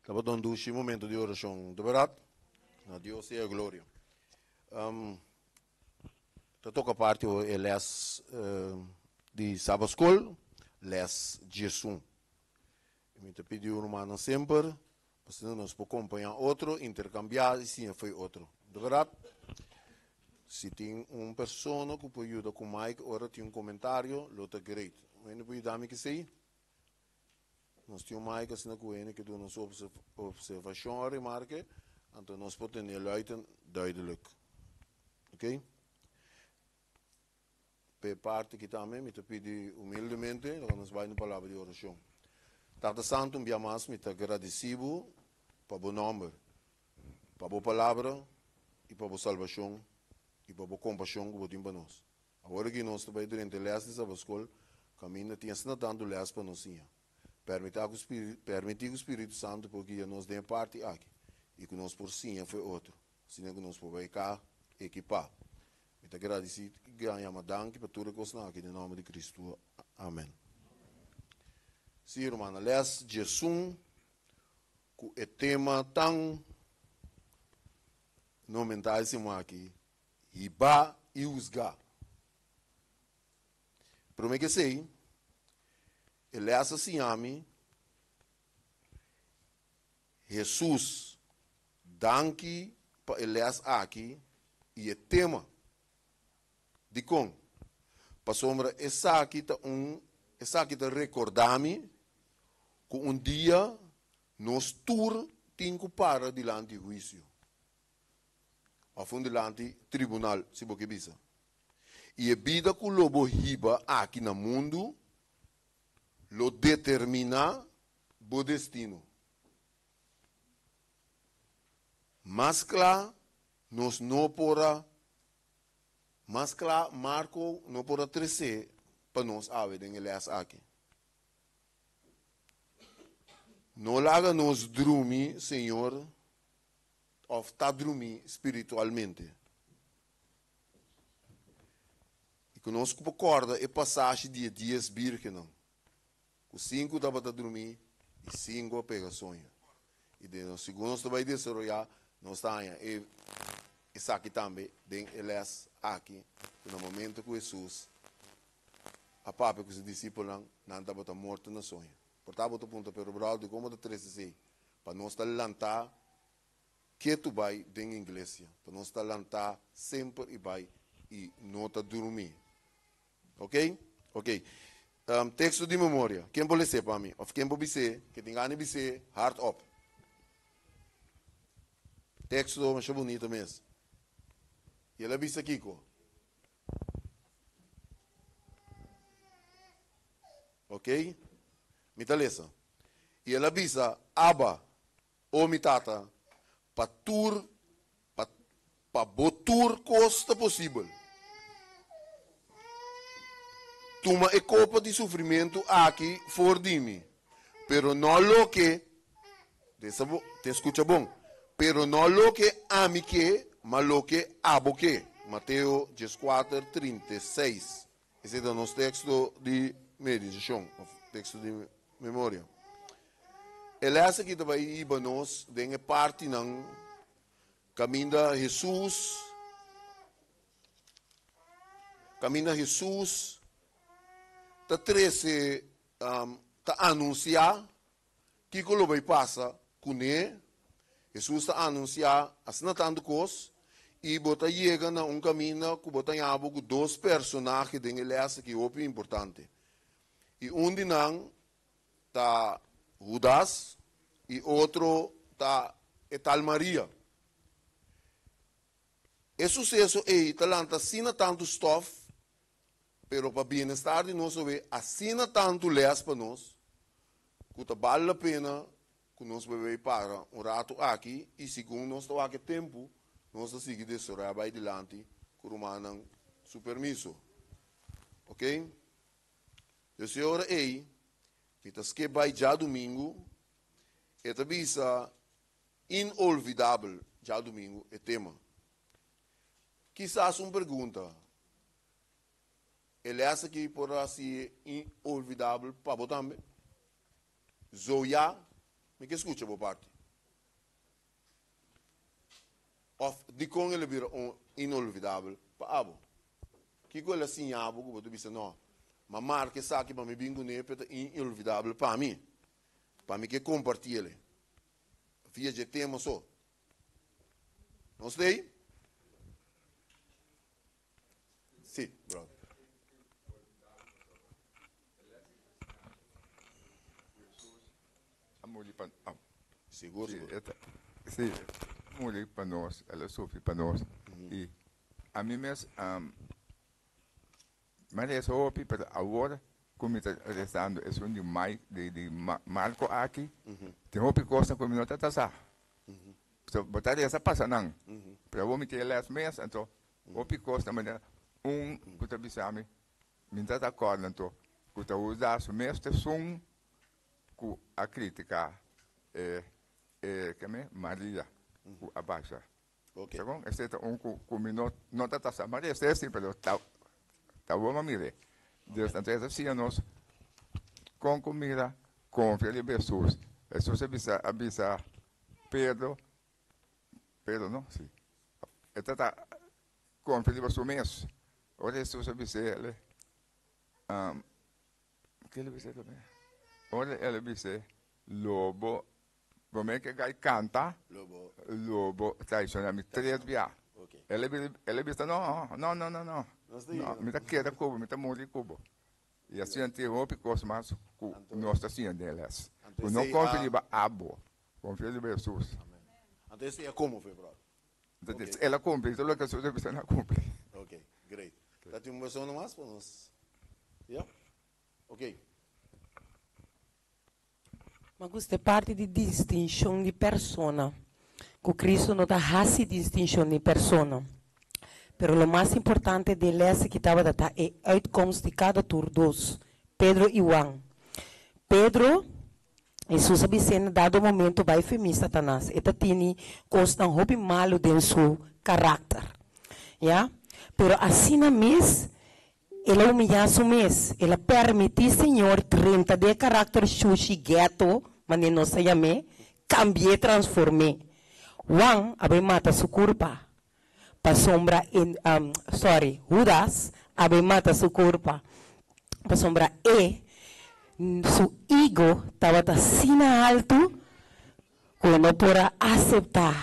Tabata un dushi momento di orashon, ta bèrdat? Na Dios sea gloria. Ta toka parti hoy e les di Sabatskol, les diesun. I mi ta pidi un rumannan semper, pasobra nos por kompañá otro, interkambiá i siña fo'i otro. Ta bèrdat? Si tin un persona ku por yuda ku Mike ora tin un komentario, lo ta great. Un hende por yuda mi kesei? Nos tin un mic asina ku hende ke duna su observashon o remarke, anto nos por tene luid en duidelijk. Ok? P'e parti aki tambe mi ta pidi humildemente loke nos bai na palabra di orashon. Tata Santu, un bia mas mi ta gradisí bo pa bo nòmber, pa bo palabra i pa bo salbashon i pa bo kompashon ku bo tin pa nos. Awor aki nos ta bai drenta e lès di Sabaskol, kaminda tin asina tantu lès pa nos siña. Permitá ku permití ku Spiritu Santu por guia nos den e parti aki i ku nos por siña fo'i otro, asina ku nos por bai ka ekipá. Mi ta gradisí i gran yama danki pa tur e kosnan aki den nòmber di Kristu. Amèn. Sí, rumannan, lès diesun ku e tema tan nomentá e siman aki, Hibá i husgá. Promé ku esei, e lès a siña mi, Hesus, danki pa e lès aki i e tema. Dikon? Pasobra esaki ta un esaki ta rekordá mi ku un dia nos tur tin ku para dilanti huisio. Òf un dilanti tribunal, si bo ke bisa. I e bida ku lo bo hiba aki na mundu lo determiná bo destino. Mas kla nos no por a, mas kla Marko no por a tresé pa nos awe den e lès aki. No laga nos drumi, Señor. Òf ta drumí spiritualmente. I ku nos ku por kòrda e pasashi di e dies bírgennan, ku sinku tabata drumí i sinku a pega soño. I den nos segun nos ta bai desaroyá, nos ta haña e esaki tambe den e lès aki, ku na momento ku Hesus a papia ku su disipelnan, nan tabata morto na soño. Por ta bo ta puntra, Pero bròder, dikon bo ta trese esei? Pa nos ta lantá ketu bai den inglesia, pa nos ta lantá semper i bai i no ta durmí. Ok? Ok. Teksto di memoria. Ken por les'é pa mi? Òf ken por bis'é? Ke tin gana di bis'é hardop. Teksto masha bunito mes. I el a bisa kiko? Ok? Mi ta lesa. I el a bisa, Abba, o mi Tata, pa tur, pa, pa bo tur kos ta posibel. Tuma e kopa di sufrimentu aki for di mi, pero no loke, te bo, te skucha bon, pero no loke ami ke, ma loke abo ke. Mateo dieskuater, 36. Esei ta nos teksto di meditashon òf teksto di memoria. E lès aki ta bai hiba nos den e partinan kaminda Hesus kaminda Hesus ta trese ta anunsiá Kiko lo bai pasa kuné? Hesus ta anunsiá asina tantu kos, i bo ta yega na un kaminda ku bo ta haña bo ku dos personahe den e lès aki hopi importante. I un di nan ta Hudas i otro ta e tal Maria. E suseso ei ta lanta asina tantu stòf Pero pa bienestar di nos obe asina tantu lès pa nos ku ta bal la pena ku nos bebe para un ratu aki i segun nos ta wak e tempu nos ta sigui desaroyá bai dilanti ku rumannan su permiso. Ok? Dus e ora ei mi ta skip bai djadumingu e ta bisa inolvidabel djadumingu e tema. Kisas un pregunta, E lès aki por hasi inolvidabel pa bo tambe? Zo ya? Mi ke skucha bo parti. Òf dikon el a bira un inolvidabel pa abo? Kiko el a siña bo ku bo ta bisa, No, m'a marka esaki pa mi bin kuné, p'e ta inolvidabel pa mi, pa mi ke kompartí el via dje tema so. Nos ta ei? Sí, brother. A muri pa ah, Sigur, sí, sigur. e ta, sí, e muri pa nos, el a sufri pa nos. I ami mes um, mi a resa hopi, pero awor ku mi ta resando esun di Mike, di, di Marko aki, tin hopi kosnan ku mi no ta ta sa. So, bo ta resa pasa nan, pero awor mi tin e les mes, anto hopi kos ta manera un ku ta bisa mi, mi ta ta acorda anto ku ta usa su mes ta esun ku a critica e e keme Maria ku a basha. Ok. Segun esei ta un ku ku mi no no ta ta sa Maria esei si pero ta ta bo a mir'é. Dios anto e ta siña nos kon ku mira konfia riba Hesus. Hesus a bisa a bisa Pedro Pedro no si e ta ta konfia riba su mes. Ora Hesus a bis'é el Ke el bisa tambe? Ora el bisa lobo, prome ke gai kanta, lobo traiciona mi tres bia. El a bisa no, no, no, no, no, mi ta keda ku bo, mi ta muri ku bo. I asina tin hopi kos mas ku nos ta siña den e les. Ku no konfia riba abo, konfia riba Hesus. Anto esei a konmove, brother. Entonces, el a cumpli todo loke Jesús a bisa, el a cumpli. Ok, great. Ta tin un persona mas pa nos? Ya? Ok. Ma gusta e parti di distinshon di persona, ku Kristu no ta hasi distinshon di persona. Pero lo mas importante den lès aki tabata ta e uitkomst di kada tur dos, Pedro i Juan. Pedro Hesus a bis'é na dado momento bai fi mi, Satanas. E ta tini kosnan hopi malu den su karakter. Ya. Pero asina mes, el a humiyá su mes. El a permití Señor drenta den e karakter shushi, gèto, manera nos ta yam'é, kambi'é, transform'é. Juan a bai mata su kurpa, pasobra e, sorry, Hudas a bai mata su kurpa, pasobra e, su ego tabata asina haltu ku e no por a aseptá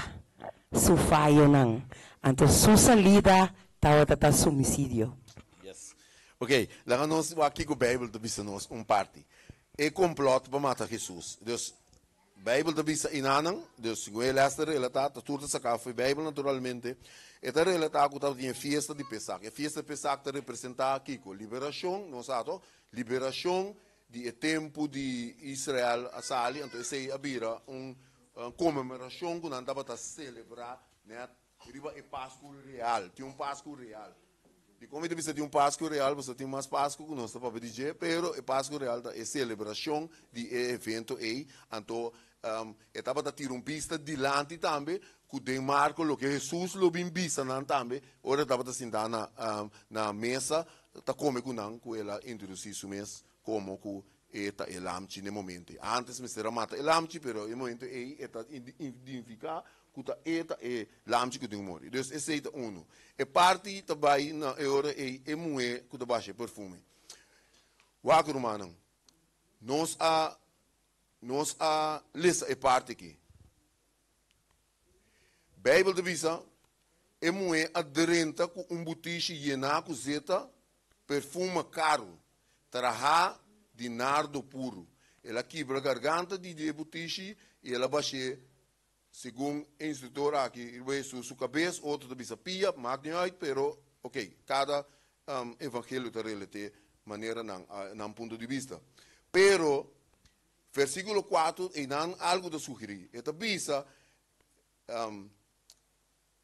su fayonan. Anto su salida tabata ta sumisidio. Yes. Ok, laga nos wak kiko Bijbel ta bisa nos un parti. E komplòt pa mata Hesus. Dus, Bijbel ta bisa inanan, dus segun e les ta relatá, ta tur ta saká for Bijbel naturalmente, e ta relatá ku tabatin e fiesta di Pesach. E fiesta di Pesach ta representá kiko? Liberashon, nos sa to? Liberashon di e tempu di Israel a sali, anto esei a bira un konmemorashon ku nan tabata selebrá nèt riba e Pasku real. Tin un Pasku real. Dikon mi ta bisa tin un Pasku real? Pasobra tin mas Pasku ku nos ta papia di dje, pero e Pasku real ta e selebrashon di e evento ei. Anto e tabata tira un bista dilanti tambe ku den marko loke Hesus lo bin bisa nan tambe ora e tabata sintá na na mesa ta kome ku nan ku el a introdusí su mes komo ku e ta e lamchi n'e momento ei. Ántes mester a mata e lamchi, pero e momento ei e ta identifiká ku ta e ta e lamchi ku tin ku muri. Dus esei ta unu. E parti ta bai na e ora ei e muhé ku ta basha e perfume. Wak rumannan, nos a nos a lesa e parti aki. Beibel ta bisa, E muhé a drenta ku un butishi yená ku zeta, perfume karu, trahá di nardo puru. El a kibra garganta di e butishi i el a bash'é, segun e instruktor aki, riba Hesus su kabes, otro ta bisa pia, maak ni uit, pero ok, kada evangelio ta relat'é manera nan nan punto di bista. Pero, versíkulo kuater einan algu ta sugerí. E ta bisa,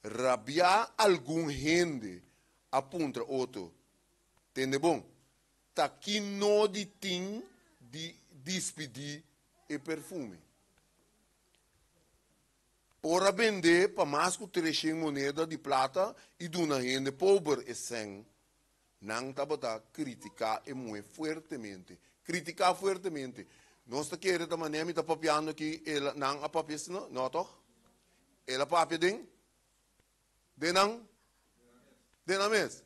Rabiá algun hende a puntra otro, Tende bon, ta ki nodi tin di dispidí e perfume? Por a bend'é pa mas ku treshen moneda di plata i duna hende pober e sèn. Nan tabata kritiká e muhé fuertemente. Kritiká fuertemente. Nos ta kere ta manera mi ta papiando aki el nan a papia asina? No toch? El a papia den den nan den nan mes.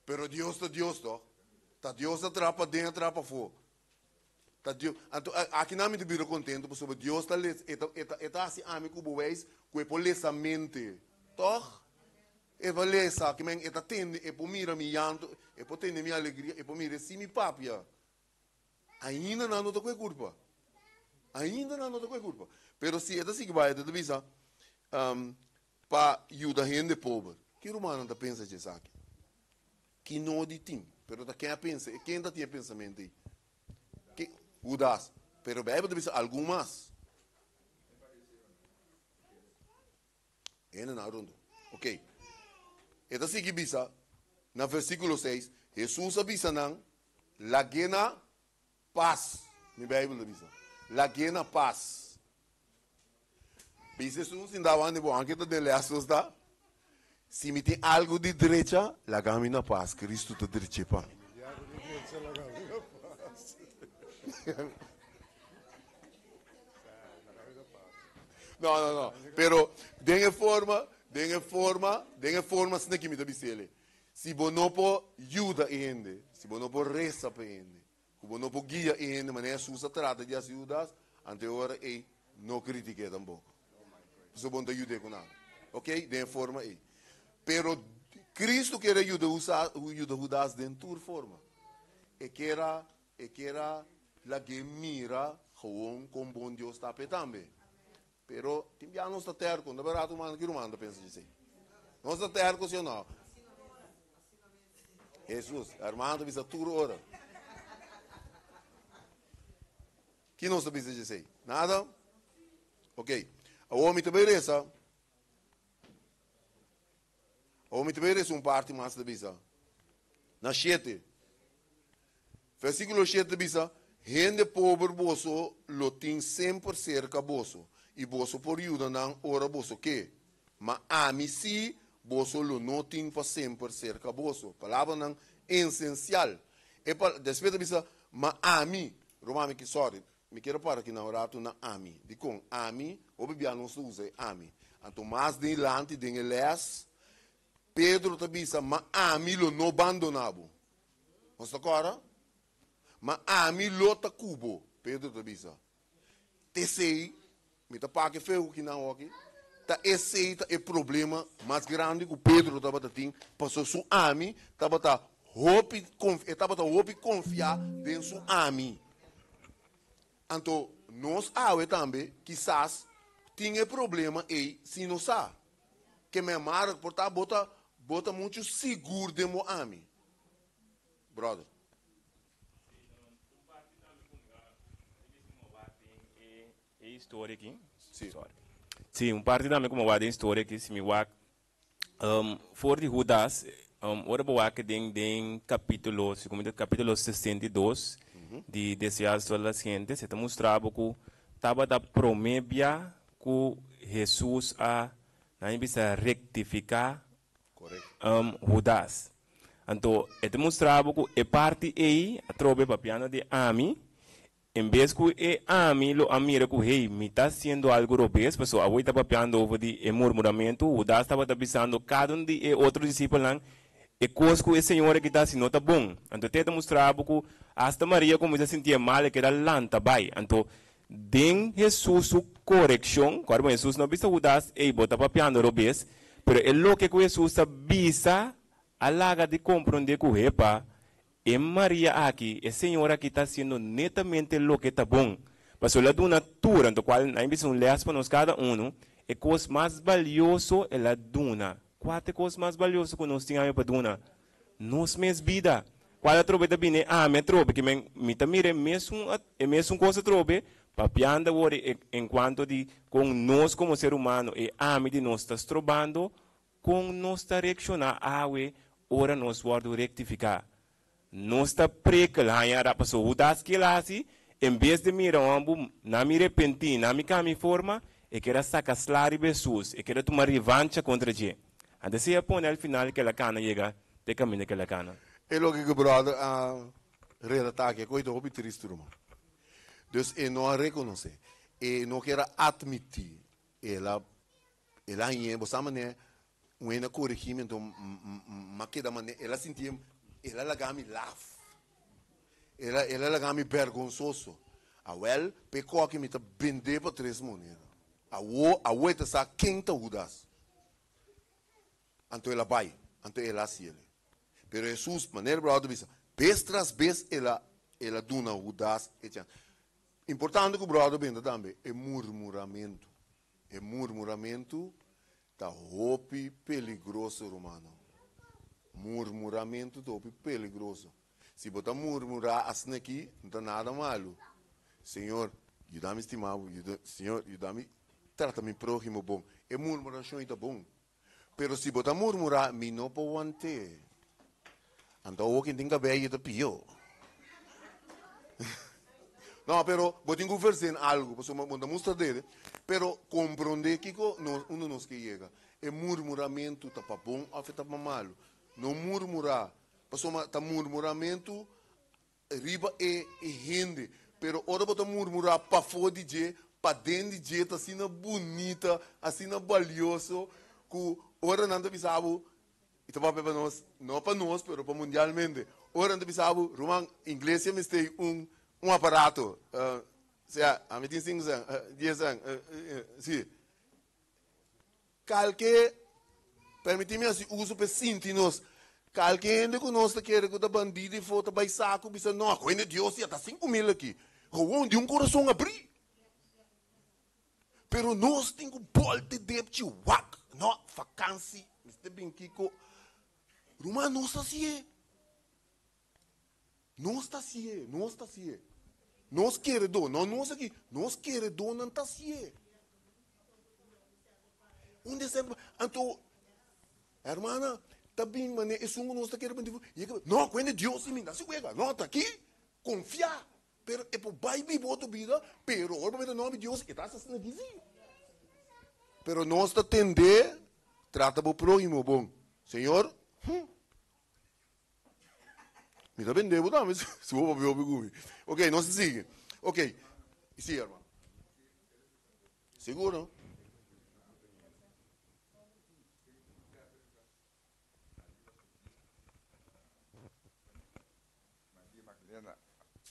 Pero Dios ta Dios toch? Ta Dios a traha paden a traha pafó. Ta Dios. Anto aki nan mi ta bira contento pasobra Dios ta les e ta e ta e ta hasi ami ku bo wijs ku e por lesa mente. Toch? E por lesa ki men e ta tende e por mira mi llanto e por tende mi alegria e por mira si mi papia. Ainda nan no ta ku e kurpa. Ainda nan no ta ku e kurpa. Pero si e ta sigui bai, e ta bisa, pa yuda hende pober. Ki rumannan ta pensa dje esaki? Ki no di tin? Pero ta ken a pensa? E ken ta tin e pensamentu ei? Ke? Hudas. Pero Beibel ta bisa algun mas. Hende nan rundu. Ok. E ta sigui bisa na versíkulo seis, Hesus a bisa nan, Lag'é na pas. Mi Beibel ta bisa, Lag'é na pas. Bisa esun sin da wandi bo, anke ta den lès nos ta, Si mi tin algu di drecha, laga mi na pas, Kristu ta drech'é pa mi. No, no, no. Pero den e forma, den e forma, den e forma asina ki mi ta bis'el. Si bo no por yuda e hende, si bo no por resa pa e hende, ku bo no por guia e hende manera Hesus a trata di hasi Judas, anto e ora ei no kritik'é tampoko. Pasobra bo no ta yud'é ku nada. Ok? Den e forma ei. Pero Kristu kier a yuda yuda Judas den tur forma. E kier a E kier a lag'é mira gewoon kon bon Dios ta p'e tambe. Pero tin bia nos ta terko, no ta bèrdat ruman? Ki ruman ta pensa djesei? Nos ta terko si o no? Hesus, hermano ta bisa tur ora. Ki nos ta bisa djesei? Nada? Ok. Awor mi ta bai resa. Awor mi ta bai resa un parti mas ta bisa. Na shete. Versíkulo shete ta bisa, Hende pober boso lo tin semper serka boso, i boso por yuda nan ora boso ke. Ma ami sí boso lo no tin pa semper serka boso. Palabranan esensial. E pa, despues ta bisa, Ma ami, ruman mi ki, sorry, mi kier a para aki na un ratu na ami. Dikon? Ami, hopi bia nos ta usa e ami. Anto mas dilanti den e lès, Pedro ta bisa, Ma ami lo no bandoná bo. Nos ta kòrda? Ma ami lo ta ku bo, Pedro ta bisa. T'esei, mi ta paka e feu ku kinan oki, ta esei ta e problema mas grandi ku Pedro tabata tin, pasobra su ami tabata hopi, e tabata hopi konfiá den su ami. Anto nos awe tambe kisas tin e problema ei sin nos sa. Ke mi amara por ta bo ta bo ta muchu sigur den bo ami. Brother. Un parti tambe ku mi a mi a wak den e historia aki. Si. Sorry. Si, un parti tambe ku mi a wak den e historia aki, si mi wak for di Hudas, ora bo wak den den kapitulo, si ku mi ta kapitulo 62 di Deseadas todas las gentes, e ta mustra bo ku tabata promé bia ku Hesus a, nan a bisa rektifiká Hudas. Anto e ta mustra bo ku e parti ei atrobe papiando di ami, en bes ku e ami lo a mira ku hey, mi ta hasiendo algu robes, pasobra awor e ta papiando over di e murmuramentu. Hudas tabata bisando kada un di e otro disipelnan e kos ku e Señor aki ta hasi no ta bon. Anto te ta mustra bo ku asta Maria kuminsá sintié mal, e keda lanta bai. Anto Den Hesus su korekshon, kòrda bon, Hesus no a bisa Hudas, Ey, bo ta papiando robes, pero e loke ku Hesus a bisa a laga di komprondé ku, hepa, e Maria aki, e señora aki ta hasiendo netamente loke ta bon. Pasobra el a duna tur, anto kual nan a bisa un lès pa nos kada unu, e kos mas balioso el a duna. Kua ta e kos mas balioso ku nos tin awe pa duna? Nos mes bida. Cual atrobe ta bini ami atrobe ki men mi ta mira e mesun e mesun cos atrobe papiando awor e en cuanto di con nos como ser humano e ami di nos ta strobando con nos ta reacciona awe ora nos wordo rectifica. Nos ta prekel haña ra paso Judas kiel a haci en bes di mira hombo na mi repenti na mi cambia mi forma e kier a saca sla riba Jesus e kier a tuma revancha contra dje. Antes si a pone al final ke la kana yega te kaminda ke la kana. E loke ku brother a relata aki a koita hopi tristu ruman. Dus e no a rekonosé, e no kier a atmití, el a el a hañ'é, bo sa manera un hende a koregí mi anto m'a keda manera, el a sintié, el a laga mi laf, el a el a laga mi bergonsoso. Awèl, p'e kòki mi ta bendé pa tres moneda. Awo, awo e ta sa ken ta Hudas. Anto el a bai, anto el a hasiel. Pero Hesus, manera Brother ta bisa, bes tras bes el a el a duna Hudas e chans. Importante ku Brother benta tambe, e murmuramentu. E murmuramentu ta hopi peligroso, rumannan. Murmuramentu ta hopi peligroso. Si bo ta murmurá asina aki, no ta nada malu. Señor, yuda mi stima bo. Yuda, Señor, yuda mi trata mi próhimo bon. E murmurashon ei ta bon. Pero si bo ta murmurá, mi no por want'é. Anto awor ken tin kabei ta pió. No, pero bo tin ku vers'en algu, pasobra bo ta mustra dede. Pero komprondé kiko nos, unda nos ke yega. E murmuramentu ta pa bon òf e ta pa malu? No murmurá, pasobra ta murmuramentu riba e hende, pero ora bo ta murmurá pafó di dje, paden di dje ta asina bunita, asina balioso, ku ora nan ta bisa bo, i ta papia pa nos, no pa nos, pero pa mundialmente, ora nan ta bisa bo, ruman, iglesia mester un un aparato, sea, ami tin sinku sèn, dies sèn, si. Kalke, permití mi hasi uso p'e sinti nos, kalke hende ku nos ta kere ku ta bandido i fo ta bai saku bisa no, ku hende Dios ya ta 5000 aki. Gewoon di un kurason abrí. Pero nos tin ku bòlta e depchi wak, no, fakansi, mester bin kiko. Ruman, nos ta hasié. Nos ta hasié, nos ta hasié. Nos keredó, no nos aki, nos keredónan ta hasié. Un desemper, anto, hermana, ta bin manera esun ku nos ta kere bendí, yega, no, ku hende Dios i mi, no si wega, no, ta aki, konfiá, pero e por bai biba otro bida, pero ora bo mete nòmber di Dios, e ta hasi asina aki sí. Pero nos ta tendé, trata bo próhimo bon. Señor, hm. Mi ta bende bo tambe si bo papia hopi ku mi. Ok, nos ta sigui. Ok, si hermano. Sigur no? Maria Magdalena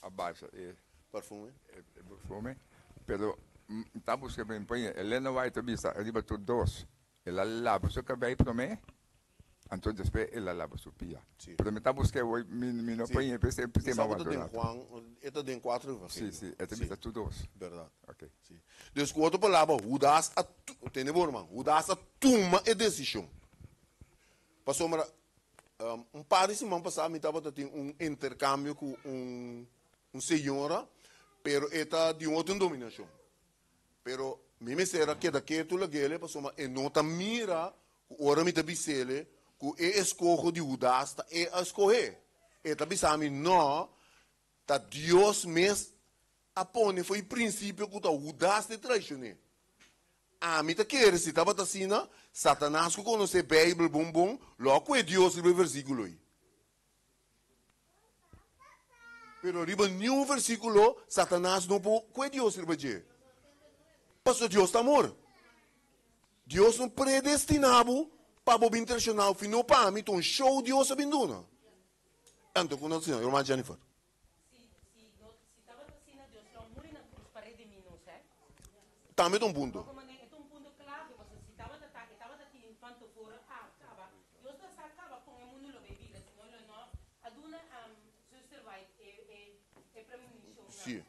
a basha e Perfume. E perfume, pero ta buska pa mi Elena White ta bisa riba tur dos. El a laba su kabei promé, anto despues el a laba su pia. Sí. Pero mi ta buska awor, mi, mi no Sí. por p'esei Mi p'esei sa mi ku ta wanta den rato. Juan, e ta den kuater Sí, evangelio. sí, e ta Sí. bisa tur dos. Bèrdat. Ok. Sí. Dus ku otro palabra, Hudas a, tende bo ruman, Hudas a tuma e desishon. Pasobra, un par di siman pasá mi tabata tin un interkambio ku un, un señora, pero e ta di un otro denominashon. Pero mi mester a keda ketu lag'ele pasobra e no ta mira ku ora mi ta bis'ele ku e eskoho di Hudas ta e a skohé. E ta bisa mi, No, ta Dios mes a pone for e prinsipio ku ta Hudas ta traishon'é. Ami ta kere si tabata asina, Satanas ku konosé Beibel bon bon lo a kue Dios riba e versíkulo ei. Pero riba niun versíkulo Satanas no por kue Dios riba dje. Pasobra Dios ta amor. Dios no predestiná bo pa bo bin traicioná bo, no pa mi, ta un show Dios a bin duna. Anto ku nos asina, hermana Jennifer? Tambe ta un punto. Sí.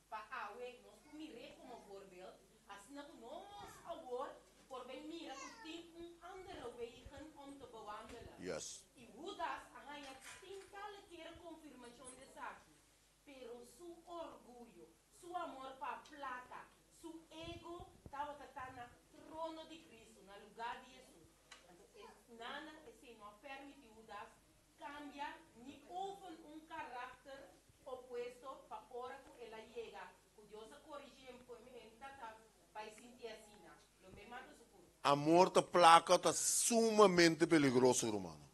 Pa awe nos por mir'é komo voorbeeld, asina ku nos awor por bai mira ku tin un andere wegen om te bewandelen. Yes. I Hudas a haña tientallen kere konfirmashon di esaki, pero su orguyo, su amor pa plaka, su ego tabata ta na trono di Kristu, na lugá di Hesus. Anto e nanan esei no a pèrmití Hudas Cambia ni ofen un karakter opuesto pa ora ku el a yega ku Dios a korigi en en tata bai sinti asi. Amor ta plaka ta sumamente peligroso rumannan.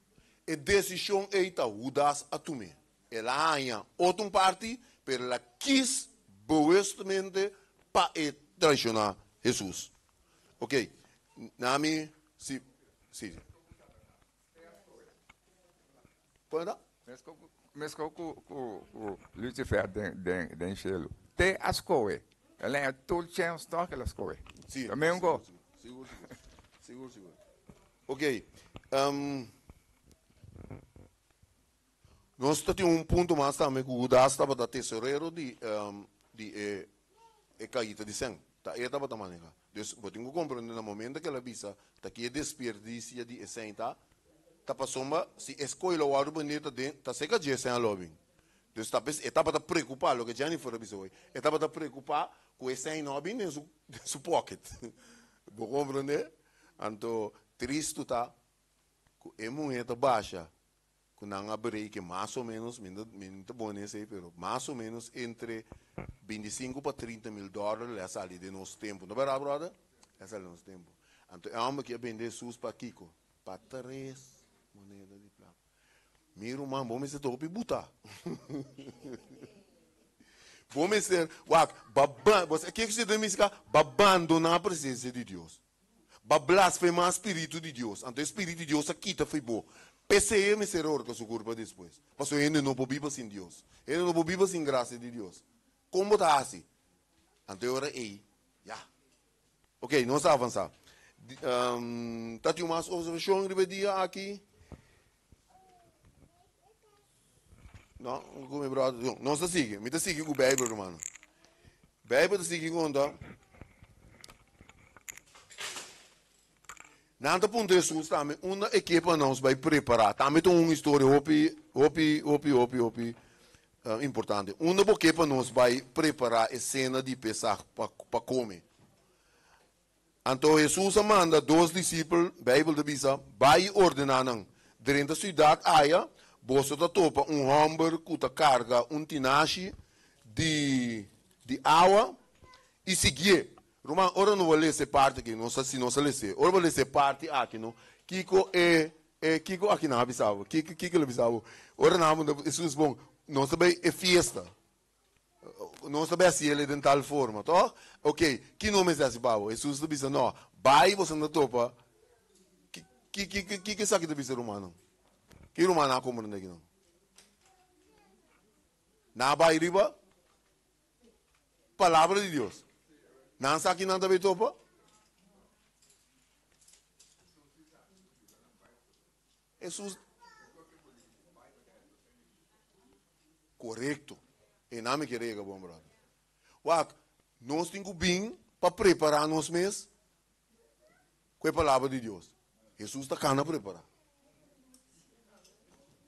E desishon ei ta Hudas a tum'é. El a haña otro un parti, pero el a kis bewustamente pa e traishoná Hesus. Ok, nami si, si. Kon ta? Mesko ku ku ku Lucifer den den den shelu. Te a skohe. El a haña tur chèns tòg el a skohe. Sí. Ta meun go. Sigur, sigur. Sigur, sigur. Ok. Um, nos ta tin un punto mas tambe ku Judas tabata tesorero di um, di e e kaita di sèn. Ta e tabata maneha. Dus bo tin ku komprende na momento ku el a bisa ta ki e desperdisia di e sèn ta, ta pasobra si e skohe lo wòrdu bendé ta den ta serka dje sèn a lo bin. Dus ta e tabata preokupá, loke Jennifer a bisa hoy, e tabata preokupá ku e sèn no a bin den su den su pocket. Bo komprende? Anto tristu ta ku e muhé ta basha ku nan a bereken mas o menos, mi no mi no ta bon esei, pero mas o menos entre 25 pa 30 mil dòler le a sali den nos tempu. No bèrdat, bròder? Le a sali den nos tempu. Anto e hòmber aki a bende Hesus pa kiko? Pa tres moneda di plata. Mi ruman, bo mester ta hopi butá. Bo mester, wak, ba ba, bo sa ke ku significa? Ba bandoná presensia di Dios. Bo a blasfemá spiritu di Dios, anto e spiritu di Dios a kita fo'i bo. P'esei e mester horka su kurpa despues. Pasobra hende no por biba sin Dios. Hende no por biba sin grasia di Dios. Kon bo ta hasi? Anto e ora ei, ya. Oké, nos ta avansá. Ta tin mas observashon riba e dia aki? No, ku mi bròder. Nos ta sigui. Mi ta sigui ku Beibel, rumannan. Beibel ta sigui konta. Nan ta puntra Hesus tambe unda e ke pa nos bai prepará. Tambe ta un historia hopi, hopi, hopi, hopi, hopi importante. Unda bo ke pa nos bai prepará e sena di Pesach pa pa kome? Anto Hesus a manda dos disipel, Beibel ta bisa, Bai i ordená nan, Drenta siudat aya, boso ta topa un hòmber ku ta karga un tinashi di di awa, i siguié. Ruman, ora no bo lesa e parti aki, nos si nos a les'é, ora bo lesa e parti aki no, kiko e e kiko aki nan a bisa bo? Kiko kiko el a bisa bo? Ora nan a puntra Hesus, bon, nos ta bai e fiesta. Nos ta bay haci den tal forma, toch? Ok, ki no mester haci pa bo? Jesus ta bisa, no, bay boso ta topa. Ki, ki, ki, ki esaki ta bisa rumannan? Ki rumannan a comprende aki nan? Nan a bay riba palabra di Dios. Nan sa ki nan ta bay topa? Jesus Korekto. E nan mi kere yega bon brother. Wak, nos tin ku bin pa prepará nos mes ku e palabra di Dios. Hesus ta kana prepará.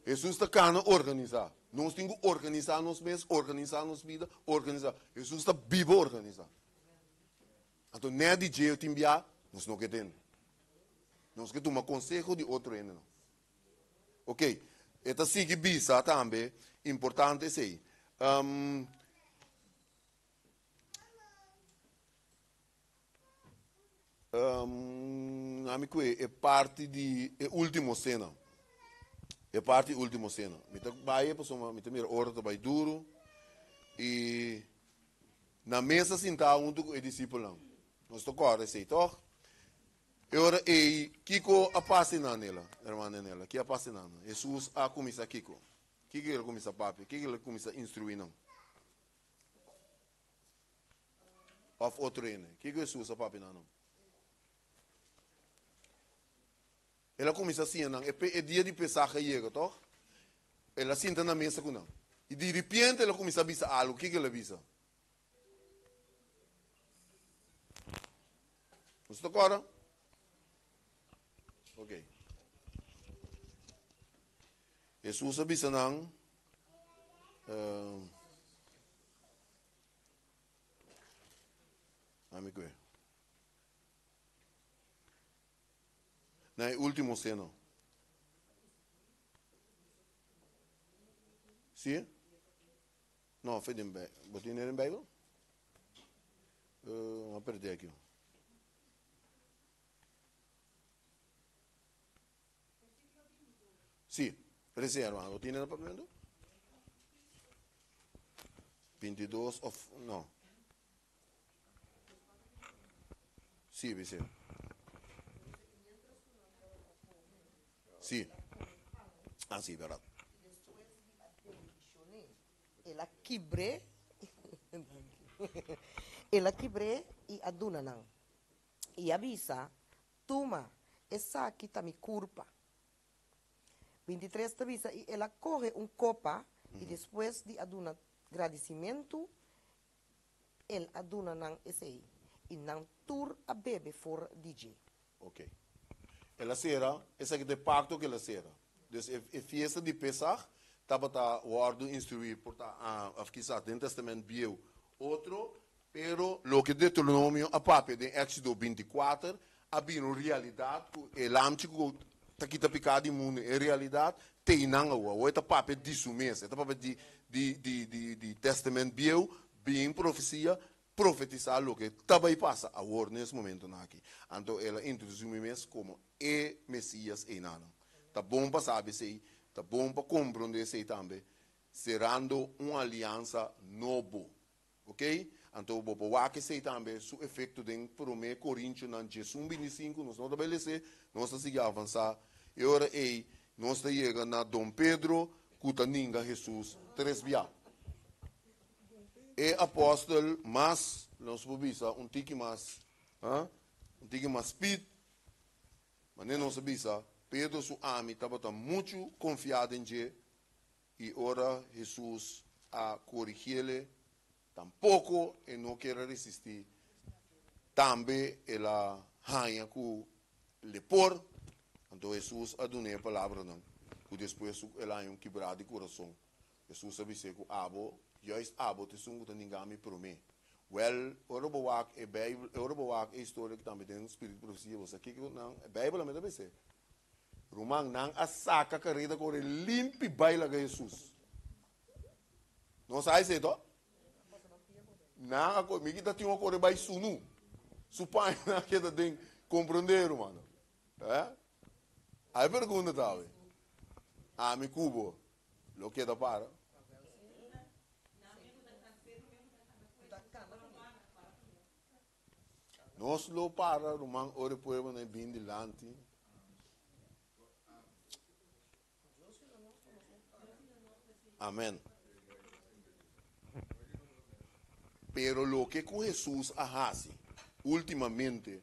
Hesus ta kana organisá. Nos tin ku organisá nos mes, organisá nos bida, organisá. Hesus ta biba organisá. Anto nèt di dje tin bia nos no ke tende. Nos ke tuma konseho di otro hendenan. Ok, e ta sigui bisa tambe, importante esei. Um, um, ami kue e parti di e ultimo sena. E parti ultimo sena. Mi ta bai pasobra mi ta mira ora ta bai duro i na mesa sintá huntu ku e disipelnan. Nos ta kòrda esei, tòg? E ora ei, kiko a pasa einan, Nela, hermana Nela? Ki a pasa einan? Hesus a kuminsá kiko? Kiko el a kuminsá papia? Kiko el a kuminsá instruí nan? Òf otro hende? Kiko Hesus a papia na nan? El a kuminsá siña nan. E dia di Pesaj a yega, tòg? El a sinta na mesa ku nan. I diripiente el a kuminsá bisa algu. Kiko el a bisa? Nos ta kòrda? Ok. Hesus a bisa nan, uh, ami kue. Na e último seno. Sí? No, fe den Bijbel. Bo tin den Bijbel? Uh, ma perdé aki. Sí, recién, hermano. ¿Lo tiene en el papel? 22 of no. Sí, dice. Sí. Ah, sí, verdad. El a kibr'é, el a kibr'é i a duna nan. I a bisa, Tuma, esaki ta mi kurpa. 23 ta bisa, I el a kohe un kopa, i despues di a duna gradisimentu, el a duna nan esei, i nan tur a bebe for di dje. Ok. El a sera, esaki ta e pakto ku el a sera. Dus e e fiesta di Pesach tabata wòrdu instruí por ta òf kisas den Tèstamènt Bieu otro, pero loke Deuteronomio a papia den Éxodo 24 a bira un realidat ku e lamchi ku ta kita piká di mundu en realidat t'ei nan awor. Awor e ta papia di su mes, e ta papia di di di di di Tèstamènt Bieu, bin profesia profetisá loke ta bai pasa awor nes momentonan aki. Anto el a introdusí mi mes komo e Mesías einanan. Ta bon pa sabi esei, ta bon pa komprondé esei tambe, serando un aliansa nobo. Oke? Anto bo por wak esei tambe su efekto den Promé Korintionan 11 25, nos no ta bai les'é, nos ta sigui avansá. E ora ei nos ta yega na Don Pedro ku ta ninga Hesus tres bia. E apòstel mas, nos por bisa un tiki mas, ha? Un tiki mas speed, manera nos a bisa, Pedro su ami tabata muchu konfiá den dje, i ora Hesus a korigiele, tampoko e no kier a resistí, tambe el a haña ku le por. Anto Hesus a dun'é e palabranan ku despues el a haña un kibrá di kurason. Hesus a bis'é ku abo, juist abo ta esun ku ta ninga mi promé. Wèl, ora bo wak e Beibel, ora bo wak e historia ku tambe den Spirit di Profesia, bo sa kiko nan, e Beibel a mester bis'é. Ruman, nan a saka kareda kore limpi bai laga Hesus. No sa esei to? Nan a kore, mi kita tin un kore bai sunu. Su paña nan a keda den, komprondé rumannan. Eh? Ai pregunta ta awe. Ami ku bo lo keda para? Nos lo para, ruman, ora e pueblonan e bin dilanti. Amen. Pero loke ku Hesus a hasi ultimamente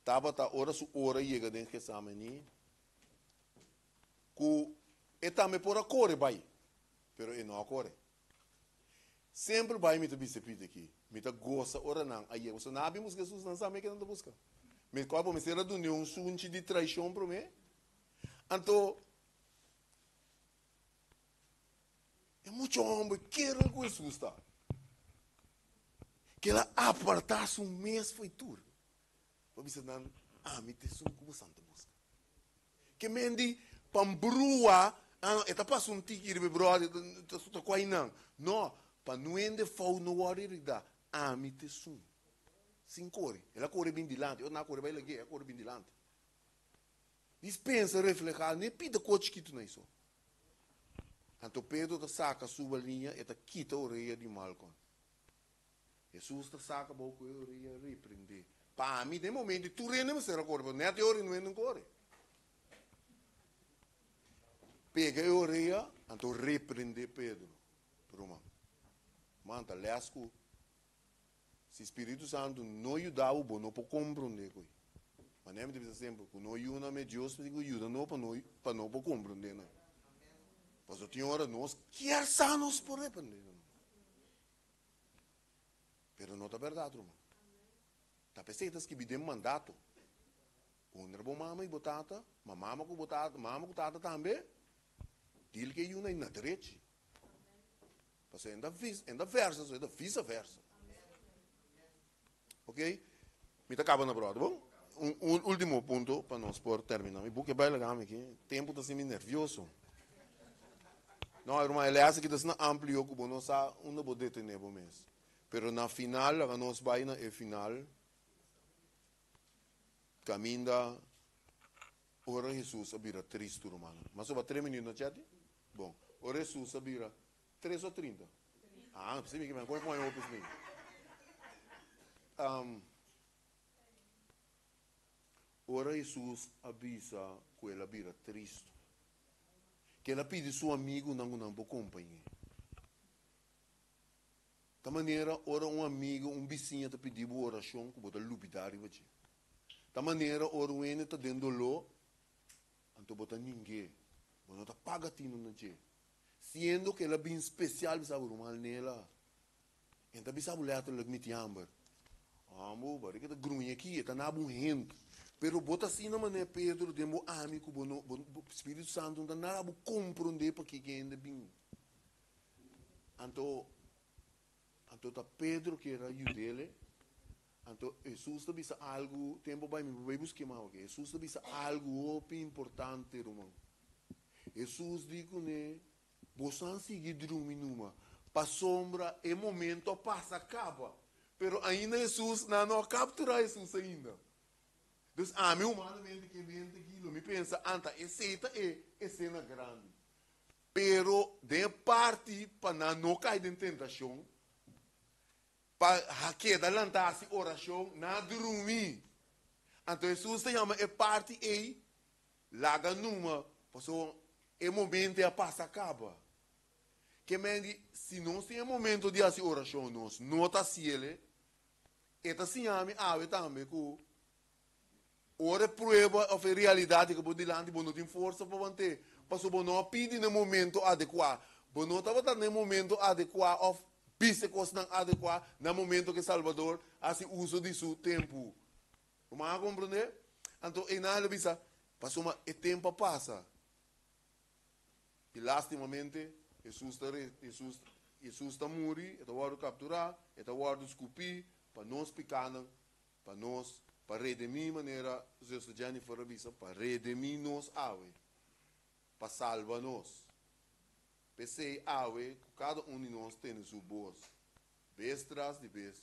Tabata ora su ora yega den Getsemani ku e tambe por a kore bai, pero e no a kore. Semper bai mi ta bisa Peter aki, mi ta gosa ora nan a yega, pasobra nan a bin buska Jesus, nan sa mi ke nan ta buska. Mi kòrda bo mester a dun'é un sunchi di traishon promé. Anto e mucha hòmber kerel ku Jesus ta, ku el a apartá su mes fo'i tur. Bo bisa nan, Ami ta esun ku bosan ta buska. Ke men di pa brua, ah no, e ta pasa un tiki riba e bròder, ta ta kuai nan. No, pa no hende fou no wòrdu irritá, ami ta esun. Sin kore. El a kore bin dilanti, otro nan a kore bai lag'é, el a kore bin dilanti. Dispensa reflehá n'e pida kos chikitu na iso. Anto Pedro ta saka su baliña, e ta kita orea di Malkon. Hesus ta saka bou ku e orea reprendé. Pa mi, den momento di tur hende mester a kore, pero nèt e ora no hende no kore. Pega e orea, anto reprendé Pedro. Ruman, man ta lès ku si Spiritu Santu no yuda bo, bo no por komprondé koe. Manera mi ta bisa semper, ku no yuna me Dios mi tin ku yuda no pa no pa no por komprondé nan. Pasobra tin ora nos kier sa nos por reprendé nan. Pero no ta berdad, ruman. Ta p'esei ta skibi den mandato. Honra bo mama i bo tata, ma mama ku bo tata, mama ku tata tambe, dil ku e yunan na drechi. Pasobra e ta vis, e ta versa, so e ta visa versa. Ok? Mi ta kaba na bròder, bon? Un, un último punto pa nos por terminá. Mi buki a bai laga mi aki. Tempu ta hasi mi nervioso. No, hermano, e lès aki ta asina amplio ku bo no sa unda bo detené bo mes. Pero na final, laga nos bai na e final, kaminda. Ora Hesus a bira tristu, rumannan. Mas soba tres minuut no chatty? Bon. Ora Hesus a bira tres o trinta? Ah, si mi kimen, kon e pon e hopi smi? Um, ora Hesus a bisa ku el a bira tristu, ke el a pidi su amigunan ku nan por kompañ'é. Ta manera ora un amigu, un bisiña ta pidi bo orashon ku bo ta lubidá riba dje. Ta manera ora un hende ta den doló, anto bo ta ning'é, bo no ta paga tinu na dje. Siendo ku el a bin spesial bisa bo, Ruman Nela, e ta bisa bo lèterlik mi tin hamber. Ambo, barika ta gruña aki, e ta na bo un hende. Pero bo ta asina manera Pedro den bo ami ku bo no, bo Spiritu Santu no ta nada bo komprondé pakiko e hende bin. Anto, anto ta Pedro kier a yud'ele. Anto Hesus ta bisa algu, tempu bai mi bai busk'é mas oke. Hesus ta bisa algu hopi importante, ruman. Hesus di kuné, Boso a sigui drumi numa, pasobra e momento a pasa kaba. Pero ainda Hesus, nan no a kapturá Hesus ainda. Dus ami humanamente ke mente aki lo mi pensa, anta esei ta e esena grandi. Pero den e parti pa nan no kai den tentashon, pa keda lanta hasi orashon, nan a drumi. Anto Hesus ta yama e parti ei laga numa, pasobra e momento ei a pasa kaba. Ke men di, si nos tin e momento di hasi orashon, nos no ta hasiel e. E ta siña mi awe tambe ku Ora e prueba of e realidad yega bo dilanti, bo no tin forsa pa want'é, pasobra bo no a pidi na e momento adecuá. Bo no tabata na e momento adecuá of bisa e cosnan adecuá na e momento cu e Salbador haci uso di su tempu. Bo a comprendé? Anto einan el a bisa, Pasobra e tempu a pasa. I lastimamente, Hesus ta Hesus Hesus ta muri, e ta wòrdu kapturá, e ta wòrdu skupí pa nos pikánan, Pa nos, pa redemí, manera Zuster Jennifer a bisa, pa redemí nos awe, pa salba nos. P'esei awe ku kada un di nos tene su bos, bes tras di bes,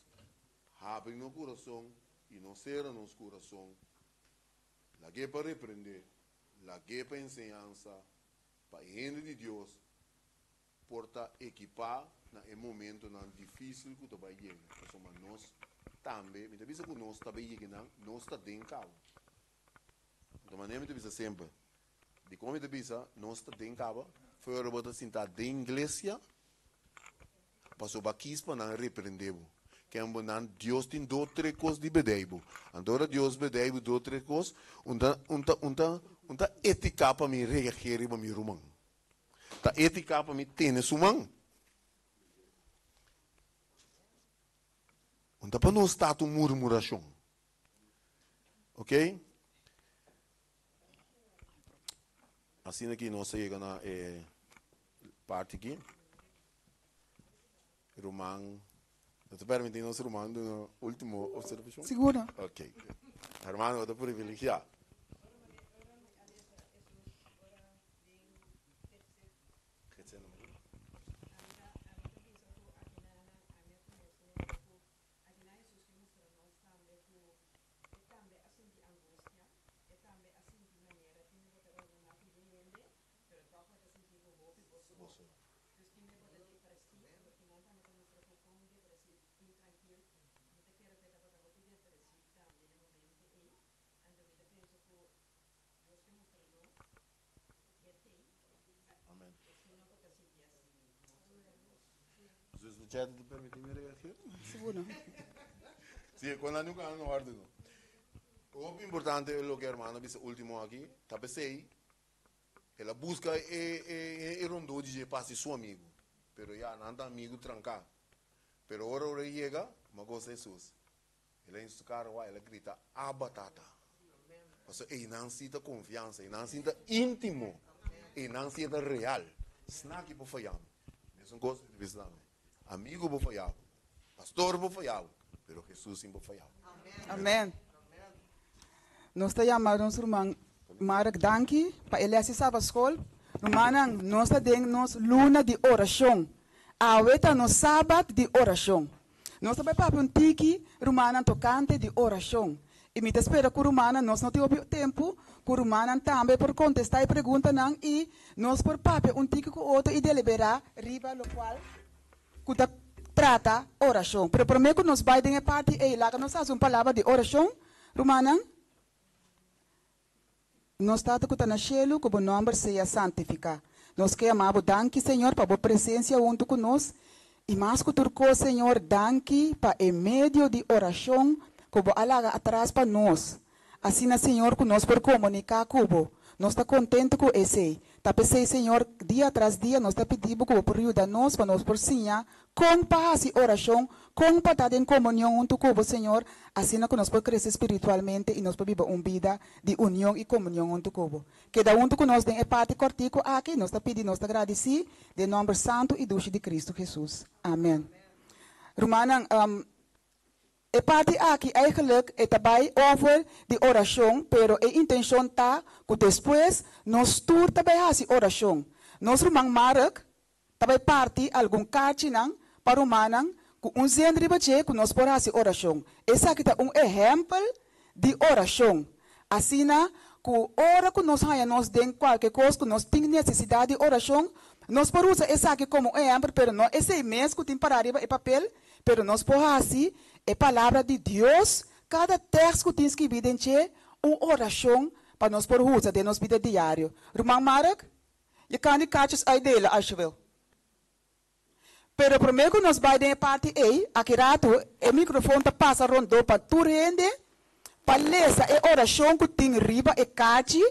habri no kurason i no sera nos kurason. Lag'é pa reprendé, lag'é pa enseñansa, pa e hende di Dios por ta ekipá na e momentonan difísil ku ta bai yega, pasobra nos tambe, mi ta bisa ku nos ta bai yega nan, nos ta den kaba. Anto manera mi ta bisa semper, dikon mi ta bisa nos ta den kaba? Fo'i ora bo ta sintá den iglesia, pasobra bo a kis pa nan reprendé bo. Ken bo nan, Dios tin do tre kos di bedei bo. Anto ora Dios bedei bo do tre kos, un ta, un ta, un ta, un ta étika pa mi reagé riba mi ruman. Ta étika pa mi tene su man. Un ta pa nos start un murmurashon. Ok? Asina ki nos a yega na e parti aki. Ruman, no ta permiti nos ruman duna ultimo observacion? Seguro. Ok. Hermano, bo ta privilegiá. Amen. Zuster Chet, ta permiti mi reagir? Seguro. Sí, con la nunca no orde no. Hopi importante loke hermano bisa ultimo aki, ta pesey El a buska e e e rondó di dje pa hasi su amigu, pero ya nan ta amigu tranká. Pero ora ora e yega, ma gosa Hesus. El a hincha su kara wak, el a grita, Abba, Tata! Pasobra einan sí ta konfiansa, einan sí ta íntimo, einan sí e ta real. Snaki por faya mi. Mesun kos mi ta bisa tambe. Amigu por faya bo, pastor por faya bo, pero Hesus sin por faya bo. Amen. Nos ta yama nos ruman Mark danki pa e les di Sabbatschool. Rumannan, nos ta den nos luna di orashon. Awe ta nos Sabat di orashon. Nos ta bai papia un tiki, rumannan, tokante di orashon. I mi ta spera ku rumannan, nos no tin hopi tempu, ku rumannan tambe por kontestá e preguntanan i nos por papia un tiki ku otro i deliberá riba lokual ku ta trata orashon. Pero promé ku nos bai den e parti ei, laga nos hasi un palabra di orashon, rumannan. Nos Tata ku ta na shelu, ku bo nòmber sea santifiká. Nos ke yama bo danki, Señor, pa bo presensia huntu ku nos. I mas ku tur kos, Señor, danki pa e medio di orashon ku bo a laga atras pa nos. Asina, Señor, ku nos por komuniká ku bo. Nos ta kontentu ku esei. Ta p'esei, Señor, dia tras dia nos ta pidi bo ku bo por yuda nos pa nos por siña kon pa hasi orashon, kon pa ta den komunion huntu ku bo, Señor, asina ku nos por krese spiritualmente i nos por biba un bida di union i komunion huntu ku bo. Keda huntu ku nos den e parti kòrtiku aki, nos ta pidi, nos ta gradisí, den nòmber santu i dushi di Kristu Hesus. Amen. Rumannan, E parti aki eigenlijk e ta bai over di orashon pero e intenshon ta ku despues nos tur ta bai hasi orashon. Nos ruman Mark ta bai parti algun karchinan pa rumannan ku un zin riba dje ku nos por hasi orashon. Esaki ta un ehèmpel di orashon. Asina ku ora ku nos haña nos den kualke kos ku nos tin nesesidat di orashon, nos por usa esaki komo un ehèmpel pero no esei mes ku tin pará riba e papel. Pero nos por hasi e Palabra di Dios, kada tèks ku tin skibí den dje, un orashon pa nos por usa den nos bida diario. Ruman Mark, je kan die kaartjes uitdelen als je wil. Pero promé ku nos bai den e parti ei, aki ratu e mikrofon ta pasa rondó pa tur hende pa lesa e orashon ku tin riba e kachi.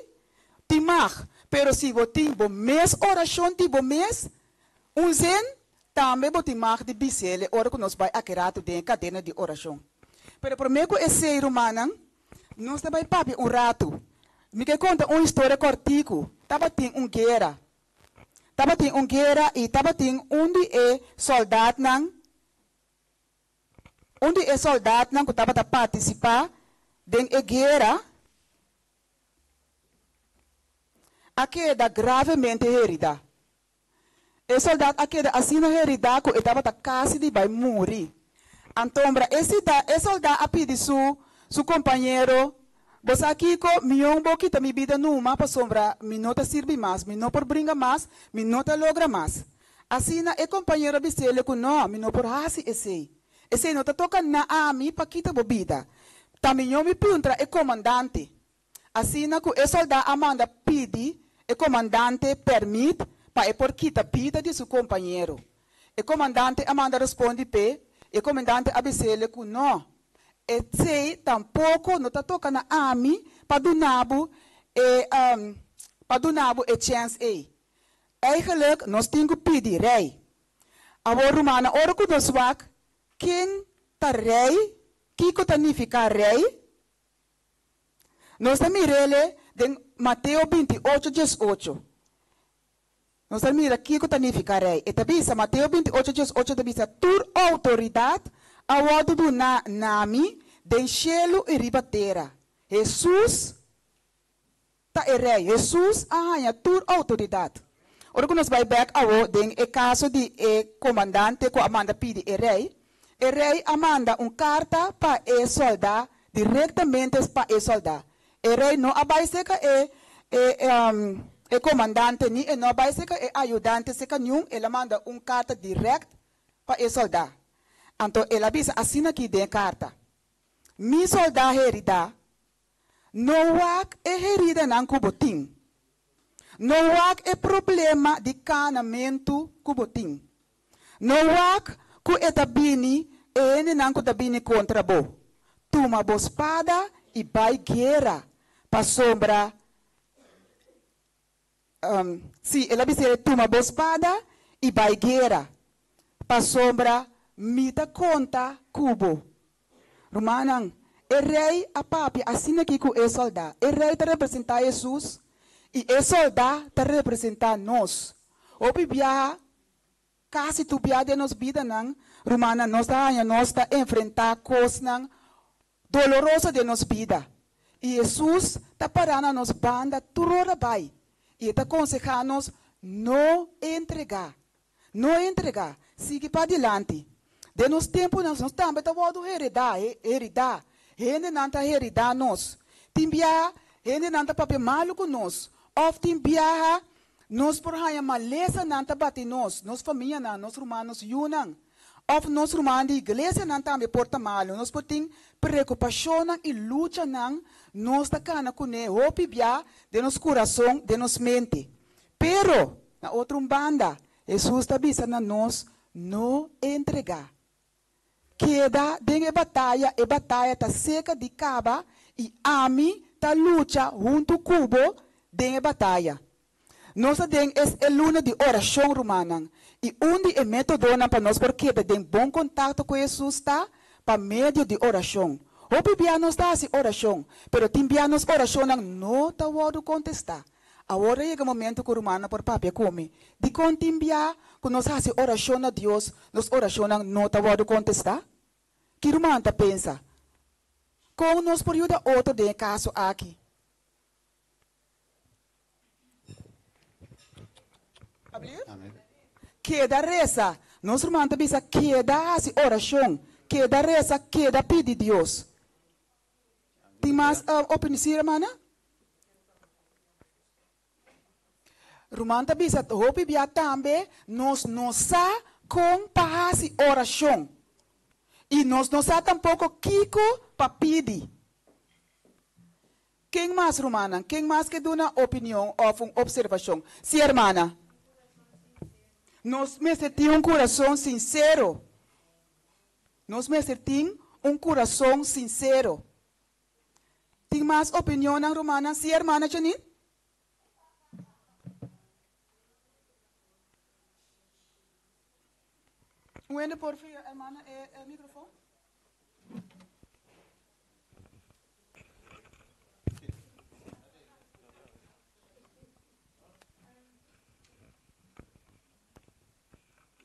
Tin mag, pero si bo tin bo mes orashon di bo mes, un zin, Tambe bo tin mag di bis'el e ora ku nos bai aki ratu den e kadena di orashon. Pero promé ku esei, rumannan, nos ta bai papia un ratu. Mi ke konta un historia kòrtiku. Tabatin un guera. Tabatin un guera i tabatin un di e sòldatnan, un di e sòldatnan ku tabata partisipá den e guera a keda gravemente heridá. E soldat a keda asina heridá ku e tabata kasi di bai muri. Antombra e sida, e soldá a pidi su su kompañero, Bo sa kiko? Mion bo kita mi bida numa, pasobra mi no ta sirbi mas, mi no por bringa mas, mi no ta logra mas. Asina e kompañero a bis'ele ku no, mi no por hasi esei. Esei no ta toka na ami pa kita bo bida. Ta mion mi puntra e komandante. Asina ku e soldá a manda pidi e komandante pèrmit pa e por kita bida di su kompañero. E komandante a manda respondi p'e, i e komandante a bis'ele ku no, esei tampoko no ta toka na ami pa duna bo e pa duna bo e chèns ei. Eigenlijk nos tin ku pidi rei. Awor rumannan ora ku nos wak ken ta rei, kiko ta nifiká rei? Nos ta mir'ele den Mateo 28, 18. Nos ta mira kiko ta nifiká rei. E ta bisa, Mateo 28, 18 ta bisa, Tur outoridat a wòrdu duná na mi den shelu i riba tera. Hesus ta e rei. Hesus a haña tur outoridat. Ora ku nos bai bèk awo den e kaso di e komandante ku a manda pidi e rei, e rei a manda un karta pa e sòldá direktamente pa e sòldá. E rei no a bai serka e e komandante ni e no a bai serka e ayudante serka niun, el a manda un karta dirèkt pa e sòldá. Anto el a bisa asina aki den e karta, Mi sòldá heridá, No wak e heridanan ku bo tin. No wak e problema di kanamentu ku bo tin. No wak ku e ta bini e hendenan ku ta bini kontra bo. Tuma bo spada i bai guera, pasobra, sí, el a bis'é, Tuma bo spada i bai guera, pasobra mi ta konta ku bo. Rumannan, e rei a papia asina aki ku e sòldá. E rei ta representá Hesus i e sòldá ta representá nos. Hopi biaha, kasi tur biaha den nos bidanan, rumannan, nos ta haña nos ta enfrentá kosnan doloroso den nos bida. I Hesus ta pará na nos banda tur ora bai i e ta konsehá nos no entregá. No entregá, sigui padilanti. Den nos tempunan nos tambe ta wòrdu heredá, heridá. Hendenan ta heridá nos. Tin biaha hendenan ta papia malu ku nos. Òf tin biaha nos por haña malesanan ta bati nos, nos famianan, nos ruman, nos yunan. Òf nos rumannan di iglesianan tambe por ta malu. Nos por tin preokupashonnan i luchanan nos ta kana kuné hopi bia den nos kurason, den nos mente. Pero, na otro un banda, Hesus ta bisa na nos, No entregá. Keda den e bataya, e bataya ta seka di kaba i ami ta lucha huntu ku bo den e bataya. Nos ta den es e luna di orashon, rumannan, i un di e métodonan pa nos por keda den bon kontakto ku Hesus ta pa medio di orashon. Hopi bia nos ta hasi orashon, pero tin bia nos orashonnan no ta wòrdu kontestá. Awor a yega momento ku rumannan por papia ku mi. Dikon tin bia ku nos hasi orashon na Dios, nos orashonnan no ta wòrdu kontestá? Ki ruman ta pensa? Kon nos por yuda otro den e kaso aki? Keda resa. Nos ruman ta bisa keda hasi orashon, keda resa, keda pidi Dios. Tin mas opini? Sí, hermana? Ruman ta bisa hopi bia tambe nos no sa kon pa hasi orashon. I nos no sa tampoko kiko pa pidi. Ken mas, rumannan? Ken mas ke duna opinion òf un opservashon? Sí, hermana? Nos mester tin un kurason sinsero. Nos mester tin un kurason sinsero. Tin mas opinionnan, rumannan? Sí, hermana Janine? Un hende por fia hermana e microfon?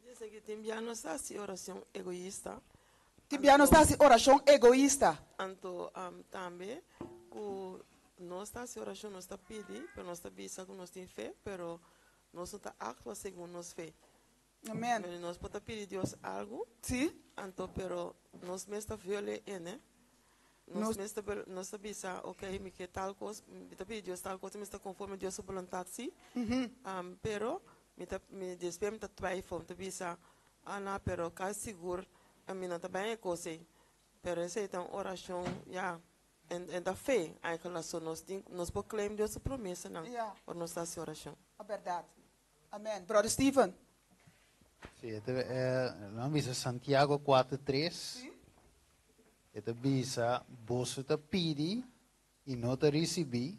Dice que tin bia nos ta hasi oracion egoista. Tin bia nos ta hasi oracion egoista. Anto tambe cu nos ta hasi oracion nos ta pidi, pero nos ta bisa cu nos tin fe, pero nos no ta actua segun nos fe. Amen. Pero nos por ta pidi Dios algo. Sí. Anto pero nos mes ta viole ene. Nos mes ta nos ta bisa ok mi ke tal kos, mi ta pidi Dios tal kos, mi ta konforme Dios su boluntat si. Pero mi ta mi despues mi ta twijfel, mi ta bisa ah na pero kasi sigur mi no ta bai e kos ei. Pero esei ta un orashon ya en ta fe eigenlijk so nos tin nos por claim Dios su promesanan ora nos ta hasi orashon. A bèrdat. Amen. Brother Steven. Sí, e ta, nan bisa Santiago 4:3. E ta bisa, boso ta pidi i no ta risibí,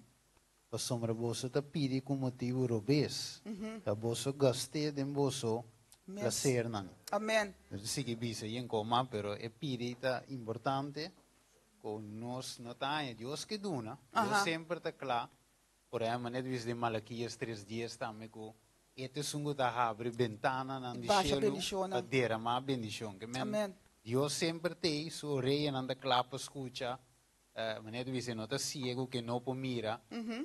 pasobra boso ta pidi ku motibu robes, pa boso gast'é den boso plasernan. Amen. Nos ta sigui bisa yen koma, pero e pidi ta importante, ku nos no ta haña. Dios ke duna, Dios semper ta kla. Por ehempel, manera ta bisa den Malakias tres dies tambe ku e ta esun ku ta habri bentananan di shelu pa deramá bendishon. Ke men, Dios semper t'ei, su oreyanan ta kla pa skucha. Manera ta bisa, e no ta siegu ku e no por mira.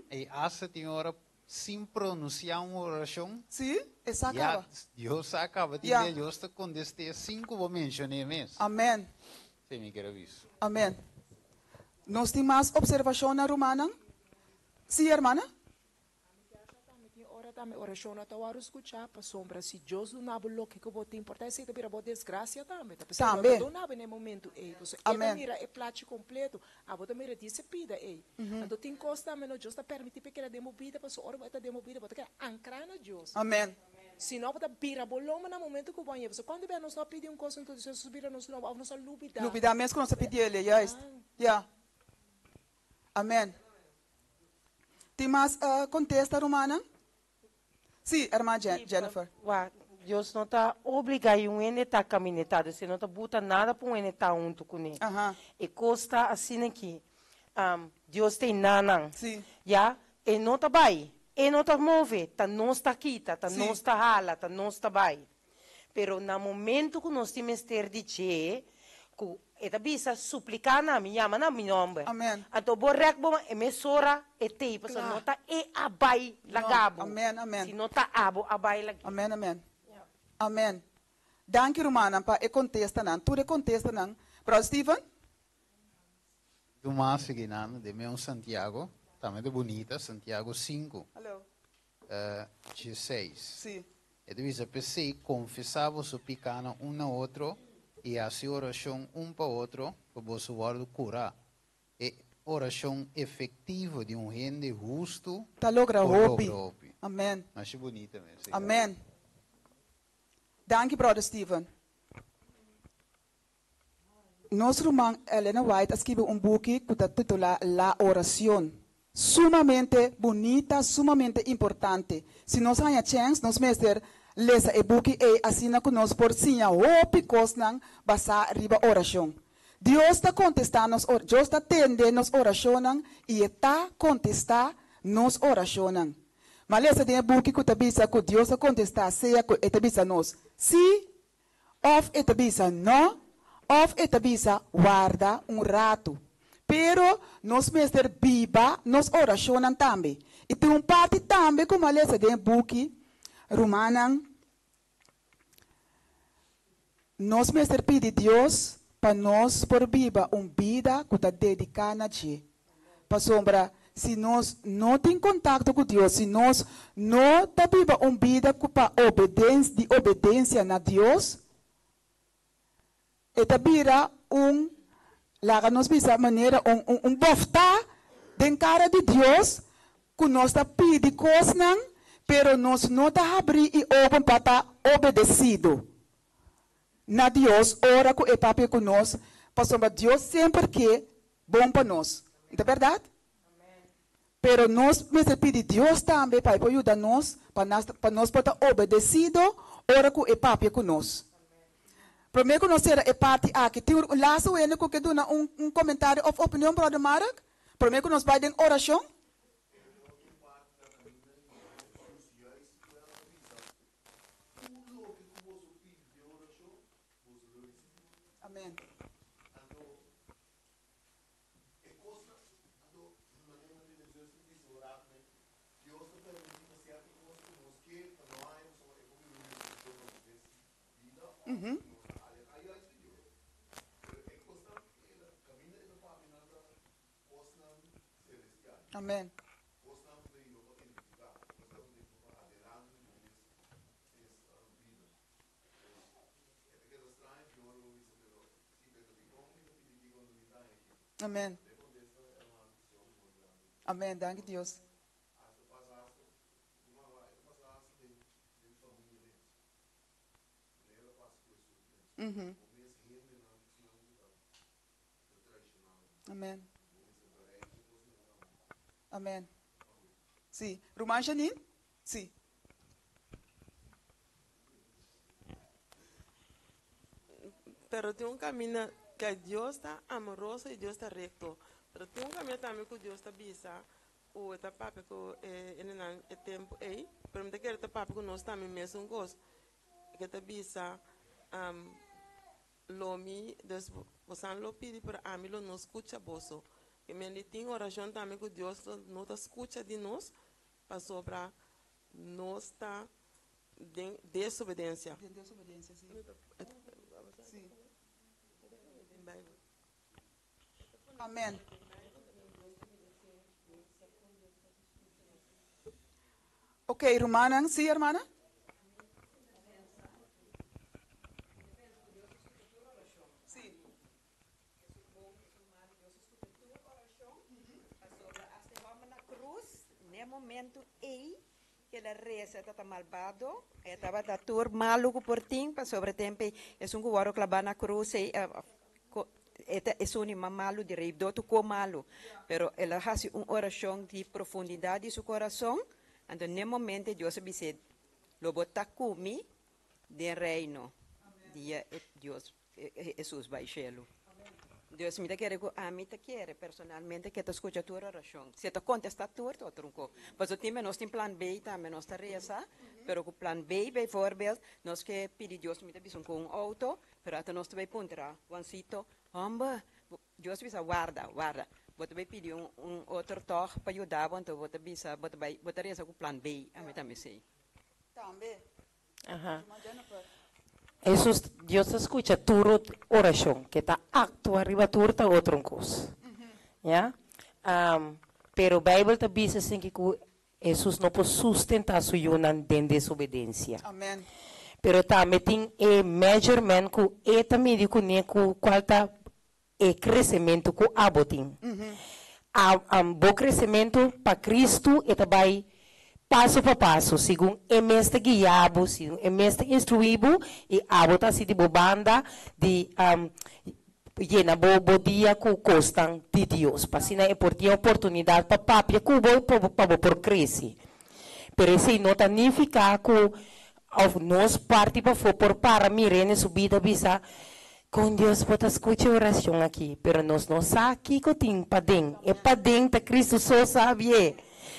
I asta tin ora sin pronunsiá un orashon, ya Dios sa kaba. Tin bia Dios ta kontest'é sin ku bo menshon'é mes. Amen. Esei mi kier a bisa. Amen. Nos tin mas opservashonnan, rumannan? Sí, hermana? Ami ta sa tambe tin ora tambe orashon no ta wòrdu skuchá, pasobra si Dios duna bo loke ku bo tin, por ta esei ta bira bo desgrasia tambe. Ta p'esei no ta duna bo na e momentu ei, pasobra e ta mira e plachi kompleto, abo ta mira di se pida ei. Anto tin kos tambe no Dios ta permití pa e keda den bo bida, pasobra ora bo e ta den bo bida bo ta keda ankrá na Dios. Si no bo ta bira bo lomba na momentu ku bo a yega, pasobra kuantu bia nos no a pidi un kos anto Dios a bira nos lomba òf nos a lubidá. Lubidá mes ku nos a pidi el, juist. Ya. Amen. Tin mas contesta rumannan? Sí, hermana Jennifer. Wak, Dios no ta obliga y un hende ta camineta, dus e no ta buta nada pa un hende ta hunto cune. E cos ta asina aki, Dios ta e nan. Ya, e no ta bay, e no ta move, ta nos ta kita, ta nos ta hala, ta nos ta bay. Pero na momento ku nos tin mester di dje, ku e ta bisa, Supliká na mi, yama na mi nòmber. Amen. Anto bo rèk bo man, e mesora e t'ei, pasobra no ta e a bai laga bo, Amen, amen. sino ta abo a bai lag'é. Amen, amen. Amen. Danki rumannan pa e kontestanan, tur e kontestanan. Bròder Steven? Un mas siguiendo de meu Santiago, tambe ta bunita, Santiago 5, Hallo. 16. Si. E ta bisa, p'esei, konfesá boso pikánan un na otro i hasi orashon un pa otro pa boso wòrdu kurá. E orashon efektivo di un hende hustu Ta logra por hopi. logra hopi. Amen. Masha bunita mes. Amen. Danki, Brother Steven. Nos ruman Elena White a skibi un buki ku ta titulá La Oración. Sumamente bunita, sumamente importante. Si nos haña chèns, nos mester lesa e buki ei asina ku nos por siña hopi kosnan basá riba orashon. Dios ta kontestá nos Dios ta tende nos orashonnan i e ta kontestá nos orashonnan. M'a lesa den e buki ku ta bisa ku Dios ta kontestá sea ku e ta bisa nos sí Òf e ta bisa nò, òf e ta bisa warda un ratu. Pero nos mester biba nos orashonnan tambe. I tin un parti tambe ku mi a lesa den e buki, Rumannan, nos mester pidi Dios pa nos por biba un bida ku ta dediká na dje. Pasobra si nos no tin kontakto ku Dios, si nos no ta biba un bida ku pa obedens di obedensia na Dios, e ta bira un, laga nos bisa manera un un un bòftá den kara di Dios ku nos ta pidi kosnan, pero nos no ta habrí i open pa ta obedesido na Dios ora ku e papia ku nos, pasobra Dios semper ke bon pa nos. No ta bèrdat? Pero nos mester pidi Dios tambe pa e por yuda nos pa nas pa nos por ta obedesido ora ku e papia ku nos. Promé ku nos sera e parti aki, tin un lastu hende ku ke duna un un komentario òf opinion, Bròder Mark? Promé ku nos bai den orashon? Amen. Amen. Amen. Amen. Danki Dios. Amen. Amen. Sí. Ruman Janine? Sí. Pero tin un camina que Dios ta amoroso y Dios ta recto. Pero tin un camina tambe cu Dios ta bisa cu e ta papia cu e hendenan e tempo ey. Pero mi ta kere ta papia cu nos tambe mesun cos. Ke ta bisa, Lo mi, dus bosan lo pidi, pero ami lo no scucha boso. Ke men di tin oracion tambe cu Dios lo no ta scucha di nos pasobra nos ta den desobedencia. Den desobedencia, si. Si. Amen. Ok, rumannan, si, hermana? N'e momento ei ke el a resa e ta malbado, e tabata tur malu ku por tin, pasobra e tempu ei esun ku wòrdu klabá na krus ei e ta esun di mas malu di rei, do tokó malu. Pero el a hasi un orashon di profundidat di su korason, anto n'e momento ei Dios a bis'é, Lo bo ta ku mi den reino dia e Dios Hesus bai shelu. Dus mi ta kere ku ami ta kere personalmente ke ta skucha tur orashon. Si e ta kontestá tur ta otro un ko. Pasobra tin be nos tin plan B tambe nos ta resa, pero ku plan B bijvoorbeeld nos ke pidi Dios mi ta bisa un ku un outo, pero ata nos ta bai puntra Juancito, homber, Dios bisa warda, warda. Bo ta bai pidi un un otro tòg pa yuda bo, anto bo ta bisa bo ta bai bo ta resa ku plan B, ami tambe esei. Tambe. Aha. Hesus, Dios ta skucha tur orashon, ke ta aktua riba tur ta otro un kos. Ya? Um, pero Bijbel ta bisa sin ku Jesus no por sustentá su yunan den desobedensia. Amen. Pero tambe tin e measurement ku e ta midi kuné ku kual ta e kresementu ku abo tin. A, um, bo kresementu pa Kristu e ta bai paso pa paso, segun e mes ta guia bo, segun e mes ta instruí bo, i abo ta hasi di bo banda di um, yena bo bo dia ku kosnan di Dios, pa asina e por tin oportunidat pa papia ku bo pa bo pa bo por krese. Pero esei no ta nifiká ku òf nos parti pafó por para mir'é na su bida bisa, Kon Dios bo ta skucha e orashon aki? Pero nos no sa kiko tin paden. E paden ta Kristu so sabié.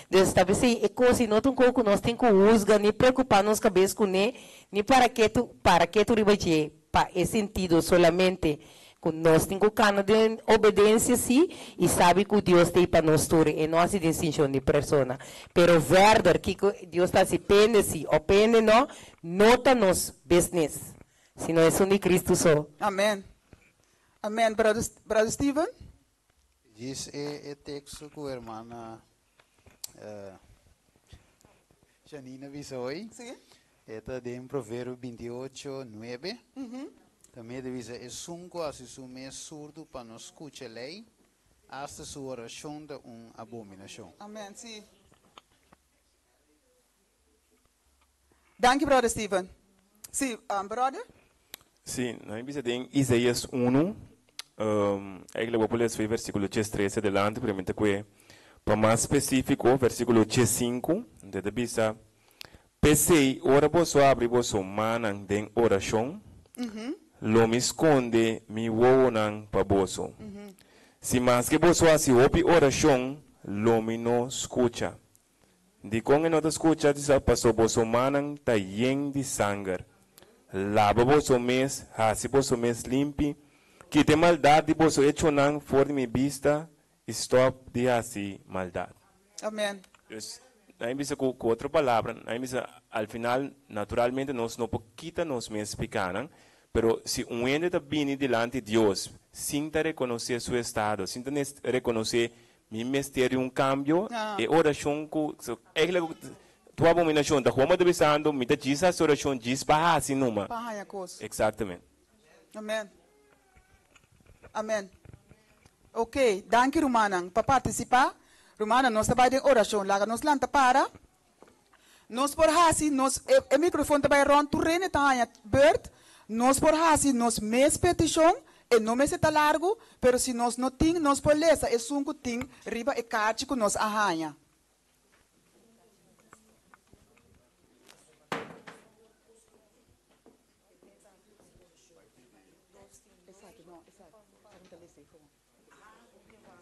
Dus ta p'esei e kos ei no ta un kos ku nos tin ku husga ni preokupá nos kabes kuné ni para ketu para ketu riba dje. Pa e sentido solamente ku nos tin ku kana den obedensia sí i sabi ku Dios ta ei pa nos tur, e no hasi distinshon di persona. Pero verder kiko Dios ta hasi pende sí o pende no, no ta nos business, sino esun di Cristo so. Amen. Amen, brother, brother Steven. Djis e e teksto ku hermana Janina bisa hoy. Sí. E ta den Proverbio 28, 9. Tambe ta bisa, Esun ku hasi su mes surdu pa no skucha lei, asta su orashon ta un abominashon. Amen, sí. Danki, brother Steven. Sí, brother? Sí, nan a bisa den Isaías unu, eigenlijk bo por lesa versíkulo diestres adelante, pero mi ta kue pa mas spesífiko, versíkulo diesinku, e ta bisa, P'esei, ora boso abri boso mannan den orashon, lo mi skonde mi wowonan pa boso. Si maske boso hasi hopi orashon, lo mi no skucha. Dikon e no ta skucha di sa? Paso boso mannan ta yen di sanger. Laba boso mes, hasi boso mes limpi, kita e maldat di boso echonan for di mi bista i stòp di hasi maldat. Amen. Dus, nan a bisa ku ku otro palabra, nan a bisa al final naturalmente nos no por kita nos mes pikánan, pero si un hende ta bini dilanti Dios sin ta rekonosé su estado, sin ta rekonosé Mi mester di un cambio, e oracion cu, eigenlijk tu abominacion ta gewoon ta bisando mi ta djis haci oracion djis pa haci numa. Pa haña cos. Exactamente. Amen. Amen. Ok, danki rumannan pa participa. Rumannan nos ta bay den oracion. Laga nos lanta para. Nos por haci nos, e microfon ta bay rond tur rende ta haña beurt. Nos por haci nos mes peticion, e no mester ta largo, pero si nos no tin nos por lesa esun cu tin riba e kaarchi cu nos a haña.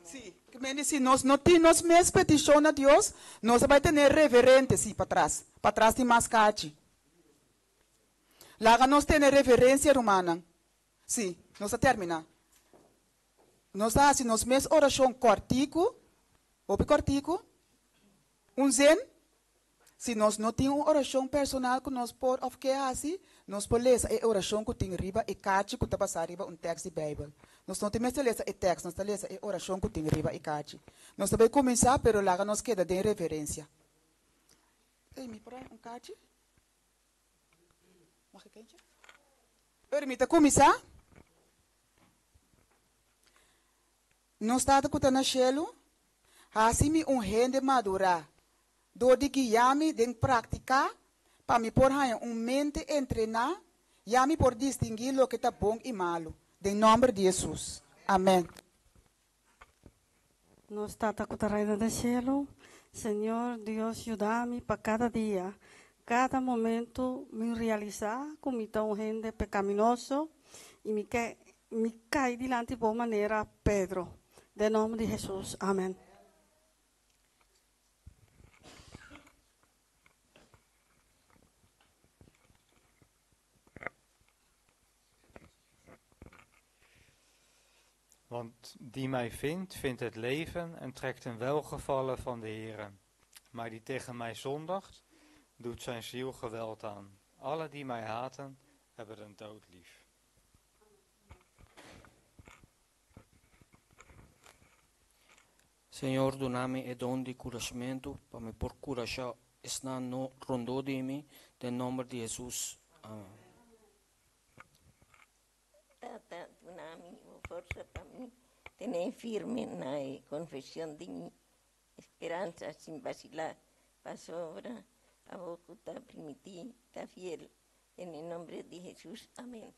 Sí, ke men di si nos no tin nos mes petishon na Dios, nos a bai tene reverente, sí, patras, patras tin mas kachi. Laga nos tene reverencia, rumannan. Sí, nos a terminá. Nos ta hasi nos mes orashon kòrtiku, hopi kòrtiku, un zin. Si nos no tin un orashon personal ku nos por òf ke hasi, nos por lesa e orashon ku tin riba e kachi ku ta basá riba un tèks di Beibel. Nos no tin mester lesa e tèks, nos ta lesa e orashon ku tin riba e kachi. Nos ta bai kuminsá, pero laga nos keda den reverensia. Ey, mi por haña un kachi? Mag ik eentje? Pero mi ta kuminsá. Nos Tata ku ta na shelu, hasi mi un hende madurá dor di guia mi den praktiká pa mi por haña un mente entrená ya mi por distinguí loke ta bon i malu. Den nòmber di Hesus. Amèn. Nos Tata ku ta reina den shelu, Señor Dios yuda mi pa kada dia, kada momento mi realisá ku mi ta un hende pekaminoso i mi ke Mi kai dilanti bo manera Pedro. Den nomber di Hesus. Amen. Want die mij vindt, vindt het leven en trekt een welgevallen van de Heere. Maar die tegen mij zondigt, doet zijn ziel geweld aan. Alle die mij haten, hebben de dood lief. Señor, duna mi e don di kurashamentu pa mi por kurashá esnan no rondó di mi, den nòmber di Hesus. Amen. Tata, duna mi bo forsa pa mi tene firme na e konfeshon di mi speransa sin basilá, pasobra abo ku ta primití ta fiel. Den e nombre di Hesus. Amen.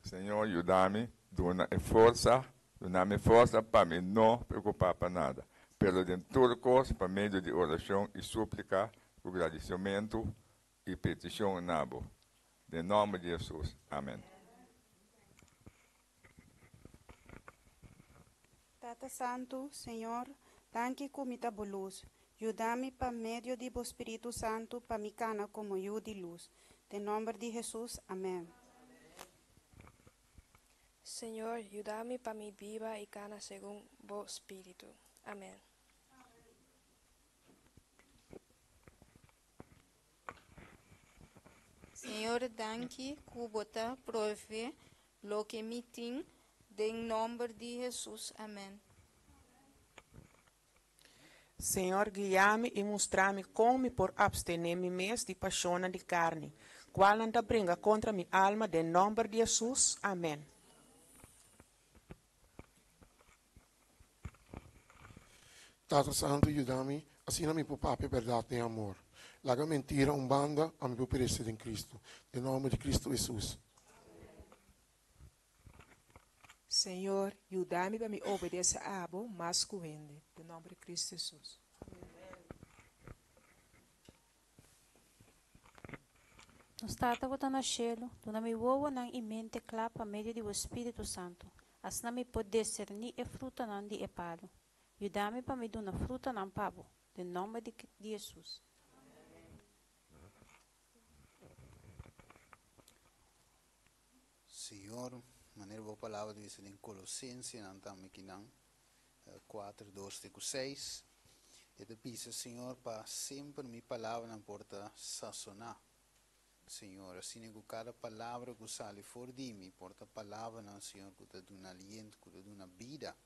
Señor yuda mi, duna e forsa, duna mi forsa pa mi no preocupa pa nada, pero den tur cos pa medio di oracion y suplica cu gradicimento y peticion na bo. Den nomber di Jesus. Amen. Tata Santu, Señor, danki ku mi ta bo lus. Yuda mi pa medio di bo Spiritu Santu pa mi kana komo yu di lus. Den nòmber di Hesus, amèn. Señor, yuda mi pa mi biba i kana segun bo Spiritu. Amèn. Señor danki ku bo ta provee loke mi tin den nomber di Hesus amen. Señor guia mi i mustra mi kon mi por abstené mi mes di pashonnan di karni, kualnan ta bringa kontra mi alma den nòmber di Hesus. Amen. Tata Santu yuda mi asina mi por papia bèrdat den amor. Laga mentira un banda pa mi por perese den Kristu. Den nòmber di Kristu Hesus. Señor, yuda mi pa mi obedece abo mas cu hende. Den nomber di Cristo Jesus. Nos Tata ku ta na shelu, duna mi wowonan i mente kla pa medio di bo Spiritu Santu, asina mi por diserní e frutanan di e palu. Yuda mi pa mi duna frutanan pa bo, den nòmber di di Hesus. Señor, manera bo palabra ta bisa den Colosensenan tambe kinan, 4, 2 te ku 6, e ta bisa, Señor, pa semper mi palabranan por ta sasoná, Señor, asina ku kada palabra ku sali for di mi por ta palabranan, Señor, ku ta duna aliento, ku ta duna bida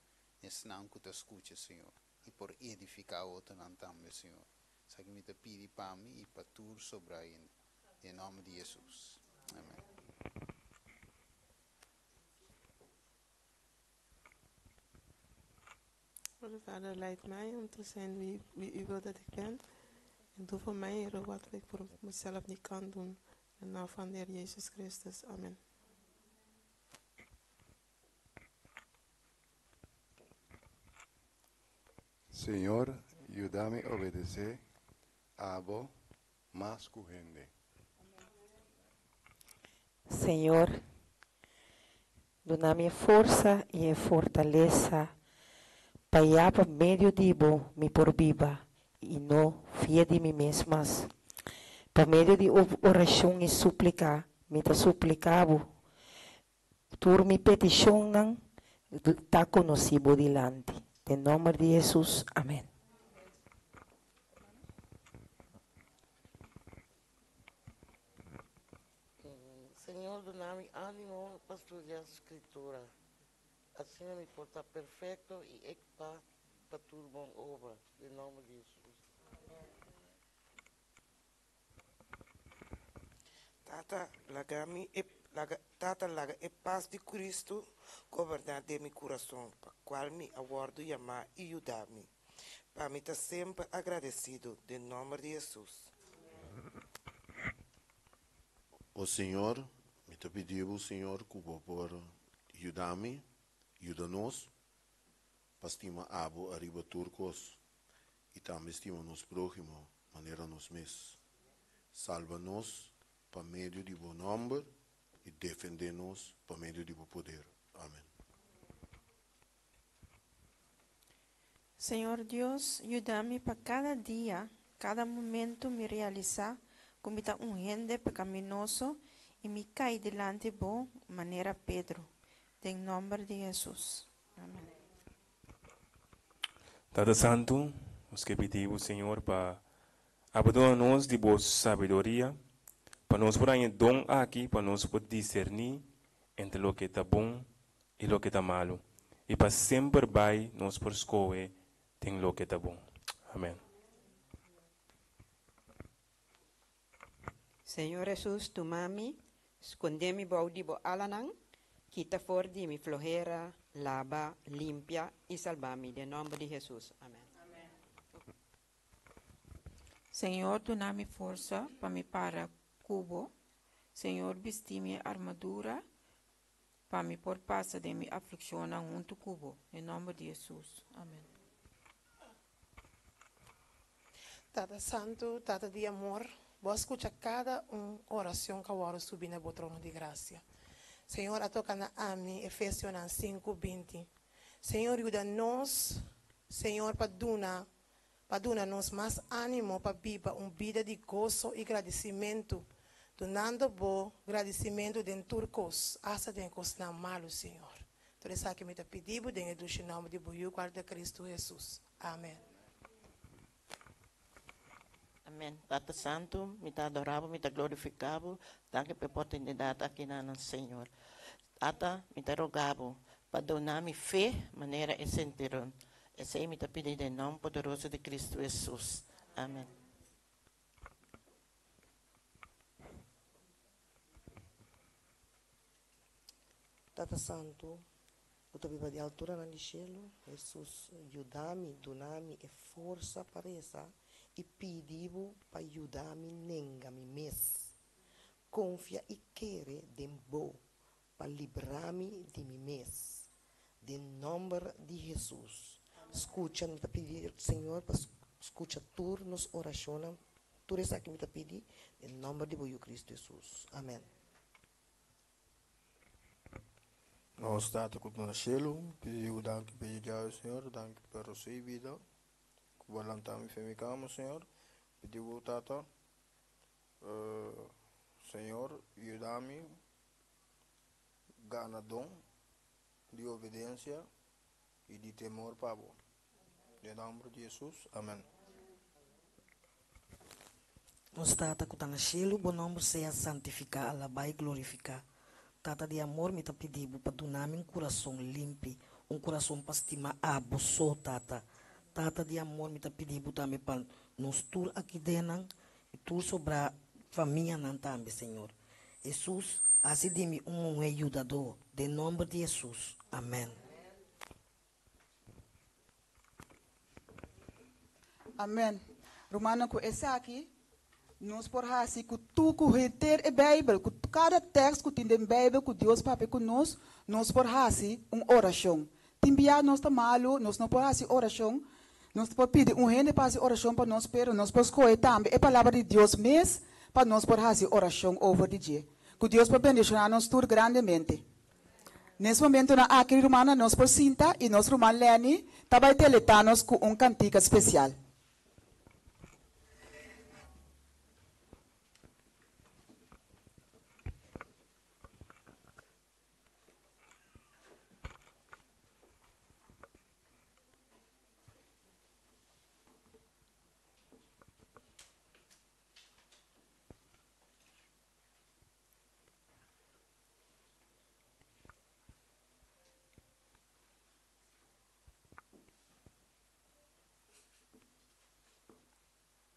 na esnan ku ta skucha, Señor, i por edifiká otronan tambe, Señor. Esaki mi ta pidi pa mi i pa tur sobrá hende. Den nòmber di Hesus. Amen. Onze Vader, leid mij om te zijn wie, wie u wil dat ik ben. En doe voor mij, Heer, wat ik voor mezelf niet kan doen. In de naam van de Heer Jezus Christus. Amen. Señor, yuda mi obedesé Abo mas ku hende. Señor, duna mi e forsa i e fortalesa pa ya pa medio di Bo mi por biba i no fia di mi mes mas. Pa medio di orashon i suplika mi ta suplika Bo tur mi petishonnan ta konosí Bo dilanti. Den nòmber di Hesus, amen. Señor duna mi ánimo pa studia Scritura, asina mi por ta perfecto y equipá pa tur bon obra, den nomber di Jesus. Tata, laga mi e laga Tata, laga e pas di Cristo goberná den mi kurason, pa kual mi a wòrdu yamá i yuda mi, pa mi ta semper agradesido, den nòmber di Hesus. O Señor, mi ta pidi bo, Señor, ku bo por yuda mi, yuda nos, pa stima abo ariba tur kos, i tambe stima nos próhimo manera nos mes. Salba nos pa medio di bo nòmber i defendé nos pa medio di bo poder. Amen. Señor Dios, yuda mi pa kada dia, kada momento mi realisá ku mi ta un hende pekaminoso i mi kai dilanti Bo manera Pedro. Den nòmber di Hesus. Amen. Tata Santu, nos ke pidi bo, Señor, pa abo duna nos di bo sabiduria, pa nos por haña e don aki pa nos por diserní entre loke ta bon i loke ta malu, i pa semper bai nos por skohe den loke ta bon. Amèn. Señor Hesus, tuma mi, skonde mi bou di bo alanan, kita for di mi flohera, laba, limpia i salba mi, den nòmber di Hesus. Amèn. Señor duna mi forsa pa mi para ku bo, Señor bisti mi e armadura pa mi por pasa den mi aflikshonnan huntu ku bo, den nòmber di Hesus. Amèn. Tata Santu, Tata di amor, Bo a skucha kada un orashon ku a wòrdu subi na Bo trono di grasia. Señor a toka na ami Efesionan sinku, 20. Señor yuda nos, Señor pa duna pa duna nos mas ánimo pa biba un bida di goso i gradisimentu, dunando Bo gradisimentu den tur kos, asta den kosnan malu, Señor. Tur esaki mi ta pidi Bo den e dushi nòmber di Bo Yu, kual ta Kristu Hesus. Amen. Amen. Tata Santu, mi ta adorá Bo, mi ta glorifiká Bo. Danki pa e oportunidat aki na nos, Señor. Tata, mi ta rogá Bo pa duna mi fe manera e sentiron. Esei mi ta pidi den nòmber poderoso di Kristu Hesus. Amen. Tata Santu, ku ta biba di alturanan di shelu, Hesus, yuda mi, duna mi e forsa pa resa i pidi bo pa yuda mi nenga mi mes, konfia i kere den bo pa libra mi di mi mes. Den nòmber di Hesus. Skucha, mi ta pidi Señor pa skucha tur nos orashonnan, tur esaki mi ta pidi den nòmber di bo Yu Kristu Hesus. Amèn. Nos Tata ku ta na shelu, pidi Dios danki pa e djawe, Señor, danki pa rosé bida ku bo a lanta mi fen mi kama, Señor. Pidi bo, Tata, Señor, yuda mi gana don di obedensia i di temor pa bo. Den nòmber di Hesus, amèn. Nos Tata ku ta na shelu, bo nòmber sea santifiká, alabá i glorifiká. Tata di amor, mi ta pidi bo pa duna mi un kurason limpi, un kurason pa stima abo so, Tata. Tata di amor, mi ta pidi bo tambe pa nos tur aki dennan i tur sobrá famianan tambe, Señor. Hesus, hasi di mi un muhé yudadó, den nòmber di Hesus. Amèn. Amen. Rumannan, ku esaki nos por hasi ku tur ku henter e Beibel, ku kada tèks ku tin den Beibel ku Dios papia ku nos, nos por hasi un orashon. Tin bia nos ta malu, nos no por hasi orashon, nos por pidi un hende pa hasi orashon pa nos, pero nos por skohe tambe e Palabra di Dios mes pa nos por hasi orashon over di dje. Ku Dios por bendishoná nos tur grandemente. Nes momentonan aki rumannan nos por sinta y nos ruman Lenny ta bay deleta nos cu un cantica special.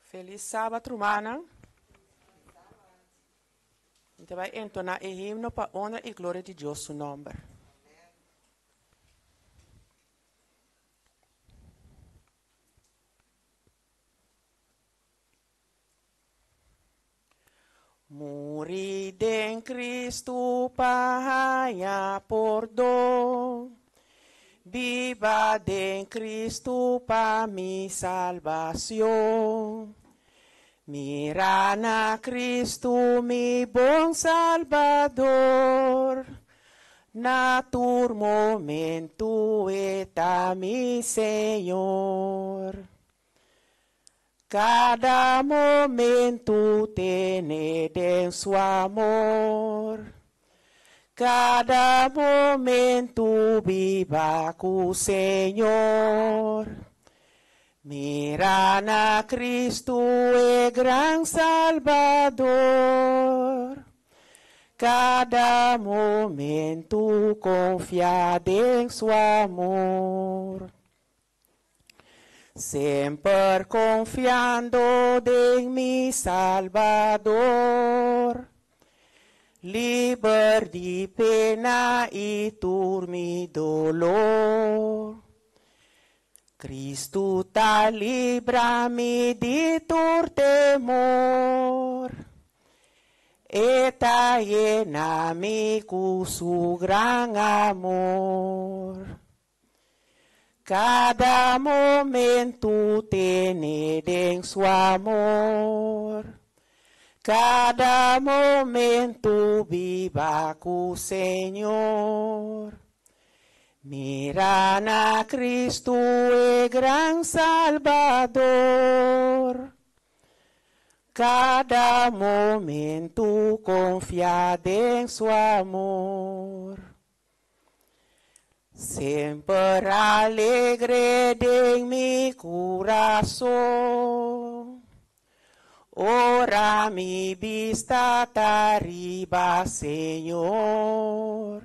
Felis Sabat rumannan. Mi ta bai entona e himno pa honra i gloria di Dios su nomber. Muri den Cristo pa haña pordon. Biba den Cristo pa mi salbacion. Mira na Cristo mi bon Salbador. Na tur momento e ta mi Señor. Cada momento tene den su amor. Cada momento biba cu Señor. Mira na Cristo e gran Salbador. Kada momentu konfia den su amor. Semper konfiando den mi Salbador. Liber di pena i tur mi dolor. Kristu ta libra mi di tur temor. E ta yena mi ku su gran amor. Kada momentu tene den su amor. Kada momentu biba ku Señor. Mira na Kristu e gran Salbador. Kada momentu konfia den su amor. Semper alegre den mi kurason. Ora mi bista ta riba Señor.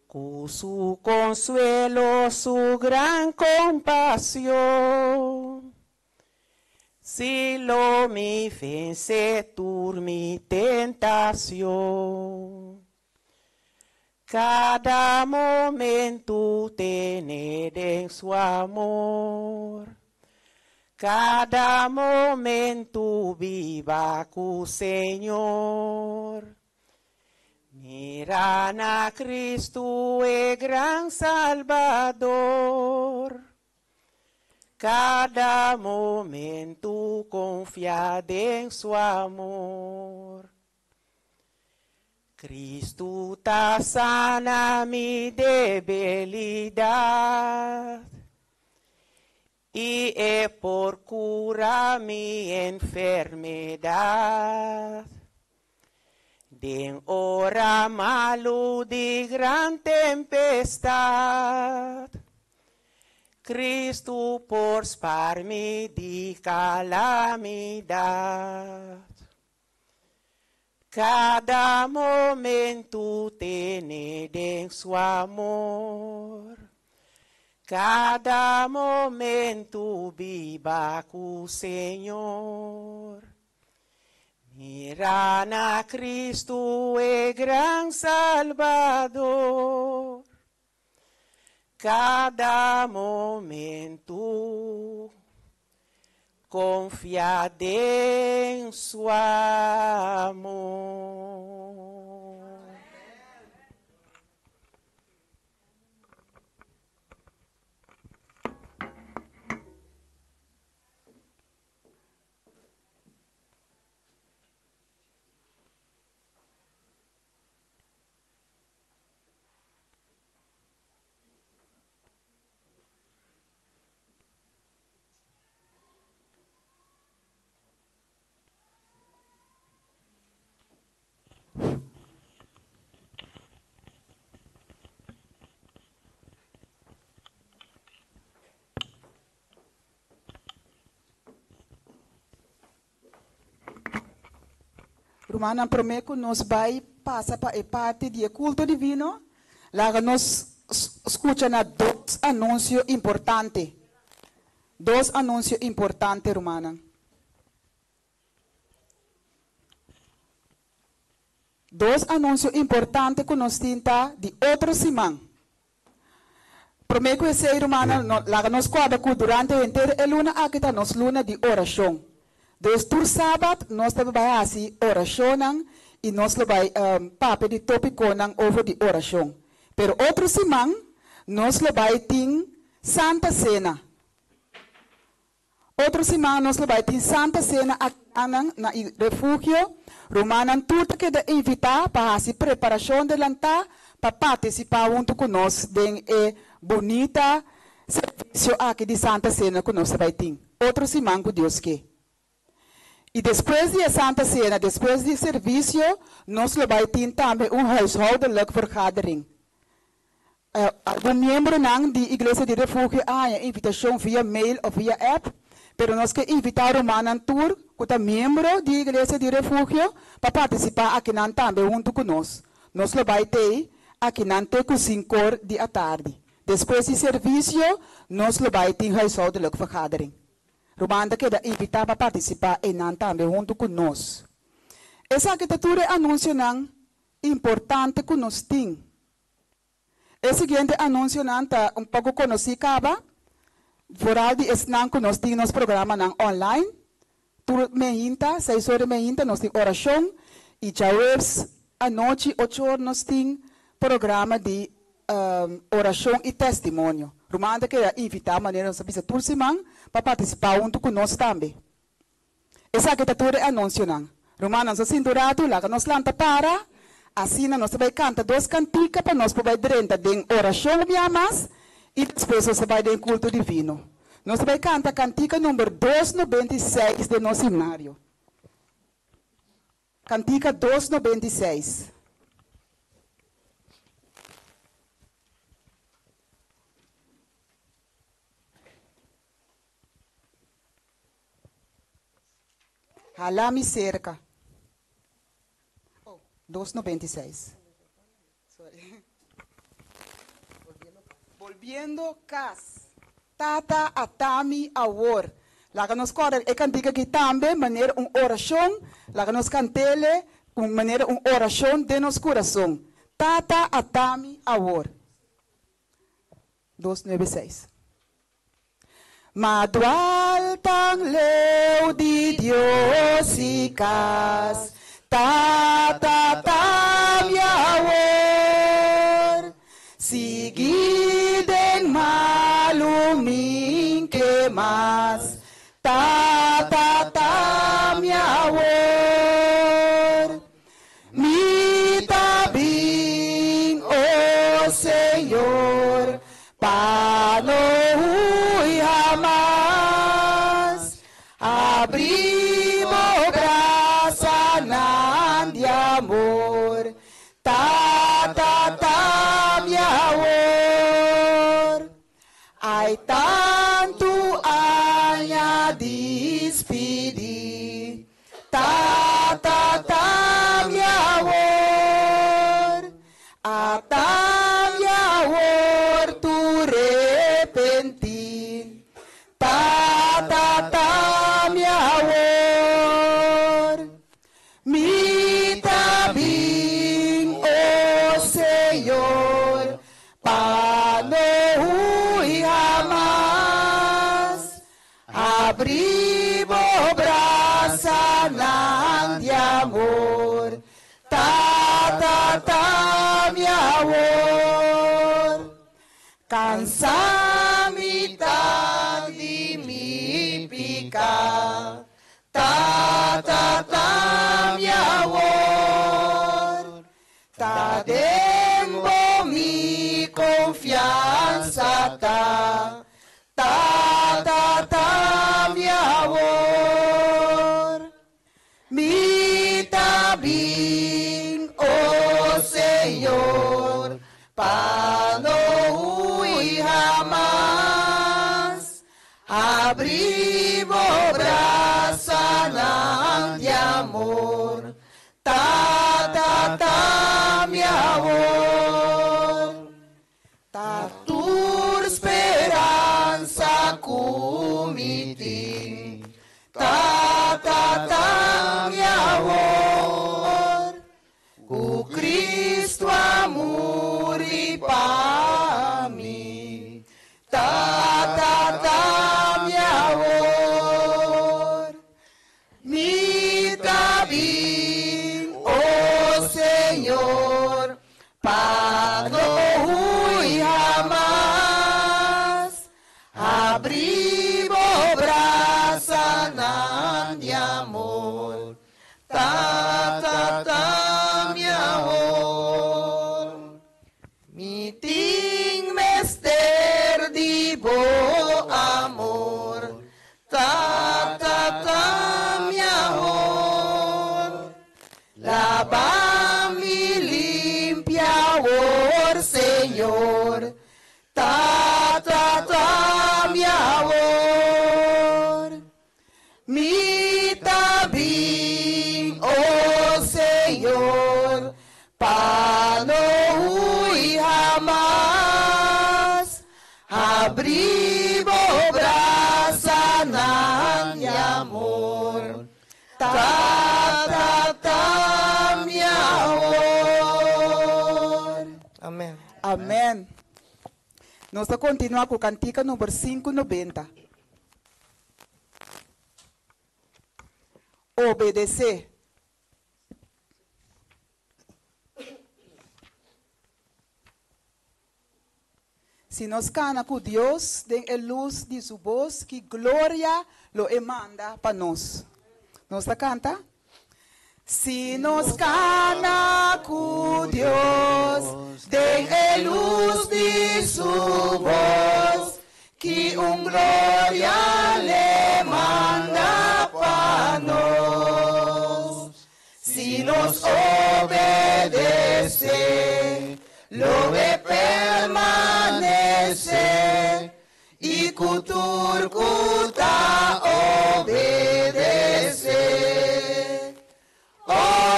Ku su konsuelo, su gran kompashon. Si lo mi vense tur mi tentashon. Kada momentu tene den su amor. Kada momentu biba ku Señor. Mira na Kristu e gran Salbador. Kada momentu konfia den su amor. Kristu ta sana mi debilidat i e por kura mi enfermedat. Den ora malu di gran tempestat, Kristu por spar mi di kalamidat. Kada momentu tene den su amor. Kada momentu biba ku Señor. Mira na Kristu e gran Salbador. Kada momentu konfia den su amor. Rumannan, promé ku nos bai pasa pa e parti di e kulto divino, laga nos skucha na dos anunsio importante. Dos anunsio importante, rumannan. Dos anunsio importante ku nos tin ta di otro siman. Promé ku esei, rumannan, no laga nos kòrda ku durante henter e luna aki ta nos luna di orashon. Dus tur sabat nos ta bai hasi orashonnan i nos lo bai papia di tópikonan over di orashon. Pero otro siman nos lo bai tin Santa Sena. Otro siman nos lo bai tin Santa Sena akinan na e refugio. Rumannan tur ta keda invitá pa hasi preparashon delantá pa partisipá huntu ku nos den e bunita servisio aki di Santa Sena ku nos ta bai tin otro siman ku Dios ke. I despues di e Santa Sena, despues di servisio, nos lo bai tin tambe un huishoudelijk vergadering. Algun miembronan di Iglesia di Refugio a haña invitashon via mail òf via app. Pero nos ke invitá rumannan tur ku ta miembro di Iglesia di Refugio pa partisipá akinan tambe huntu ku nos. Nos lo bai t'ei akinan te ku sinkor di atardi. Despues di servisio nos lo bai tin huishoudelijk vergadering. Ruman ta keda invitá pa partisipá einan tambe huntu ku nos. Esaki ta tur e anunsionan importante ku nos tin. E siguiente anunsionan ta un poko konosí kaba, vooral di esnan ku nos tin nos programanan online. Tur meinta, seis or di meinta nos tin orashon i djaweps anochi ocho or nos tin programa di orashon i testimonio. Ruman ta keda invitá manera nos ta bisa tur siman pa partisipá huntu ku nos tambe. Esaki ta tur e anunsionan. Rumannan, so sinti un ratu, laga nos lanta para, asina nos ta bai kanta dos kantika pa nos por bai drenta den orashon un bia mas i despues nos ta bai den kulto divino. Nos ta bai kanta kantika number 296 den nos himnario. Kantika 296. Hala mi serka. Oh, 296. Sorry. Bolbiendo kas. Tata atami awor. Laga nos kòrda e kantika aki tambe manera un orashon. Laga nos kant'ele manera un orashon den nos kurason. Tata atami awor. 296. Ma dwal tan leu di Dios i kas, Tata ta mi awor. Sigui den malu min ke mas, Tata ta mi awor. Mi ta bin, o Señor, pa no hui hamas. Abri bo brasanan di amor, Tata ta mi awor. Ai tantu aña dispidi, Tata ta mi awor. Ata mi awor tu repenti, Tata ta mi awor. Mi ta bin, o Señor, pa no hui hamas. Abri bo brasanan di amor, Tata ta mi awor. Kansa mi ta di mi piká, Tata ta mi awor. Ta den bo mi konfiansa ta, Tata ta mi awor. Mi ta bin, o Señor, pa no hui hamas. Abri bo brasanan di amor, Tata ta mi awor. Ta tur speransa ku mi tin, Tata ta mi awor. Ku Cristo a muri pa mi, Tata ta mi awor. Mi ta bin, o Señor, pa no hui hamas. Abri bo brasanan di amor, Tata ta mi awor. Mi tin mester di bo amor, Tata ta mi awor. Laba mi limpia awor, Señor, Tata ta mi awor. Amen. Nos ta kontinuá ku kantika number 590. Obedesé. Si nos kana ku Dios den e lus di su bos, ki gloria lo e manda pa nos. Nos ta kanta, Si nos kana ku Dios den e lus di su bos, ki un gloria l'e manda pa nos. Si nos obedesé, lo e permanesé, i ku tur ku ta obedesé.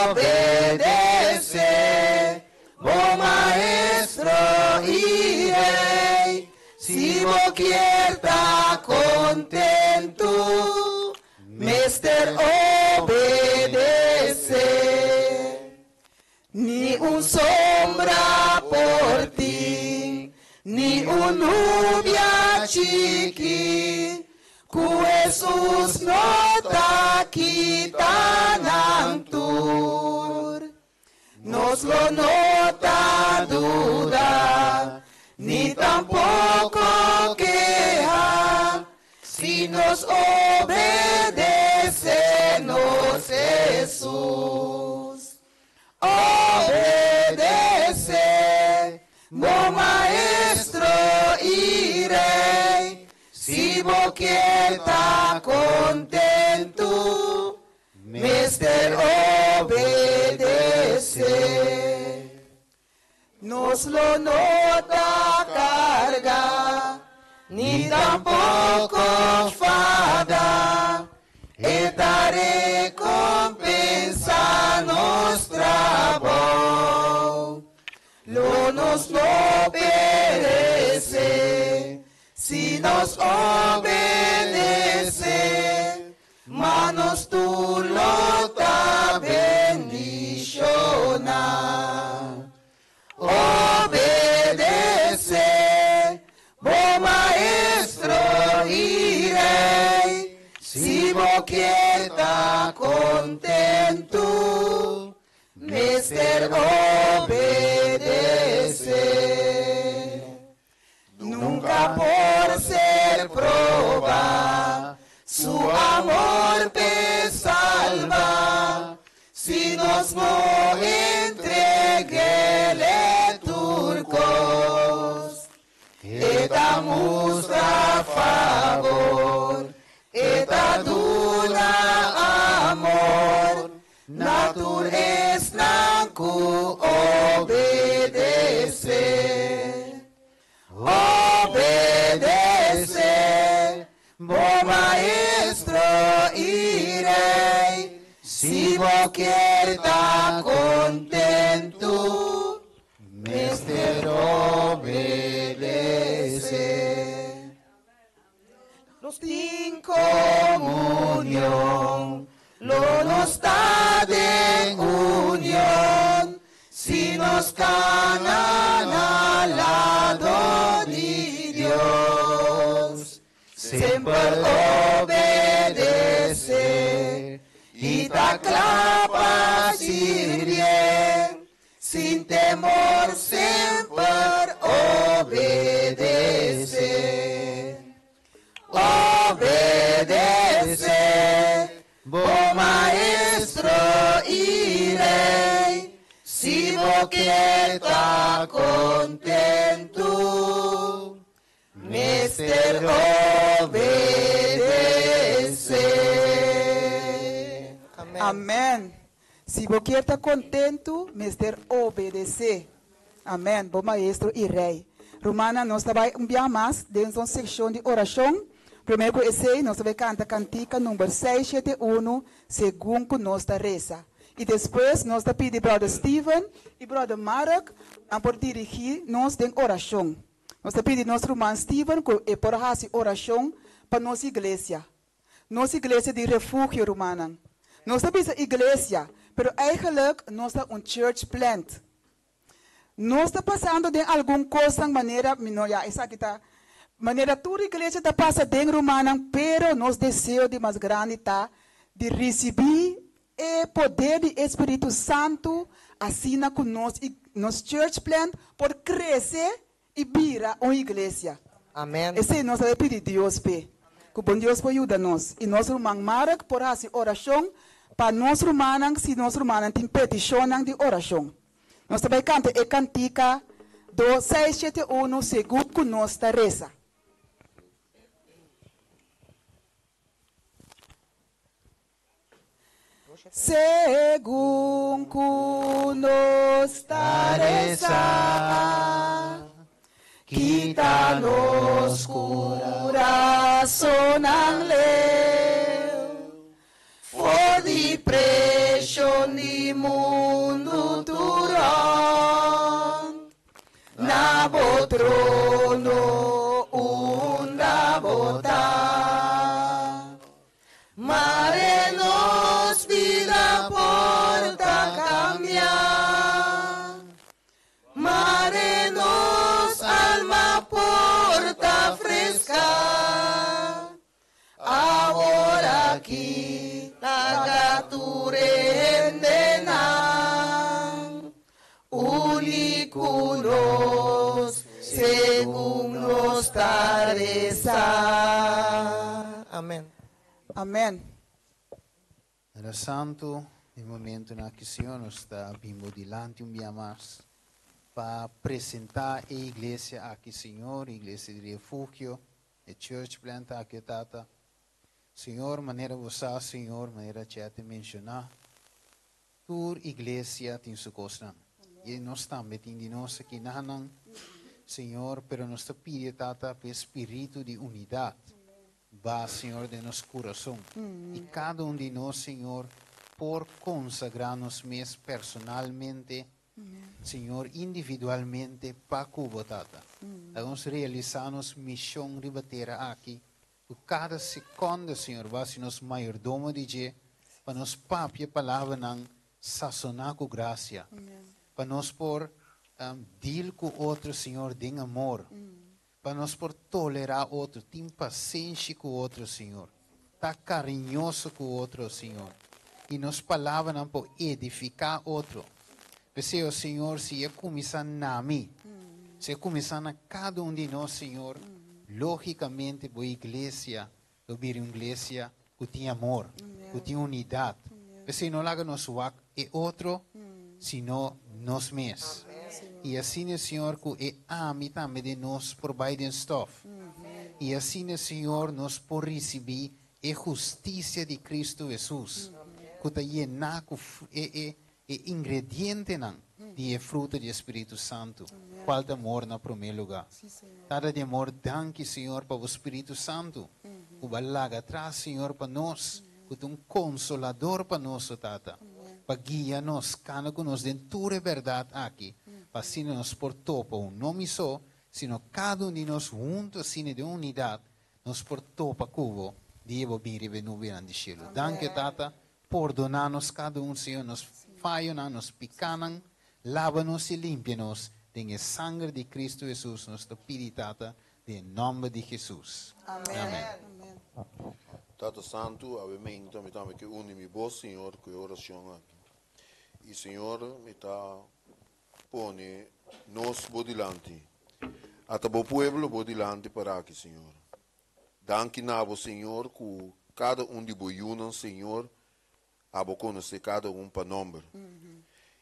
Obedesé bo Maestro i Rei, si bo kier ta kontentu. Mester obedesé. Ni un sombra por tin, ni un nubia chikí, ku Hesus no ta kita nan tur. Nos lo no ta duda, ni tampoko keha, si nos obedesé nos Hesus. Obedesé bo Maestro i Rei, si bo kier ta kontentu. Mester obedesé. Nos lo no ta karga, ni tampoko fada, e ta rekompensá nos trabou. Lo nos no peresé, si nos obedesé. Ma nos tur lo ta bendishoná. Obedesé bo Maestro i Rei, si bo kier ta kontentu, mester obedesé. Nunca por ser proba, su amor p'e salba, si nos no entreguele tur cos. E ta mustra favor, e ta duna amor, na tur esnan ku obedesé. Obedesé bo Maestro i Rei, si bo kier ta kontentu, mester obedesé. Nos tin komunion, lo nos ta den union, si nos kana na lado di Dios. Semper obedesé i ta kla pa sirbié, Sin temor semper obedesé. Obedesé bo Maestro i Rei, si bo kier ta kontentu, mester obedesé. Amen. Si bo kier ta kontentu, mester obedesé. Amèn, bo Maestro i Rei. Rumannan, nos ta bai un bia mas den nos sekshon di orashon. Promé ku esei, nos ta bai kanta kantika number seis shete unu, segun ku nos ta resa. I despues nos ta pidi Bròder Steven i Bròder Mark nan por dirigí nos den orashon. Nos ta pidi nos ruman Steven ku e por hasi orashon pa nos iglesia. Nos iglesia di refugio, rumannan. Nos ta bisa iglesia, pero eigenlijk nos ta un church plant. Nos ta pasando den algun kosnan manera, mi no ya esaki ta manera tur iglesia ta pasa den rumannan, pero nos deseo di mas grandi ta di risibí e poder di e Spiritu Santu asina ku nos nos church plant por krese i bira un iglesia. Amen. Esei nos ta pidi Dios p'e. Ku bon Dios por yuda nos. I nos ruman Mark por hasi orashon pa nos rumannan si nos rumannan tin petishonnan di orashon. Nos ta bai kanta e kantika dos, seis, shete, unu segun ku nos ta resa. Segun ku nos ta resa, kita nos kurasonnan leu for di preshon di mundu tur rònt, na bo trono unda bo ta. Mare nos bida por ta cambia, Mare nos alma por ta fresca, Awor aki laga tur e hendenan uni cu nos segun nos ta resa. Amen. Amen. Tata Santu, den momentunan aki Señor nos ta bin bo dilanti un bia mas pa presenta e iglesia aki Señor, iglesia di refugio, e church plant aki o Tata. Señor, manera bo sa Señor, manera Chet a menciona, Tur iglesia tin su kosnan. I nos tambe tin di nos aki nanan, Señor, pero nos ta pidi, Tata, pa e spiritu di unidat ba, Señor, den nos kurason. I kada un di nos, Señor, por konsagrá nos mes personalmente, Señor, individualmente pa ku Bo, Tata. Laga nos realisá nos mishon riba tera aki Ku kada sekonde, Señor, bo hasi nos mayordomo di dje, pa nos papia palabranan sasoná ku grasia, pa nos por deal ku otro, Señor, den amor, pa nos por tolerá otro, tin pasenshi ku otro, Señor, ta kariñoso ku otro, Señor, i nos palabranan por edifiká otro. P'esei, o Señor, si e kuminsá na mi, si e kuminsá na kada un di nos, Señor, lógikamente bo iglesia lo bira un iglesia ku tin amor, ku tin unidat. P'esei no laga nos wak e otro, sino nos mes. I asina, Señor, ku e ami tambe den nos por bai den stòf. I asina, Señor, nos por risibí e hustisia di Kristu Hesus, ku ta yená ku e e E ingredientenan di e fruta di e Spiritu Santu, cual ta amor na prome luga. Tata di amor, danki Señor pa bo Spiritu Santu cu bo a laga atras Señor pa nos, cu ta un consolador pa nos, o Tata, pa guia nos, cana cu nos den tur e berdad aki, pa asina nos por topa un no mi so, sino cada un di nos hunto asina den unidad nos por topa cu bo dia bo bin riba e nubenan di cielo. Danki, o Tata, Pordoná nos kada un, Señor, nos fayonan, nos pikánan, laba nos i limpia nos den e sanger di Cristo Jesus nos ta pidi, Tata, den e nòmber di Jesus. Amen. Tata Santu, awe meinta mi tambe ke uni mi bos, Señor, ku e oracion aki. I, Señor, mi ta pone nos bo dilanti. Ata bo pueblo bo dilanti para aki, Señor. Danki na bo Señor ku kada un di bo yunan Señor abo konosé kada un pa nomber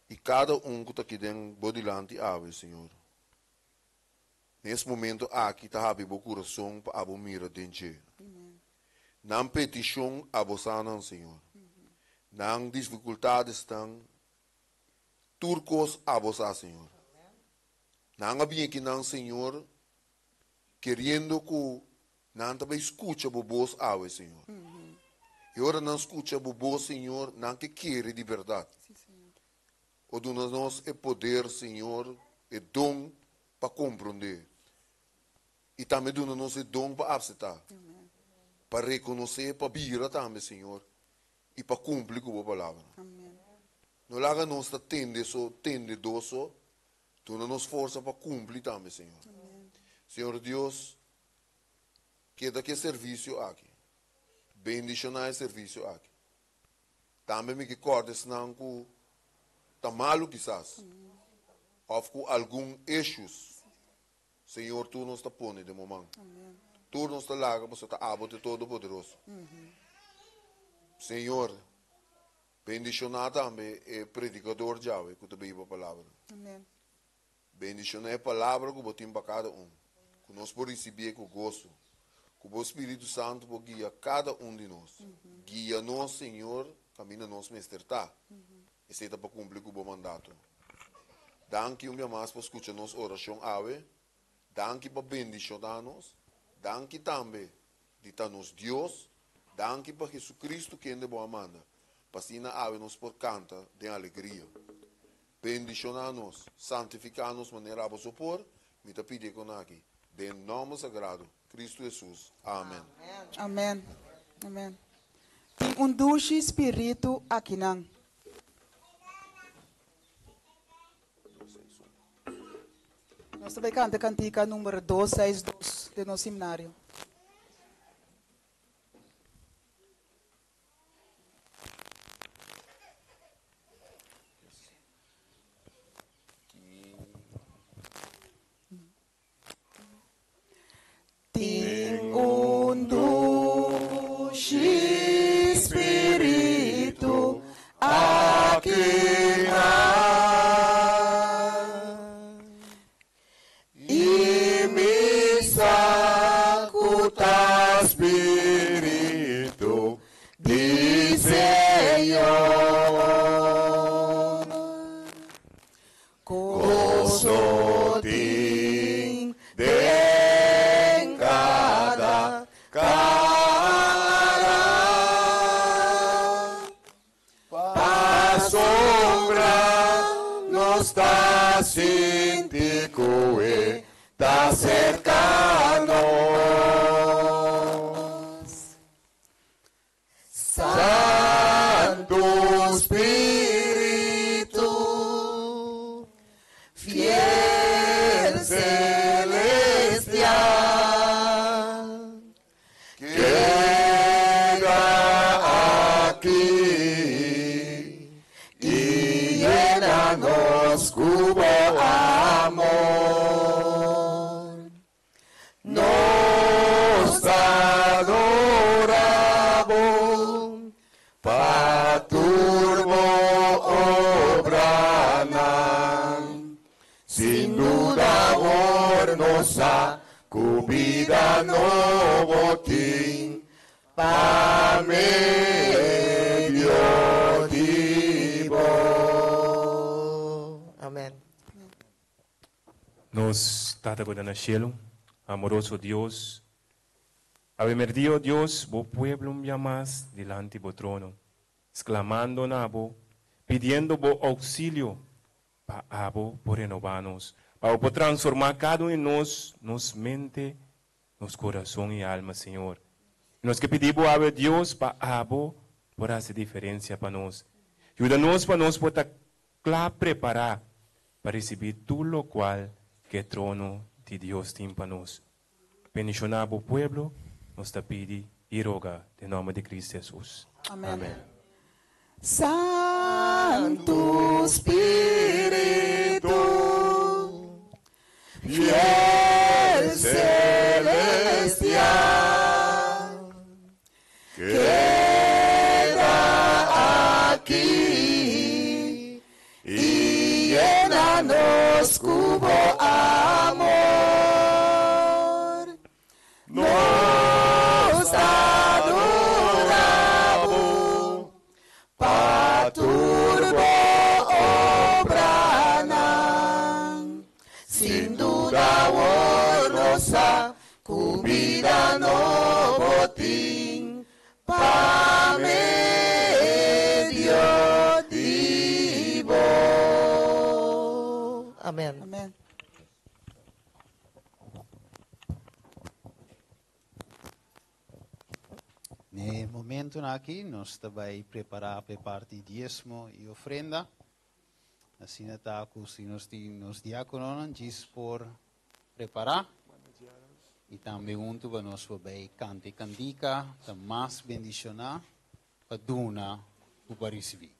i kada un ku ta aki den bo dilanti awe Señor nes momento aki ta habri bo kurason pa abo mira den dje nan petishon abo sa nan Señor nan difikultadesnan tur kos abo sa Señor nan a bin aki nan Señor Keriendo ku nan ta bai skucha bo bos awe, Señor. I ora nan skucha bo bos, Señor, nan ke kere di bèrdat. O duna nos e poder, Señor, e don pa komprondé. I tambe duna nos e don pa apseptá, pa rekonosé, pa bira tambe, Señor, i pa kumpli ku bo palabra. No laga nos ta tende so, tende dos so. Duna nos forsa pa kumpli tambe, Señor. Señor Dios, keda ku e servisio aki. Bendishoná e servisio aki. Tambe mi ke kòrda esnan ku ta malu kisas òf ku algun issues. Señor tur nos ta pone den bo man. Tur nos ta laga pasobra ta abo ta e Todopoderoso. Señor, bendishoná tambe e predikador djawe ku ta biba palabra. Bendishoná e palabra ku bo tin pa kada un, ku nos por risibié ku goso. Ku bo Spiritu Santu por guia kada un di nos. Guia nos, Señor, kaminda nos mester ta. Esei ta pa kumpli ku bo mandato. Danki un bia mas pa skucha nos orashon awe. Danki pa bendishoná nos. Danki tambe di ta nos Dios. Danki pa Jesucristo kende bo a manda, pa asina awe nos por kanta den alegria. Bendishoná nos, santifiká nos manera abo so por, mi ta pidi e kon aki, den nòmber sagrado, Cristo Jesus. Amen. Amen. Amen. Tin un dushi spiritu akinan. Nos ta bai kanta kantika number 262 den nos himnario. Tin un dushi spiritu akinan I mi sa ku ta spiritu di Señor. Goso tin den kada kara. Pasobra nos ta sinti ku e ta serka nos. Santu Spiritu, fiel celestial, Keda aki i yena nos ku bo amor. Nos ta adora bo pa tur bo obranan. Sin duda awor nos sa ku bida nobo tin pa medio di bo. Amen. Nos Tata ku ta na shelu, amoroso Dios, awe merdio Dios bo pueblo un bia mas dilanti bo trono, sklamando na bo, pidiendo bo ouksilio Pa abo por renobá nos, pa bo por transformá kada un di nos, nos mente, nos kurason i alma, Señor. I nos ke pidi bo awe, Dios, pa abo por hasi diferensia pa nos. Yuda nos pa nos por ta kla prepará pa risibí tur lokual ku e trono di Dios tin pa nos. Bendishoná bo pueblo, nos ta pidi i roga den nòmber di Cristo Hesus. Amen. Santu Spiritu, fiel celestial, keda aki i yena nos ku bo amor. Nos ta adora bo pa tur bo obranan. Sin duda awor nos sa Ku bida nobo tin pa medio di bo. Amen. Amen. Ne momentonan aki nos ta bai prepara pa e parti diesmo y ofrenda. Asina ta ku si nos tin nos diákononan djis por prepará i tambe huntu pa nos por bai kanta e kantika ta mas bendishoná pa duna ku pa risibí.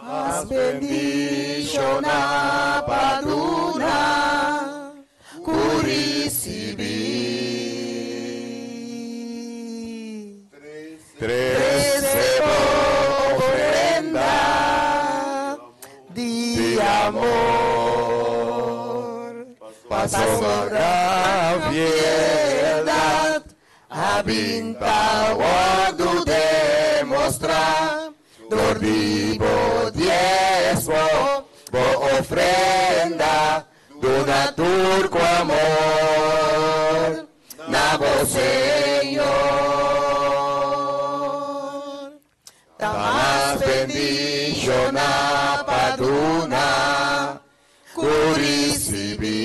Mas bendiciona pa duna ku ricibi. Trece bo ofrenda di amor, pasobra gran fieldad a bin ta wordu demostrá dor di bo diesmo, bo ofrenda, duna tur ku amor na bo Señor. Ta mas bendishoná pa duna ku risibí.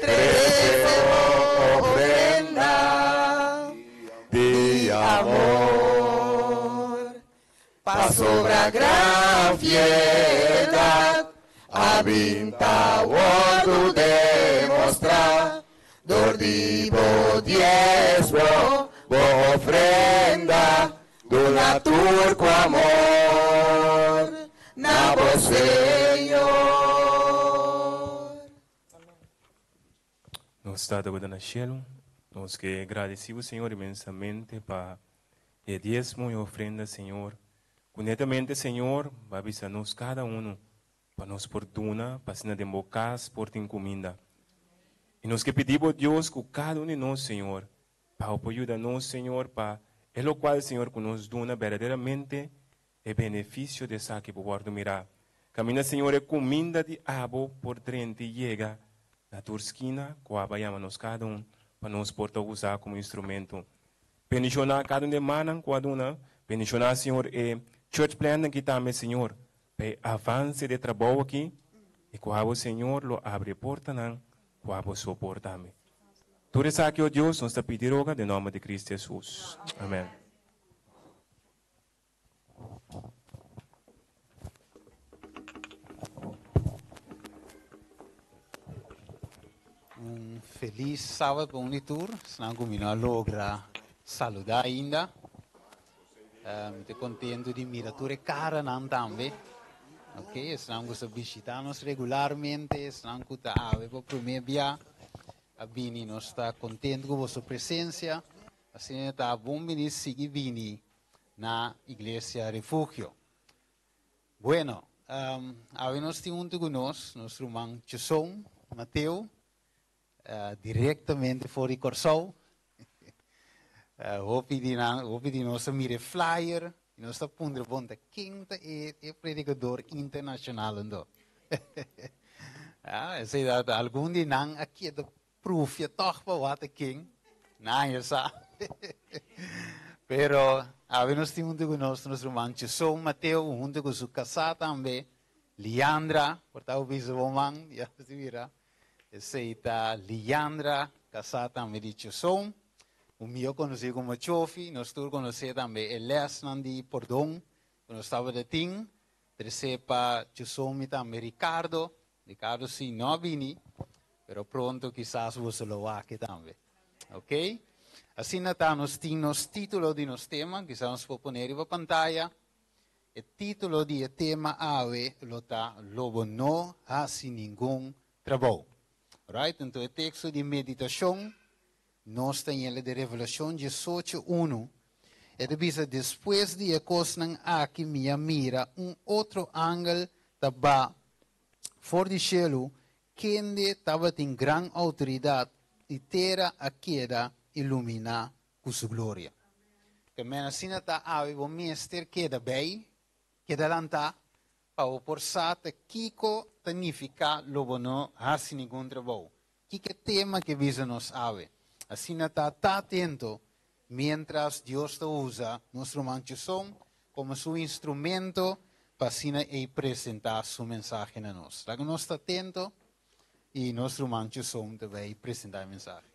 Trese bo ofrenda di amor, pasobra gran fieldad a bin ta wòrdu demostrá dor di bo diesmo, bo ofrenda, duna tur ku amor na bo Señor. Nos Tata ku ta na shelu, nos ke gradisí bo, Señor, inmensamente pa e diesmo i ofrenda, Señor, ku netamente, Señor, bo a bisa nos kada unu pa nos por duna pa asina den bo kas por tin kuminda. I nos ke pidi bo, Dios, ku kada un di nos, Señor, pa bo por yuda nos, Señor, pa e lokual, Señor, ku nos duna berdaderamente e benefisio di esaki por wòrdu mirá. Kaminda, Señor, e kuminda di abo por drenta i yega na tur skina ku abo a yama nos kada un pa nos por ta usá komo instrumento. Bendishoná kada un di e mannan ku a duna. Bendishoná, Señor, e church planting aki tambe, Señor, pa e avance di e trabou aki i ku abo, Señor, lo abri e portanan ku abo so por tambe. Tur esaki, o Dios, nos ta pidi i roga den nomber di Cristo Jesus. Amen. Un felis sábado pa un di tur. Esnan ku mi no a logra saludá ainda. Mi ta kontentu di mira tur e karanan tambe. Ok, esnan ku sa bishitá nos regularmente, esnan ku ta awe pa promé bia a bini, nos ta kontentu ku boso presensia. Asina ta bon bini sigui bini na Iglesia Refugio. Bueno, awe nos tin huntu ku nos, nos ruman Chuson Mateo, direktamente for di Kòrsou. Hopi di nan, hopi di nos a mira e flyer i nos ta puntra bon ta ken ta e e predikador internashonal anto. Esei ta algun di nan a keda Prufia tòg pa wak ta ken, nan ya sa. Pero awe nos tin huntu ku nos nos ruman Chuson Mateo huntu ku su kasá tambe, Liandra, por ta bo bisa bo man, ya si mira. Esei ta Liandra, kasá tambe di Chuson, un mihó konosí komo Chofi. Nos tur konosé tambe e lèsnan di pordon ku nos tabata tin, tresé pa Chuson mi tambe Ricardo, Ricardo si no a bini, pero pronto kisas boso lo wak tambe. Ok? Asina ta, nos tin nos título di nos tema, kisas nos por pone riba pantaya. E título di e tema awe lo ta Lo bo no hasi ningun trabou. Right? Anto e teksto di meditashon nos ta yele di Revelashon diesocho unu. E ta bisa, Despues di e kosnan aki mi a mira un otro angel ta ba For di shelu, kende tabatin gran outoridat i tera a keda iluminá ku su gloria. Ke men asina ta awe bo mester keda bei, keda lantá, pa bo por sa ta kiko ta nifiká lo bo no hasi ningun trabou. Kiko e tema ke bisa nos awe? Asina ta, ta atento miéntras Dios ta usa nos ruman Chuson komo su instrumento pa asina ei presentá su mensahe na nos. Laga nos ta atento i nos ruman Chuson ta bai presentá e mensahe.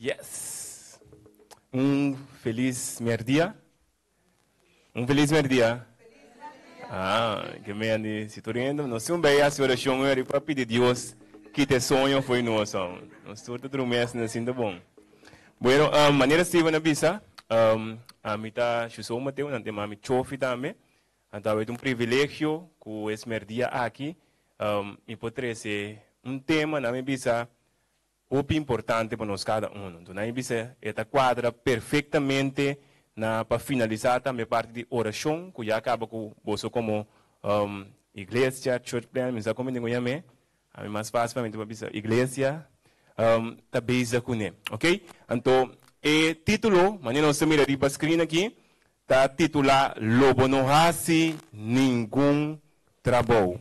Yes. Un feliz merdia. Un feliz merdia. Ah, que me andi si toriendo, no se un bella oración eri pa pidi Dios quite soño foi nos. Nos tur ta drumes na sinta bon. Bueno, um, manera Steven a bisa, um, a mi ta Chuso Mateo, nan te mami Chofi tambe. Anto a un privilegio ku es merdia aki, um, mi por trese un tema na mi bisa hopi importante pa nos kada uno. Anto na mi bisa e ta kuadra perfektamente na pa finalisá tambe parti di orashon ku ya kaba ku boso komo um, iglesia, church plan, mi sa komo mi yam'é. A mi mas fásil pa mi ta bisa iglesia um, ta bezig kuné. Ok? Anto e título, manera nos ta mira riba screen aki, ta titulá Lo bo no hasi ningun trabou.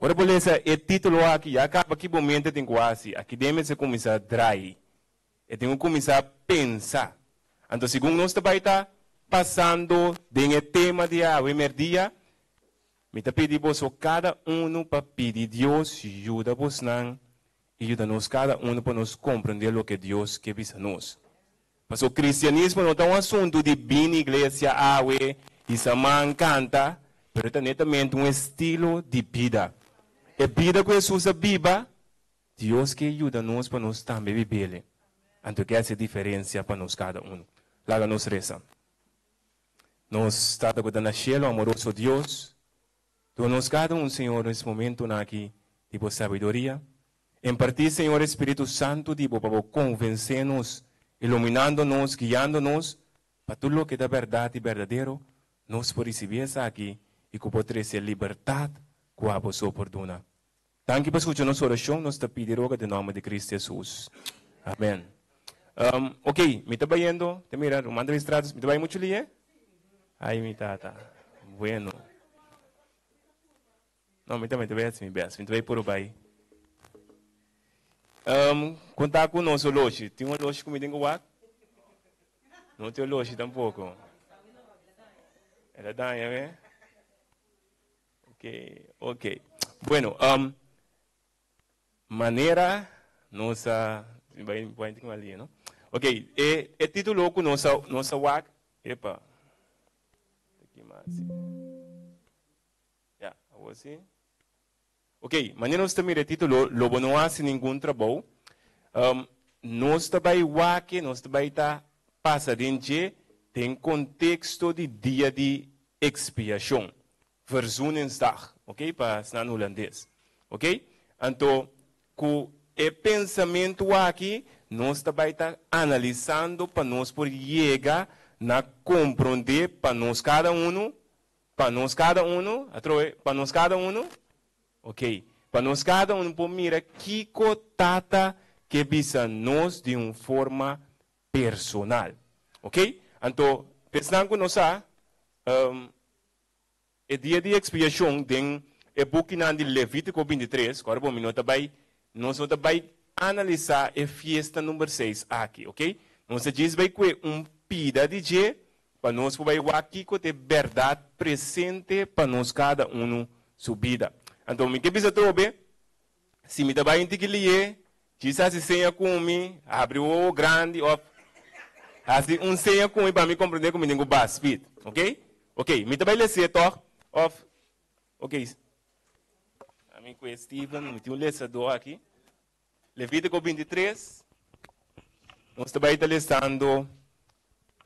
Ora bo lesa e título aki, ya kaba ki bo mente tin ku hasi. Aki den mester kuminsá drai. E tin ku kuminsá pensa. Anto segun nos ta bai ta pasando den e tema di awe merdia, mi ta pidi boso kada unu pa pidi Dios yuda bosnan i yuda nos kada unu pa nos komprendé loke Dios ke bisa nos. Pasobra kristianismo no ta un asuntu di bini iglesia awe i saman kanta, pero ta netamente un estilo di bida. E bida ku Hesus a biba, Dios ke yuda nos pa nos tambe bib'el. Anto ke hasi e diferensia pa nos kada unu. Laga nos resa. Nos Tata ku ta na shelu, amoroso Dios, Duna nos kada un, Señor, nes momentunan aki di Bo sabiduria. Impartí, Señor, e Spiritu Santu di Bo pa Bo konvensé nos, iluminando nos, guiando nos, pa tur loke ta bèrdat i berdadero, nos por risibí esaki i ku por trese libertat ku abo so por duna. Danki pa skucha nos orashon, nos ta pidi roga den nòmber di Kristu Hesus. Amèn. Ok, mi ta bayendo, te mira, ruman ta registrado, mi ta bai muchu lihe? Ay, mi tata. Bueno. No, mi tambe ta bai hasi mi best, mi ta bai puru bai. Um, konta ku nos oloshi. Tin un oloshi ku mi tin ku wak? No tin oloshi tampoko. El a daña, ve? Ok, ok. Bueno, um, manera nos a bai bai tin ali, no? Ok, e e título ku nos a nos a wak, epa. Aki mas. Ya, awor si. Ok, manera nos ta mira e título, Lo bo no hasi ningun trabou. Um, nos ta bai wak, nos ta bai ta pasa den dje den konteksto di dia di ekspiashon. Verzoeningsdag, ok, pa esnan hulandes. Ok? Anto, ku e pensamentu aki, nos ta bai ta analisando pa nos por yega na komprondé pa nos kada unu, pa nos kada unu, atrobe, pa nos kada unu, ok, pa nos kada unu por mira kiko Tata ke bisa nos di un forma personal. Ok? Anto, pa esnan ku no sa, E dia di ekspiashon den e bukinan di Levítiko 23, ku ora bo mi no ta bai, nos no ta bai analisá e fiesta number seis aki, ok? Nos ta djis bai kue un pida di dje pa nos por bai wak kiko ta e bèrdat presente pa nos kada unu su bida. Anto mi ke bisa trobe, si mi ta bai un tiki lié, djis hasi seña ku mi, habri wowo grandi òf hasi un seña ku mi pa mi komprendé ku mi tin ku bas speed, ok? Ok, mi ta bai les'é tòg òf ok, ami ku e Steven, mi tin un lesadó aki. Levítiko 23, nos ta bai ta lesando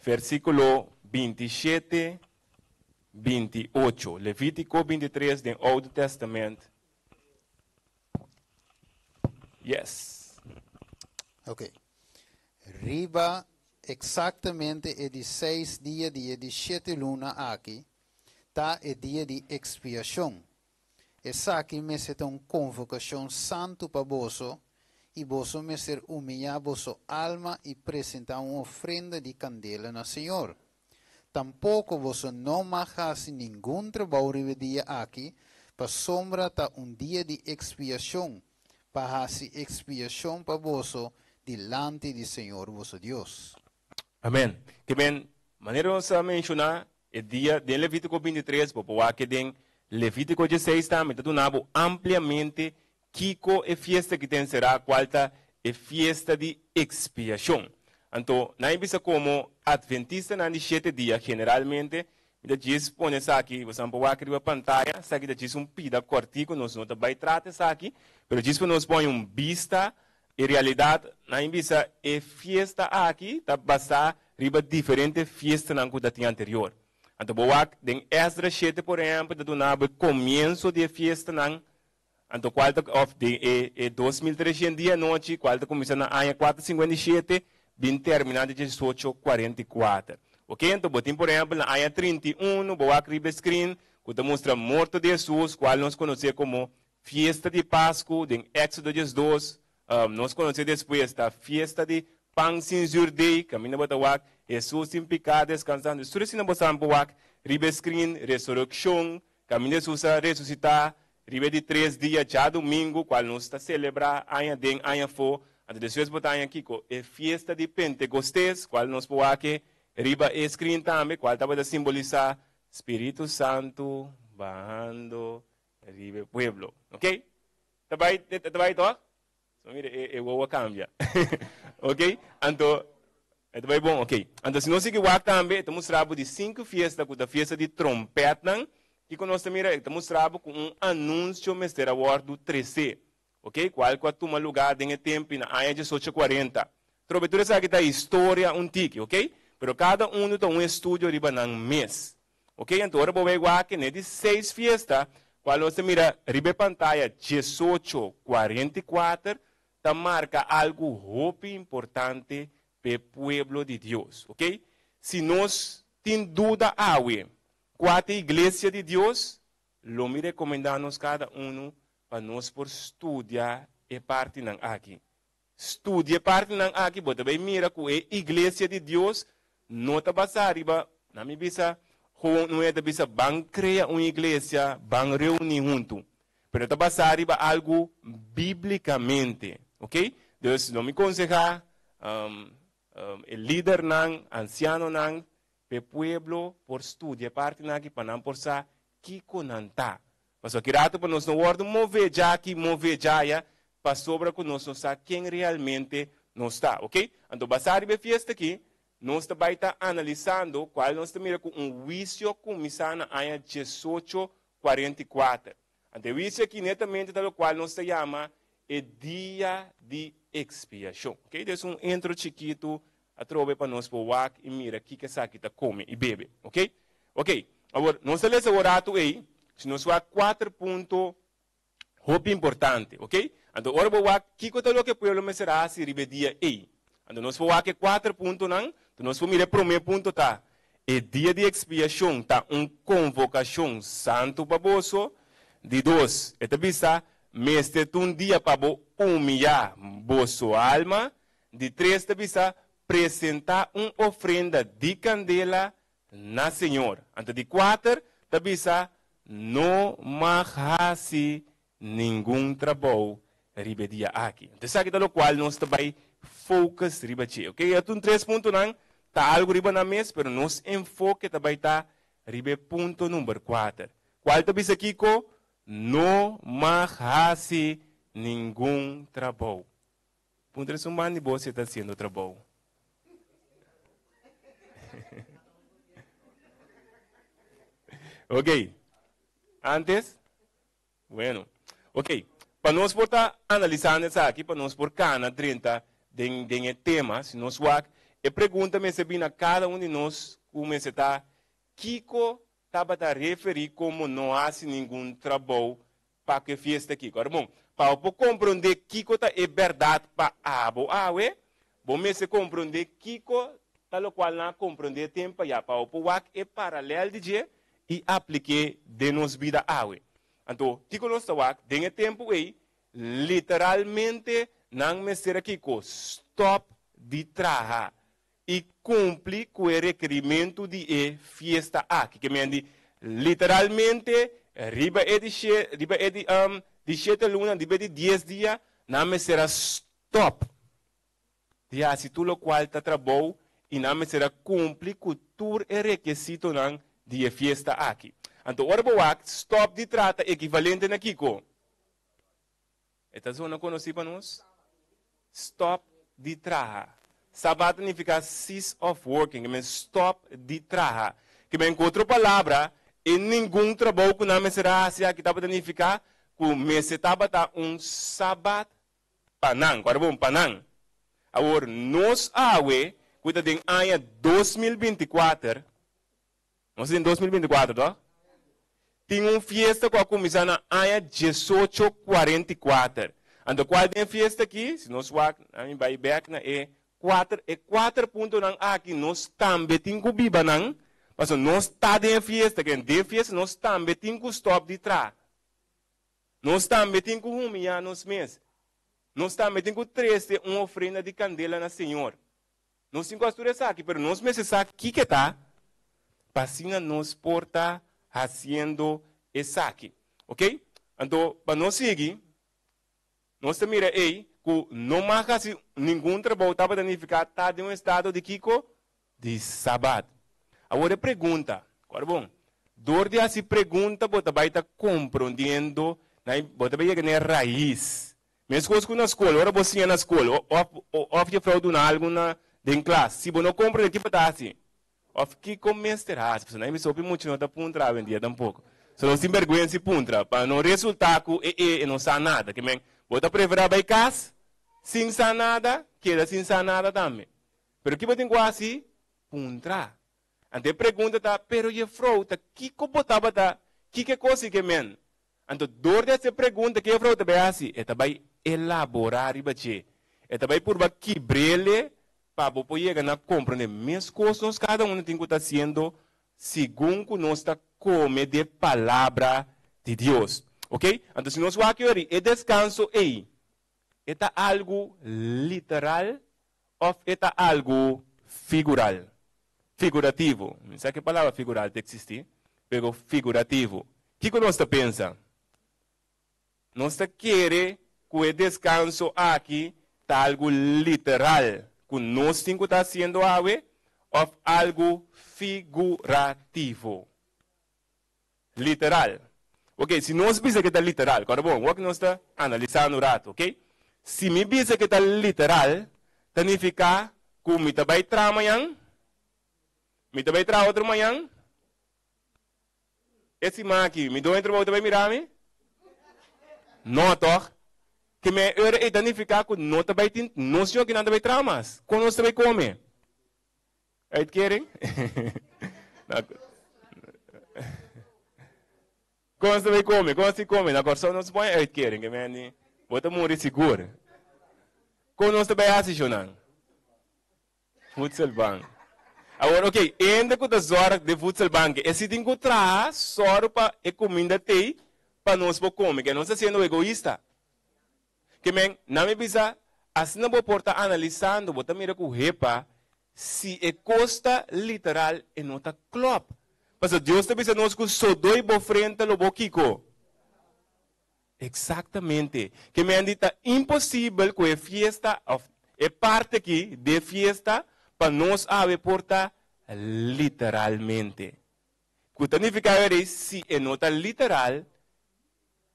versíkulo 27, 28. Levítiko 23 den Oude Testament. Yes. Ok. Riba. Eksaktamente e di seis dia di e di shete luna aki ta e dia di ekspiashon. Esaki mester ta un konvokashon santu pa boso, i boso mester umiyá boso alma i presentá un ofrenda di kandela na señor. Tampoko boso no mag hasi ningun trabou riba e dia aki, pasobra ta un dia di ekspiashon, pa hasi ekspiashon pa boso dilanti di señor boso Dios. Amen. Ke men, manera nos a menshoná e dia den Levítiko bintitres, bo por wak e den Levítiko dieseis tambe, ta duna bo ampliamente kiko e fiesta ki ta enserá, kual ta e fiesta di ekspiashon. Anto, nan e bisa komo Atventistanan di shete dia generalmente, mi ta djis pone esaki, boso nan por wak riba pantaya, esaki ta djis un pida kòrtiku, nos no ta bai trata esaki, pero djis pa nos pone un bista E realidat, nan bisa e fiesta aki ta basá riba diferente fiestanan ku ta tin anterior. Anto bo wak den Esdras shete por ehèmpel ta duna bo e komienso di e fiestanan, anto kual ta òf den e e 2300 dia anochi kual ta kuminsá na aña 457 bin terminá den 1844. Oke, anto bo tin por ehèmpel na aña 31 bo wak riba e screen ku ta mustra morto di Hesus kual nos konosé komo Fiesta di Pasku, den Éksodo 12, nos konosé despues ta Fiesta di Pan sin Zürdei, kaminda bo ta wak Hesus sin piká deskansando. Tur esina bo sa por wak riba e skrin, Resurekshon, kaminda Hesus a resusitá riba e di tres dia, djadumingu, kual nos ta selebrá aña den aña afó. Anto despues bo ta haña kiko? E Fiesta di Pentekostes, kual nos por wak riba e skrin tambe, kual tabata simbolisá Spiritu Santu bahando Riba e pueblo. Ok? Ta bai, ta bai toch? So mira, e, e wowo a cambia. ok? Anto, e ta bai bon, ok. Anto, si nos sigui wak tambe, e ta mustra bo di sinku fiesta ku ta fiesta di trompetnan, kiko nos ta mira? E ta mustra bo ku un anuncio mester a wordu tresé. Ok? Kual ku a tuma lugá den e tempu na aña diesocho kuarenta. Trobe tur esaki ta historia un tiki, ok? Pero kada unu ta un estudio riba nan mes. Ok, anto ora bo bai wak ne di seis fiesta, kual nos ta mira riba e pantaya 1844, ta marka algu hopi importante p'e pueblo di Dios. Ok, si nos tin duda awe kua ta e iglesia di Dios, lo mi rekomendá nos kada unu pa nos por studia e partinan aki. Studia e partinan aki, bo ta bai mira ku e Iglesia di Dios no ta basá riba, na mi bisa, gewoon un hende ta bisa ban krea un iglesia, ban reuní huntu. Pero ta basá riba algu bíblikamente, ok? Dus lo mi konsehá e lidernan, ansianonan, pa e pueblo por studia e partinan aki pa nan por sa kiko nan ta. Pasobra ki rato pa nos no wòrdu mové djaki, mové djaya, pasobra ku nos no sa ken realmente nos ta, ok? Anto basá riba e fiesta aki, nos ta bai ta analisando kual nos ta mira ku un huisio kuminsá na aña 1844. Anto e huisio aki netamente ta lokual nos ta yama e dia di ekspiashon, ok? Des un intro chikitu Atrobe pa nos por wak i mira kiko esaki ta kome i bebe. Ok? Ok, awor nos ta lesa awor ratu ei, si nos wak kuater punto hopi importante. Ok? Anto ora bo wak kiko ta loke e pueblo mester hasi riba e dia ei. Anto nos por wak e kuater puntonan, anto nos por mira e promé punto ta, E dia di ekspiashon ta un konvokashon santu pa boso. Di dos, e ta bisa, Mester ta un dia pa bo umiyá boso alma. Di tres ta bisa, Presentá un ofrenda di kandela na Señor. Anto di kuater ta bisa, No mag hasi ningun trabou riba e dia aki. Anto esaki ta lokual nos ta bai focus riba dje. Ok, e un tres puntonan ta algu riba nan mes, pero nos enfoke ta bai ta riba e punto number kuater, kual ta bisa kiko? No mag hasi ningun trabou. Puntra esun man di bo si e ta haciendo trabou. Ok. Antes? Bueno. Ok. Pa nos por ta analisando esaki, pa nos por cana drenta den, den e tema, si nos wak, e pregunta mester bini na cada un di nos cu mester ta, Kico tabata referi como no haci ningun trabou pa ku e fiesta aki. Ora bon, pa bo por komprondé kiko ta e bèrdat pa abo awe, bo mester komprondé kiko ta lokual nan a komprondé tempu ayá pa bo por wak e paralèl di dje i aplik'é den nos bida awe. Anto, kiko nos ta wak? Den e tempu ei, literalmente nan mester a kiko? Stòp di traha i kumpli ku e rekerimentu di e fiesta aki. Ke men di, literalmente, riba e di she, riba e di, di shete luna, riba e di dies dia, nan mester a stòp di hasi tur lokual ta trabou i nan mester a kumpli ku tur e rekesitonan di e fiesta aki. Anto ora bo wak, stòp di trata ekivalente na kiko? E ta zona konosí pa nos? Stòp di traha. Sabat ta nifiká cease of working, ke men stòp di traha. Ke men ku otro palabra, e ningun trabou ku nan mester a hasi aki tabata nifiká ku mester tabata un sabat pa nan. Kòrda bon, pa nan. Awor, nos awe ku ta den aña 2024, Nos den 2024, toch? Tin un fiesta ku a kuminsá na aña 1844. Anto kual den e fiesta aki, si nos wak, ami bai bèk na e kuater, e kuater puntonan aki nos tambe tin ku biba nan, pasobra nos ta den e fiesta, ke den e fiesta nos tambe tin ku stòp di traha. Nos tambe tin ku humiyá nos mes. Nos tambe tin ku trese un ofrenda di kandela na Señor. Nos tin ku hasi tur esaki, pero nos mester sa kiko e ta pa asina nos por ta hasiendo esaki. Oke? Anto, pa nos sigui, nos ta mira ei ku no mag hasi ningun trabou tabata nifiká ta den un estado di kiko? Di Sabat. Awor e pregunta, kòrda bon, dor di hasi pregunta bo ta bai ta komprondiendo, bo ta bai yega na e rais Meskos ku na skol, ora bo siña na skol òf òf jefrou duna algu na den klas, si bo no komprende kiko ta hasi òf kiko mester hasi, pasobra nan e hopi mucha no ta puntra awendia tampoko. So nos tin bèrgwensa di puntra pa no resultá ku e e no sa nada. Ke men bo ta preferá bai kas sin sa nada, keda sin sa nada tambe. Pero ki bo tin ku hasi? Puntra. Anto e pregunta ta, pero jefrou ta kiko bo tabata, kiko e kos i ke men? Anto dor di hasi e pregunta ke jefrou ta bai hasi? E ta bai elaborá riba dje. E ta bai purba kibr'ele pa bo por yega na komprendé. Meskos nos kada unu tin ku ta hasiendo segun ku nos ta kome di e Palabra di Dios. Oke? Anto si nos wak yori e deskanso ei, e ta algu literal Òf e ta algu figural? Figurativo. Mi sa ku e palabra figural ta eksistí, pero figurativo. Kiko nos ta pensa? Nos ta kere ku e deskanso aki ta algu literal ku nos tin ku ta hasiendo awe òf algu figurativo? Literal. Ok, si nos bisa ke ta literal, kòrda bon, wak nos ta analisando un ratu, ok? Si mi bisa ke ta literal, ta nifiká ku mi ta bai traha mañan, mi ta bai traha otro mañan, e siman aki mi doño trabou ta bai mira mi? No, tòg? Ke me ora ei ta nifiká ku no ta bai tin, nos yokinan ta bai traha mas. Kon nos ta bai kome? Uitkering? Kon nos ta bai kome? Kon nos tin kome? Na Kòrsou nos pone uitkering, ke men di bo ta muri sigur. Kon nos ta bai hasi shownan? Voedselbank. Awor, ok, hende ku ta zòrg den voedselbank, e si tin ku traha sòru pa e kuminda t'ei pa nos por kome, ke nos ta siendo egoista. Ke men, nan mi bisa, asina bo por ta analisando, bo ta mira ku hepa, si e kos ta literal e no ta klòp. Pasobra Dios ta bisa nos ku sodoi bo frenta lo bo kiko? Eksaktamente. Ke men di ta imposibel ku e fiesta òf e parti aki di e fiesta pa nos awe por ta literalmente. Ku ta nifiká wèri si e no ta literal,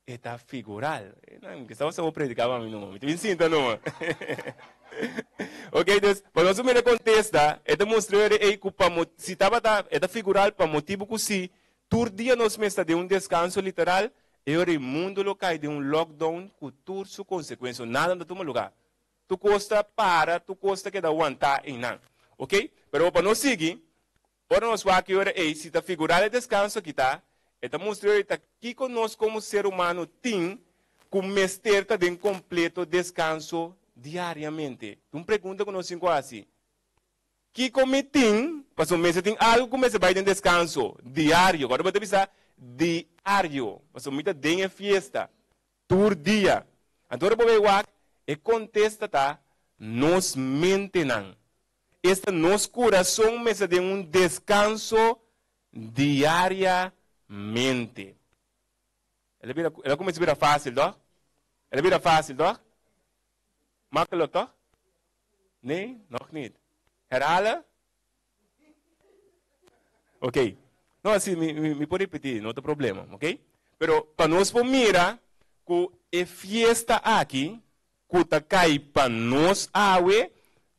E ta figural. Nan ke staba sa bo prediká pa mi numa. Mi ta bin sinta numa. Ok, dus, pa nos mira e kontesta, e ta mustra wèri ei ku pa si tabata, e ta figural pa motibu ku si tur dia nos mester den un deskanso literal, e ora ei mundu lo kai den un lockdown ku tur su konsekuensia. Nada no ta tuma lugá. Tur kos ta para, tur kos ta keda wantá einan. Ok, pero pa nos sigui, Ora nos wak e ora ei, si ta figural e deskanso aki ta, e ta mustra ora ei ta kiko nos komo ser humano tin ku mester ta den kompleto deskanso diariamente. Ta un pregunta ku nos tin ku hasi. Kiko mi tin, pasobra mester tin algu ku mester bai den deskanso diario. Kòrda bo ta bisa diario, pasobra mi ta den e fiesta tur dia. Anto ora bo bai wak, e kontesta ta nos mentenan. Esta nos kurason mester den un deskanso diariamente. El a bira, el a kuminsá bira fásil, tòg? El a bira fásil, tòg? Makkelijk, toch? Nee, nog niet. Herhalen? Oké. No, si, mi, mi, mi por repetí, no ta problema, oké? Pero pa nos por mira ku e fiesta aki, ku ta kai pa nos awe,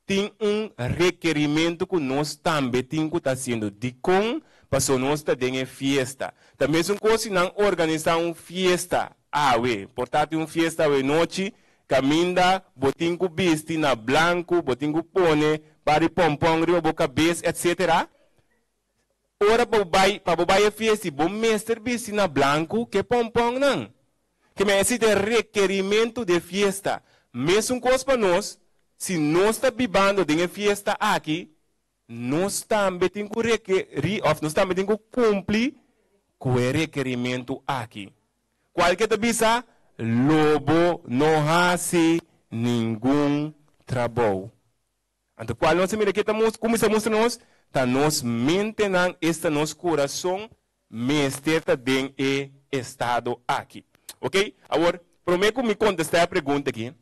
tin un rekerimentu ku nos tambe tin ku ta hasiendo. Dikon? Pasobra nos ta den e fiesta. Ta mesun kos si nan organisá un fiesta awe. Por ta tin un fiesta awe nochi, kaminda bo tin ku bisti na blanku, bo tin ku pone par di pòmpòn riba bo kabes, etsetera. Ora bo bai, pa bo bai e fiesti, bo mester bisti na blanku ku e pòmpònnan. Ke men esei ta e rekerimentu di e fiesta. Mesun kos pa nos, si nos ta bibando den e fiesta aki, nos tambe tin ku rekerí òf nos tambe tin ku kumpli ku e rekerimentu aki. Kualke ta bisa, Lo bo no hasi ningun trabou. Anto kual nos a mira ke ta mus kuminsá mustra nos? Ta nos mentenan, esta nos kurason, mester ta den e estado aki. Oke, awor, promé ku mi kontestá e pregunta aki,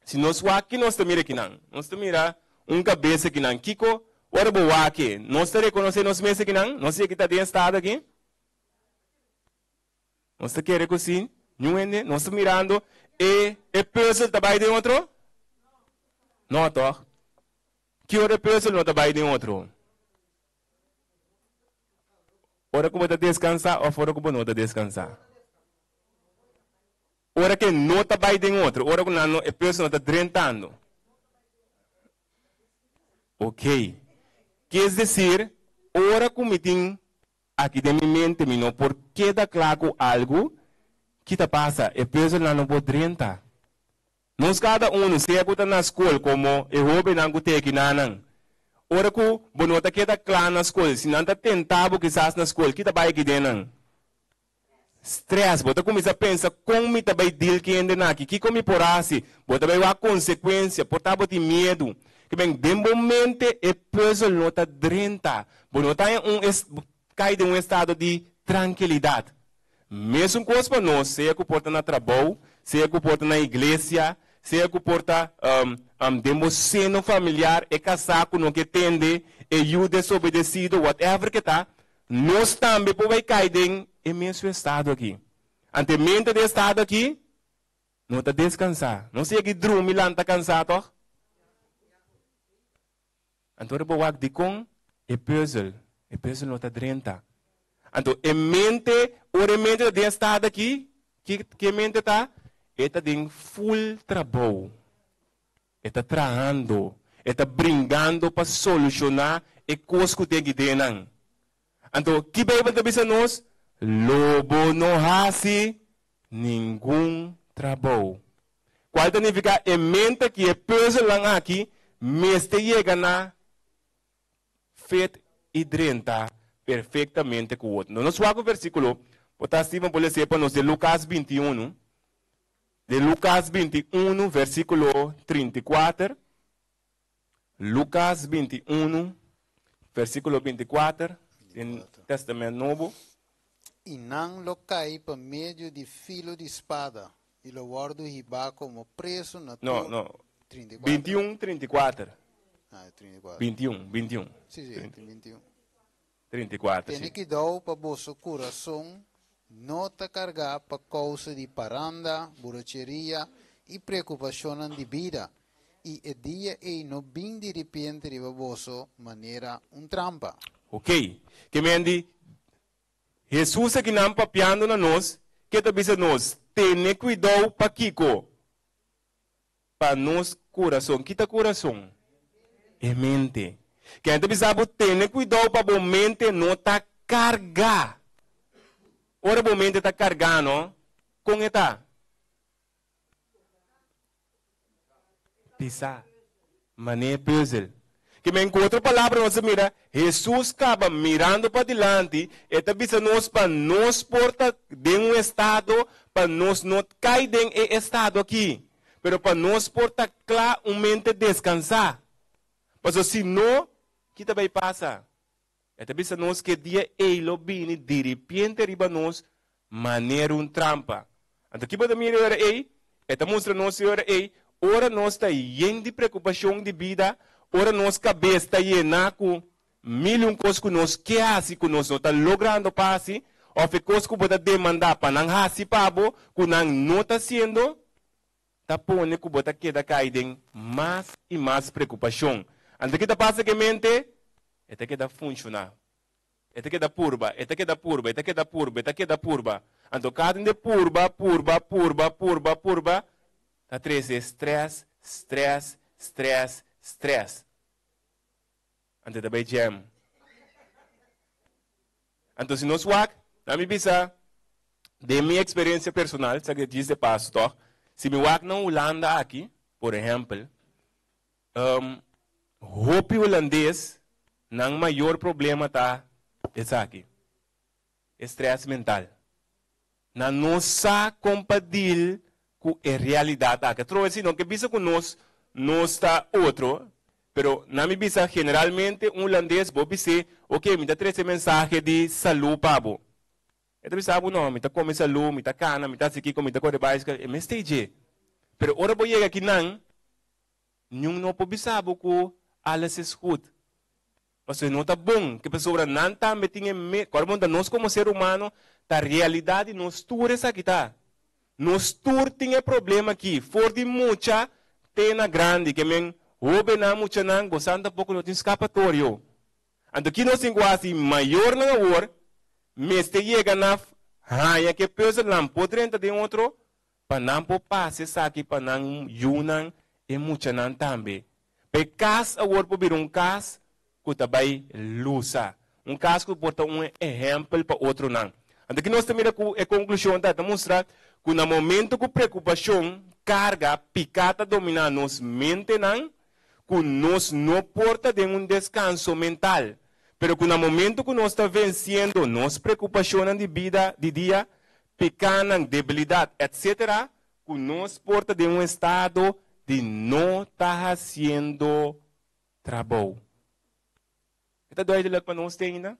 si nos wak ki nos ta mira akinan? Nos ta mira un kabes akinan. Kiko ora bo wak e? Nos ta rekonosé nos mes akinan? Nos yega ta den e estado aki? Nos ta kere ku si niun hende nos ta mirando e e pùzel ta bai den otro? No tòg? Ki ora e pùzel no ta bai den otro? Ora ku bo ta deskansá òf ora ku bo no ta deskansá? Ora ku e no ta bai den otro, ora ku nan no e pùzel no ta drentando. Oké. Kies desir, ora ku mi tin Aki den mi mente mi no por keda kla ku algu ki ta pasa, e peuzelnan no por drenta. Nos kada unu, sea ku ta na skol komo e hóbennan ku ta ekinanan, ora ku bo no ta keda kla na skol, si nan ta tenta bo kisas na skol, ki ta bai aki den nan? Stress. Bo ta kuminsá pensa, kon mi ta bai deal ku hendenan aki? Kiko mi por hasi? Bo ta bai wak konsekuensia, por ta bo tin miedu. Ke men, den bo mente e pùzel no ta drenta. Bo no ta en un kai den un estado di trankilidat. Mesun kos pa nos, sea ku por ta na trabou, sea ku por ta na iglesia, sea ku por ta den bo seno familiar, e kasá ku no ke tende, e yu desobedesido, whatever ke ta, Nos tambe por bai kai den e mesun estado aki. Ante mente den estado aki no ta deskansá. Nos yega i drumi lanta kansá tòg? Anto ora bo wak dikon e pùzel, e pùzel no ta drenta. Anto e mente, ora e mente ta den estado aki, ki ki e mente ta? E ta den ful trabou. E ta trahando, e ta bringando pa solushoná e kos ku tin aki den nan. Anto, ki Beibel ta bisa nos? Lo bo no hasi ningun trabou. Kual ta nifiká e mente aki, e pùzelnan aki mester yega na fet i drenta perfektamente ku otro. Nos wak un versíkulo, por ta Steven por les'é pa nos, den Lukas 21. Den Lukas 21, versíkulo 34, Lukas 21, versíkulo 24, den Tèstamènt Nobo. I nan lo kai pa medio di filo di spada, i lo wòrdu hibá komo prezu na tur. No, no. 34. 21, 34. Ah, 34. 21, 21. Sí, sí, 21. 34, Tene sí. kidou pa boso kurason no ta kargá pa kousa di paranda, buracheria i preokupashonnan di bida, i e dia ei no bin diripiente riba boso manera un trampa. Ok. Ke men di, Hesus akinan papiando na nos, ke ta bisa nos, Tene kuidou pa kiko? Pa nos kurason. Ki ta kurason? E mente. Ken ta bisa bo tene kuidou pa bo mente no ta kargá. Ora bo mente ta kargá no, kon e ta? Pisá. Manera e pùzel. Ke men ku otro palabra nos a mira, Hesus kaba mirando padilanti, e ta bisa nos pa nos por ta den un estado pa nos no kai den e estado aki, pero pa nos por ta kla un mente deskansá. Pasobra si no, ki ta bai pasa? E ta bisa nos ku e dia ei lo bini diripiente riba nos manera un trampa. Anto ki bo ta mira e ora ei? E ta mustra nos e ora ei, ora nos ta yen di preokupashon di bida, ora nos kabes ta yená ku mil i un kos ku nos ke hasi ku nos no ta logrando pa hasi, òf e kos ku bo ta demandá pa nan hasi pa bo ku nan no ta hasiendo, ta pone ku bo ta keda kai den mas i mas preokupashon. Anto ki ta pasa ku e mente? E ta keda funshoná. E ta keda purba, e ta keda purba, e ta keda purba, e ta keda purba. Anto kada un de purba, purba, purba, purba, purba, ta trese stress, stress, stress, stress. Anto e ta bai jam. Anto si nos wak, na mi bisa, den mi eksperensia personal, sa ke djis de paso tòg, si mi wak na Hulanda aki, por ehèmpel, Hopi hulandes nan mayor problema ta esaki, e stress mental. Nan no sa kon pa deal ku e realidat aki. Atrobe si no ke bisa ku nos nos ta otro, pero nan mi bisa generalmente un hulandes bo bis'é, ok mi ta trese mensahe di salu pa bo. E ta bisa bo no, mi ta kome salu, mi ta kana, mi ta hasi kiko, mi ta kore baiskel, e mester dje. Pero ora bo yega akinan, Niun no por bisa bo ku alles is goed. Pasobra e no ta bon, ke pasobra nan tambe tin e me, kòrda bon ta nos komo ser humano ta realidat di nos tur esaki ta. Nos tur tin e problema aki, for di mucha te na grandi, ke men hóbennan, muchanan, bosan tampoko no tin skapatorio. Anto ki nos tin ku hasi? Mayornan awor mester yega na haña ke pùzelnan por drenta den otro Pa nan por pasa esaki pa nan yunan e muchanan tambe. Pa e kas awor por bira un kas ku ta bai lusa. Un kas ku por ta un ehèmpel pa otronan. Anto ki nos ta mira ku e konklushon ta? Ta mustra ku na momento ku preokupashon, karga, piká ta dominá nos mentenan, ku nos no por ta den un deskanso mental. Pero ku na momento ku nos ta vensiendo nos preokupashonnan di bida di dia, pikánan, debilidat, etc. Ku nos por ta den un estado di no ta hasiendo trabou. E ta duidelijk pa nos te ainda?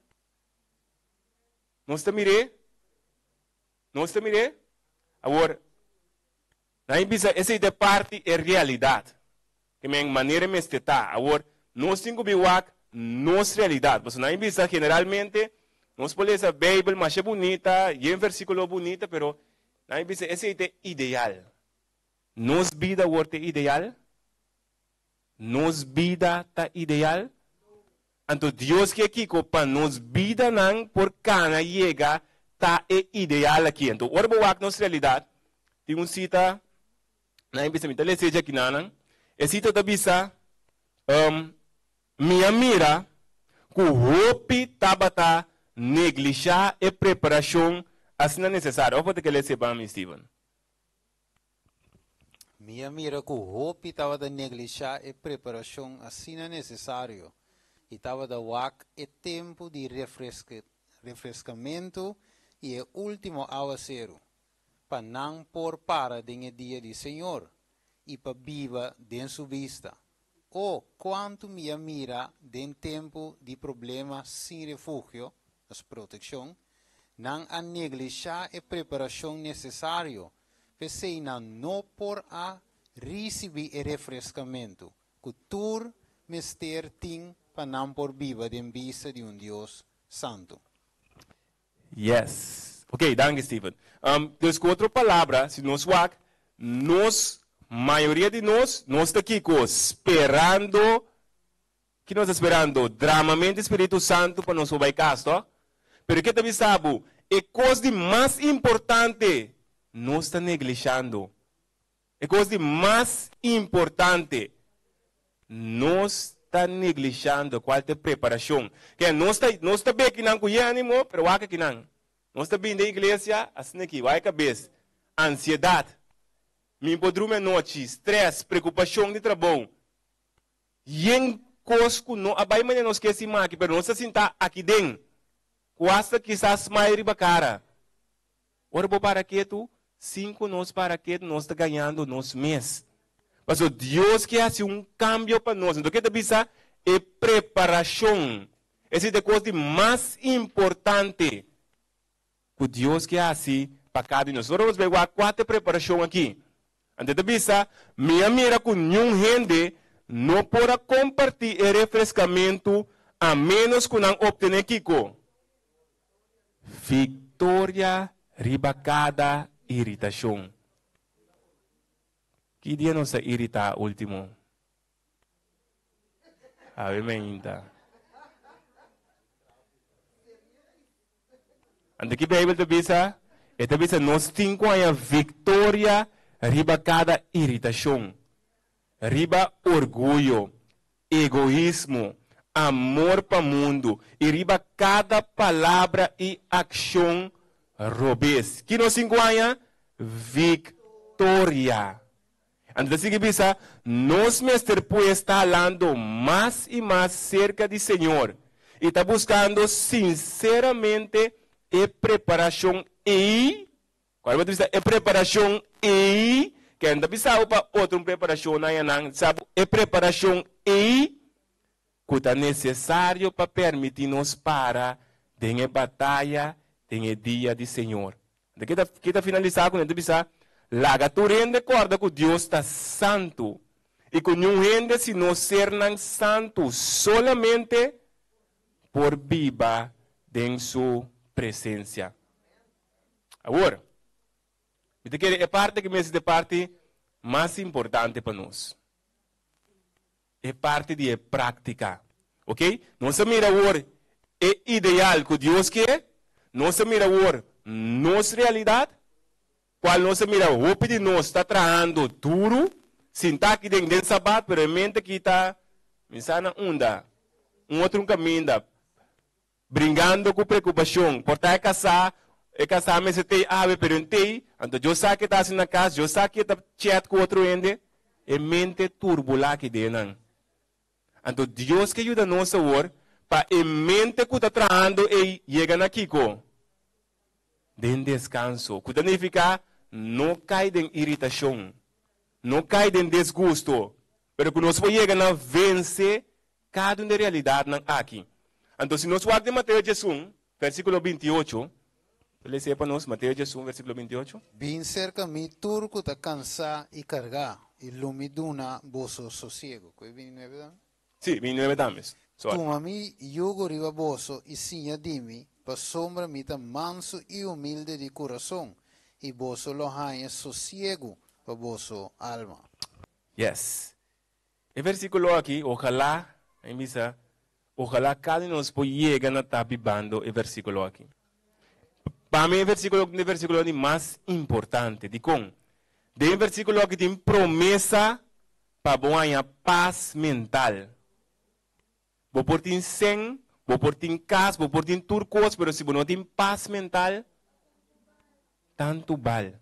Nos ta mir'é? Nos ta mir'é? Awor, nan a bisa esei ta e parti e realidat. Ke men manera e mester ta. Awor, nos tin ku bin wak nos realidat. Pasobra nan a bisa generalmente nos por lesa Beibel masha bunita, yen versíkulo bunita, pero nan a bisa esei ta e ideal. Nos bida awor ta e ideal? Nos bida ta ideal? Anto Dios ke kiko pa nos bidanan por kana yega ta e ideal aki. Anto ora bo wak nos realidat, tin un sita nan a bisa mi ta lesa e djakinan. E sita ta bisa, Mi a mira ku hopi tabata neglishá e preparashon asina nesesario. Of bo ta ke lesa e pa mi, Steven? Mi a mira ku hopi tabata neglishá e preparashon asina nesesario i tabata wak e tempu di refreskamentu i e último awaseru pa nan por para den e dia di Señor i pa biba den su bista. O, kuantu mi a mira den tempu di problema sin refugio, nos protekshon, nan a neglishá e preparashon nesesario, p'esei nan no por a risibí e refreskamentu ku tur mester tin pa nan por biba den bista di un Dios santu. Yes. Ok, danki Steven. Dus ku otro palabra, si nos wak, nos, mayoria di nos, nos ta kiko? Sperando, ki nos ta sperando? Dramamento di Spiritu Santu pa nos por bai kas, tòg? Pero ke ta bisa bo? E kos di mas importante nos ta neglishando. E kos di mas importante, nos ta neglishando kual ta e preparashon. Ke nos ta nos ta beki nan ku ye animo, pero wak aki nan. Nos ta bini den iglesia asina aki, wak e kabes, ansiedat, mi por drumi anochi, stress, preokupashon di trabou. Yen. kos ku no a bai manera nos ke sima aki, pero nos ta sinta aki den, ku asta kisas smile riba kara. Ora bo para ketu, sin ku nos para ketu nos ta gañando nos mes. Pasobra Dios ke hasi un kambio pa nos. Anto ke ta bisa? E preparashon. Esei ta e kos di mas importante ku Dios ke hasi pa kada di nos. Ora nos bai wak kua ta e preparashon aki. Anto e ta bisa, Mi a mira ku niun hende no por a kompartí e refreskamentu a ménos ku nan optené kiko? Viktoria riba kada iritashon. Ki dia nos a iritá último? Awe mainta. Anto ki Beibel ta bisa? E ta bisa nos tin ku haña viktoria riba kada iritashon. Riba orguyo, egoismo, amor pa mundu i riba kada palabra i akshon robes. Ki nos tin ku haña? Viktoria. Anto ta sigui bisa, Nos mester pues ta halando mas i mas serka di Señor i ta buskando sinseramente e preparashon ei Cual bo ta bisa e preparacion ey, ken ta bisa bo pa otro un preparacion na yanan, sa bo e preparacion ey cu ta necesario pa permiti nos para den e bataya den e dia di Señor. Anto ke ta ke ta finalisa cu nan ta bisa, laga tur hende corda cu Dios ta santo y cu niun hende si no sernan santo solamente por biba den su presencia. Awor, mi ta kere e parti aki mester ta e parti mas importante pa nos. E parti di e práktika. Ok? Nos a mira awor e ideal ku Dios ke, nos a mira awor nos realidat, kual nos a mira hopi di nos ta trahando duru, sinta aki den den Sabat, pero e mente aki ta, mi sa na unda, un otro un kaminda. Bringando ku preokupashon. Por ta e kasá, e kasá mester tei awe pero en tei, anto Dios sa ke ta hasi na kas, Dios sa ke ta chat ku otro hende, e mente turbulá aki den nan. Anto Dios ke yuda nos awor pa e mente ku ta trahando ei yega na kiko? Den deskanso, ku ta nifiká no kai den iritashon, no kai den desgusto, pero ku nos por yega na vense Kada un di e realidatnan aki. Anto si nos wak den Mateo 11, versikulo 28, ta lesa pa nos, Mateo 11, versikulo 28. Bin serka mi tur ku ta kansá i kargá, i lo mi duna boso sosiegu. Ku e 29 tambe? Sí, 29 tambe. Sorry. Tuma mi yugo riba boso i siña di mi, pasobra mi ta mansu i humilde di kurason, i boso lo haña sosiegu pa boso alma. Yes. E versíkulo aki, ojalá, mi bisa, ojalá kada di nos por yega na ta bibando e versíkulo aki. Pa mi e versíkulo aki ta e versíkulo di mas importante. Dikon? Den e versíkulo aki tin promesa pa bo haña pas mental. Bo por tin sen, bo por tin kas, bo por tin tur kos, pero si bo no tin pas mental, tantu bal.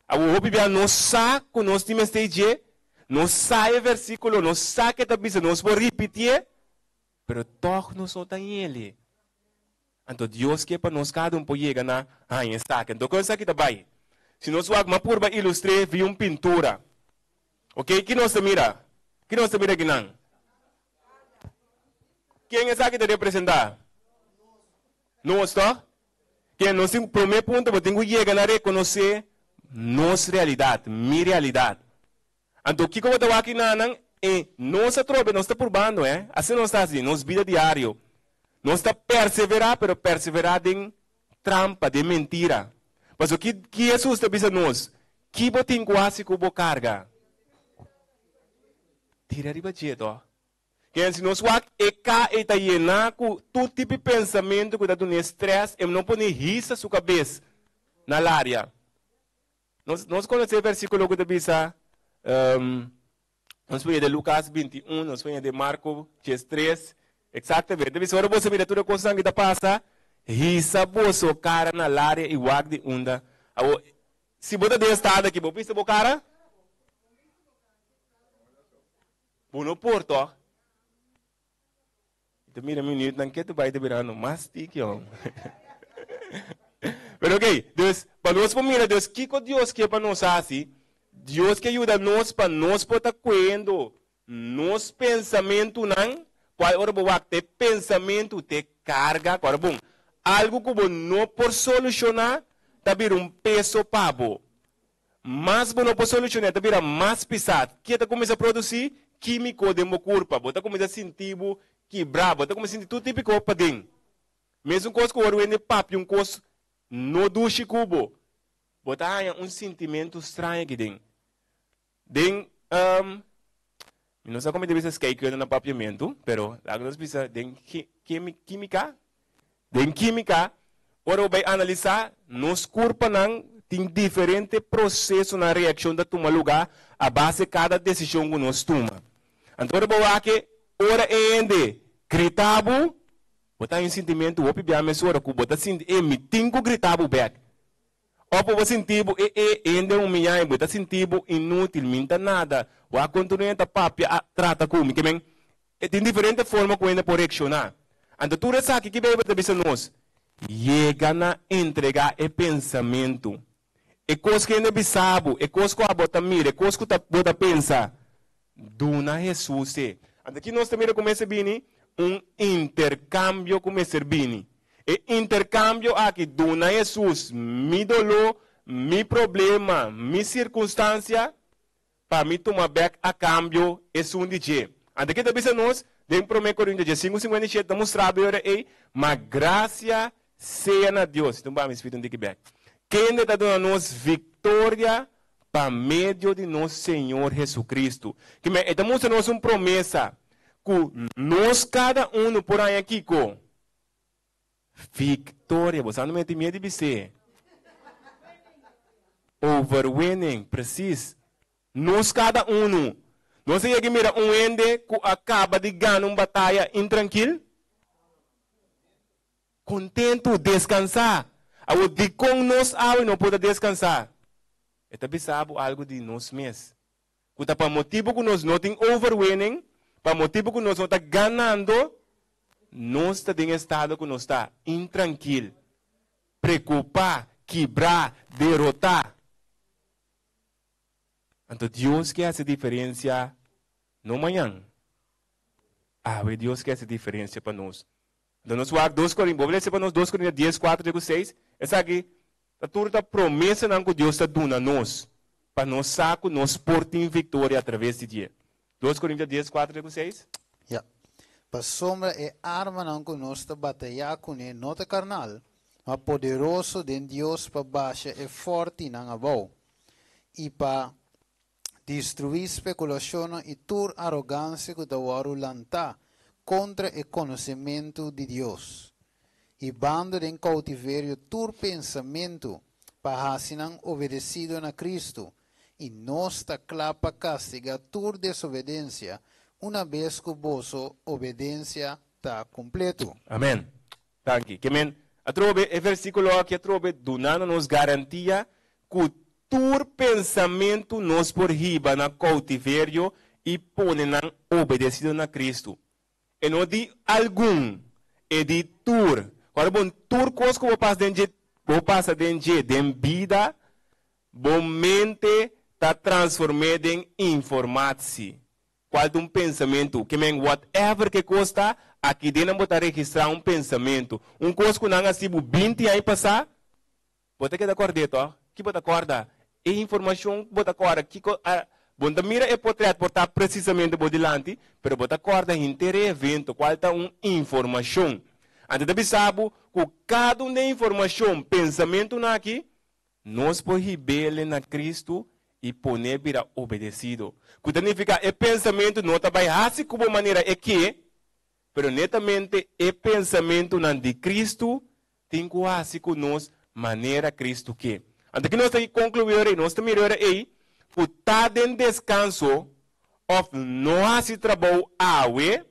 Awor hopi bia nos sa ku nos tin mester dje, nos sa e versíkulo, nos sa ke ta bisa, nos por ripitié, pero tòg nos no ta yele. Anto Dios ke pa nos kada un por yega na haña esaki. Anto kon esaki ta bai? Si nos wak, m'a purba ilustr'é via un pintura. Oke, ki nos ta mira? Ki nos ta mira akinan? Ken esaki ta representá? Nos, tòg? Ke nos tin promé punto bo tin ku yega na rekonosé nos realidat, mi realidat. Anto kiko bo ta wak nan? E nos atrobe nos ta purbando eh, asina nos ta hasi nos bida diario. Nos ta perseverá pero perseverá den trampa, den mentira. Pasobra ki ki Hesus ta bisa nos? Ki bo tin ku hasi ku bo karga? Tira riba dje tòg. Ken si nos wak e ka ei ta yená ku tur tipo di pensamentu ku ta dun'é strès, e no por ni hisa su kabes na laria. Nos nos konosé e versíkulo ku ta bisa, nos por den Lukas 21, nos por den Marko 13, eksaktamente. Ta bisa ora boso mira tur e kosnan ku ta pasa, hisa boso kara na laria i wak di unda. Awor, si bo ta den e estado aki, bo por hisa bo kara? Bo no por tòg? Mi ta mira minuutnan ke ta bai ta birando mas tiki hom. Pero ok, dus pa nos por mira dus kiko Dios ke pa nos hasi, Dios ke yuda nos pa nos por ta kuendo nos pensamentunan, kual ora bo wak te pensamentu te karga, ku ora bon, algu ku bo no por solushoná ta bira un peso pa bo. Mas bo no por solucion'é, ta bira mas pisá. Ke ta kuminsá produsí kímiko den bo kurpa. Bo ta kuminsá sinti bo kibrá, bo ta kuminsá sinti tur típiko paden. Mesun kos ku ora wende papia un kos no dushi ku bo, bo ta haña un sintimentu straño aki den. Den, mi no sa kon mi ta bisa skeikunde na papiamentu, pero laga nos bisa den kímika, Den kímika, ora bo bai analisá, nos kurpanan tin diferente prosesonan reakshon ta tuma lugá a base kada desishon ku nos tuma. Anto ora bo wak e ora e hende grita bo, bo ta haña un sintimentu hopi bia mesora ku bo ta sinti, e mi tin ku grita bo bèk. Òf bo sinti bo e e hende humiyá i bo ta sinti bo inútil, mi n'ta nada, wak kon tur hende ta papia a trata ku mi. Ke men, e tin diferente forma ku hende por reakshoná. Anto tur esaki ki Beibel ta bisa nos? Yega na entregá e pensamentu. E kos ku hende bisa bo, e kos ku abo ta mira, e kos ku ta bo ta pensa, duna Hesus e. Anto aki nos ta mira ku mester bini un interkambio ku mester bini. E interkambio aki, duna Hesus mi doló, mi problema, mi sirkunstansia, pa mi tuma bèk a kambio esun di dje. Anto ke ta bisa nos den Promé Korinto diesinku 57 ta mustra bo e ora ei, Ma grasia sea na Dios, si ta mi spiritu un tiki bèk, kende ta duna nos viktoria pa medio di nos Señor Jesucristo. Kimen e ta mustra nos un promesa ku nos kada unu por haña kiko? Victoria, bo sa no meti miedo di bis'é. Overwinning, precies. Nos kada unu. Nos a yega mira un hende ku a kaba di gana un bataya intrankil? Kontentu, deskansá. Awor, dikon nos awe no por ta deskansá? E ta bisa bo algu di nos mes. Ku ta pa motibu ku nos no tin overwinning, pa motibu ku nos no ta ganando, nos ta den estado ku nos ta intrankil, preokupá, kibrá, derotá. Anto Dios ke hasi diferensia no mañan, awe Dios ke hasi diferensia pa nos. Anto nos wak dos Korin, bo lesa pa nos dos Korintios dies kuater te ku seis, esaki ta tur ta promesanan ku Dios ta duna nos pa nos sa ku nos por tin viktoria atraves di dje. Dos Korintios dies kuater te ku seis. Ya. Pasobra e armanan ku nos ta batayá kuné no ta karnal, ma poderoso den Dios pa basha e fòrtinan abou, i pa destruí spekulashonnan i tur arogansia ku ta wòrdu lantá kontra e konosementu di Dios, hibando den koutiverio tur pensamentu pa hasi nan obedesido na Kristu, i nos ta kla pa kastigá tur desobedensia unabes ku boso obedensia ta kompletu. Amèn. Danki. Ke men atrobe e versíkulo aki atrobe dunando nos garantia ku tur pensamentu nos por hiba na koutiverio i pone nan obedesido na Kristu. E no di algun, e di tur. Ora bon tur kos ku bo pasa den dje, bo pasa den dje den bida, bo mente ta transform'é den informatsi. Cual ta un pensamentu? Ke men whatever ke cos ta, aki den nan bo ta registra un pensamentu. Un cos cu nan a haci bo binti aña pasa, bo ta keda cord'é toch? Ki bo ta corda? E informacion cu bo ta corda, kico a, bo no ta mira e potret por ta precisamente bo dilanti, pero bo ta corda henter e evento, cual ta un informacion. Anto ta bisa bo cu cada un den informacion, pensamentunan aki, Nos por hib'el na Cristo i pon'é bira obedecido, cu ta nifica e pensamentu no ta bai haci cu bo manera e ke, pero netamente e pensamentunan di Cristo tin cu haci cu nos manera Cristo ke. Anto ki nos ta conclui ora ei? Nos ta mira ora ei cu ta den descanso of no haci trabou awe,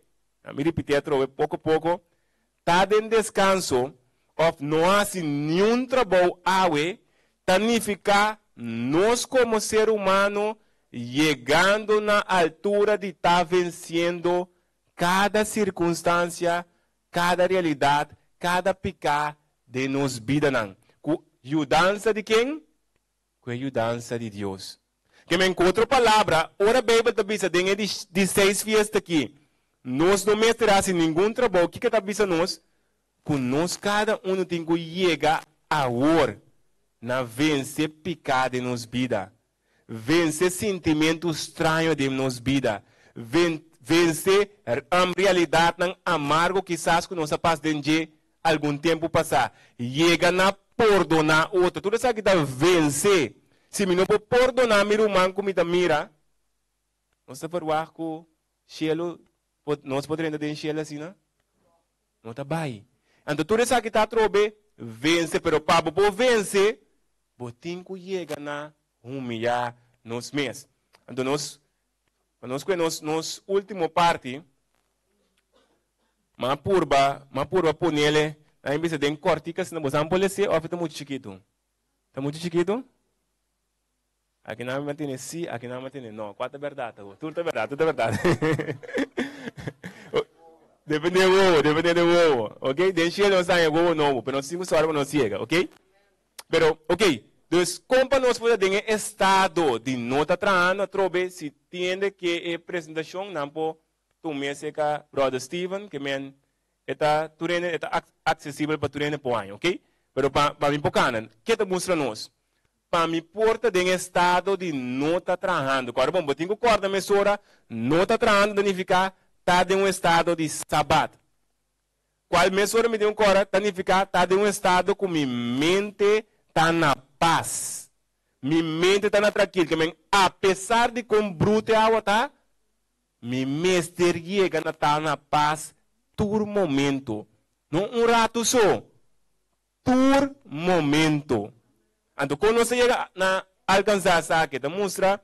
mi ripiti atrobe poco poco, Ta den deskanso òf no hasi niun trabou awe ta nifiká nos komo ser humano yegando na altura di ta vensiendo. Kada sirkunstansia, kada realidat, kada piká den nos bidanan. Ku yudansa di ken? Ku e yudansa di Dios. Ke men ku otro palabra, ora Beibel ta bisa den e di seis fiesta akí, nos no mester hasi ningun trabou, kiko e ta bisa nos? Ku nos kada unu tin ku yega awor na vense piká den nos bida, vense sintimentu straño den nos bida, vense realidatnan amargo kisas ku nos a pas den dje algun tempu pasá, yega na pordoná otro. Tur esaki ta vense. Si mi no por pordoná mi ruman ku mi ta mira, nos ta verwagt ku shelu por, nos por drenta den shelu asina? No ta bai. Anto tur esaki ta atrobe vense, pero pa bo por vense, bo tin ku yega na humiyá nos mes. Anto nos, pa nos kue nos, nos último parti, m'a purba, m'a purba ponele, nan a bisa den kòrtik asina, bo sa por lese òf e ta muchu chikitu? Ta muchu chikitu? Aki nan a tene sí, aki nan a tene no. Kua ta bèrdat awor? Tur ta bèrdat, tur ta bèrdat. Depende di wowo, depende di wowo. Ok, den shelu nos ta haña wowo nobo, pero nos tin ku sòru pa nos yega, ok? Pero, ok, dus kon pa nos por ta den e estado di no ta trahando atrobe si tende ke e presentashon nan por tum'é serka Brother Steven, ke men e ta tur hende, e ta aksesibel pa tur hende por haña, ok? Pero pa pa mi por kana, ke ta mustra nos? Pa mi por ta den estado di no ta trahando. Kòrda bon, bo tin ku kòrda mesora, no ta trahando ta nifiká ta den un estado di sabat. Kual mesora mi tin ku kòrda ta nifiká ta den un estado ku mi mente ta na pas. Mi mente ta na trankil. Ke men apesar di kon brutu e awa ta, mi mester yega na ta na pas tur momento. No un ratu so. Tur momento. Anto kon nos ta yega na alkansá esaki? Ta mustra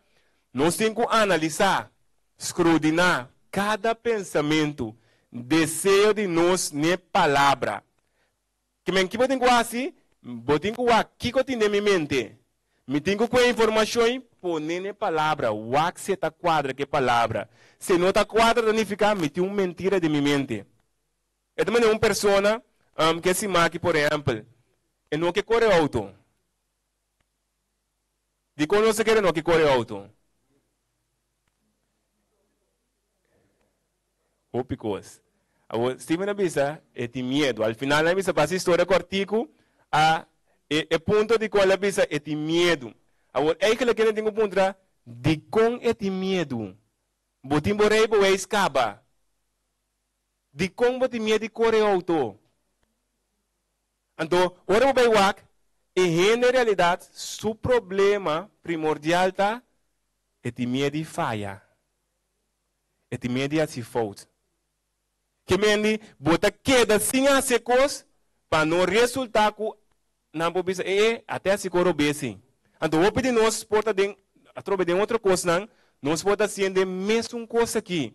nos tin ku analisá, skrudiná kada pensamentu, deseo di nos n'e Palabra. Ke men ki bo tin ku hasi? Bo tin ku wak kiko tin den mi mente. Mi tin ku kue informashon pone n'e Palabra, wak si e ta kuadra ku e Palabra. Si e no ta kuadra ta nifiká mi tin un mentira den mi mente. E ta manera un persona ke simaki por ehempel e no ke kore outo. Dikon nos ta kere no ke kore outo? Hopi kos. Awor Steven a bisa e tin miedu. Al final nan a bisa pa hasi historia kòrtiku a e e punto di kual a bisa e tin miedu. Awor eigentlik kende tin ku puntra dikon e tin miedu? Bo tin bo reibeweis kaba. Dikon bo tin miedu di kore outo? Anto, ora bo bai wak, e hende en realidat su problema primordial ta e tin miedu di faya. E tin miedu di hasi fout. Ke mendi bo ta keda sin hasi e kos pa no resultá ku nan por bisa, e e, a te hasi kos robes ei. Anto hopi di nos por ta den, atrobe den otro kosnan, nos por ta hasiendo e mesun kos aki.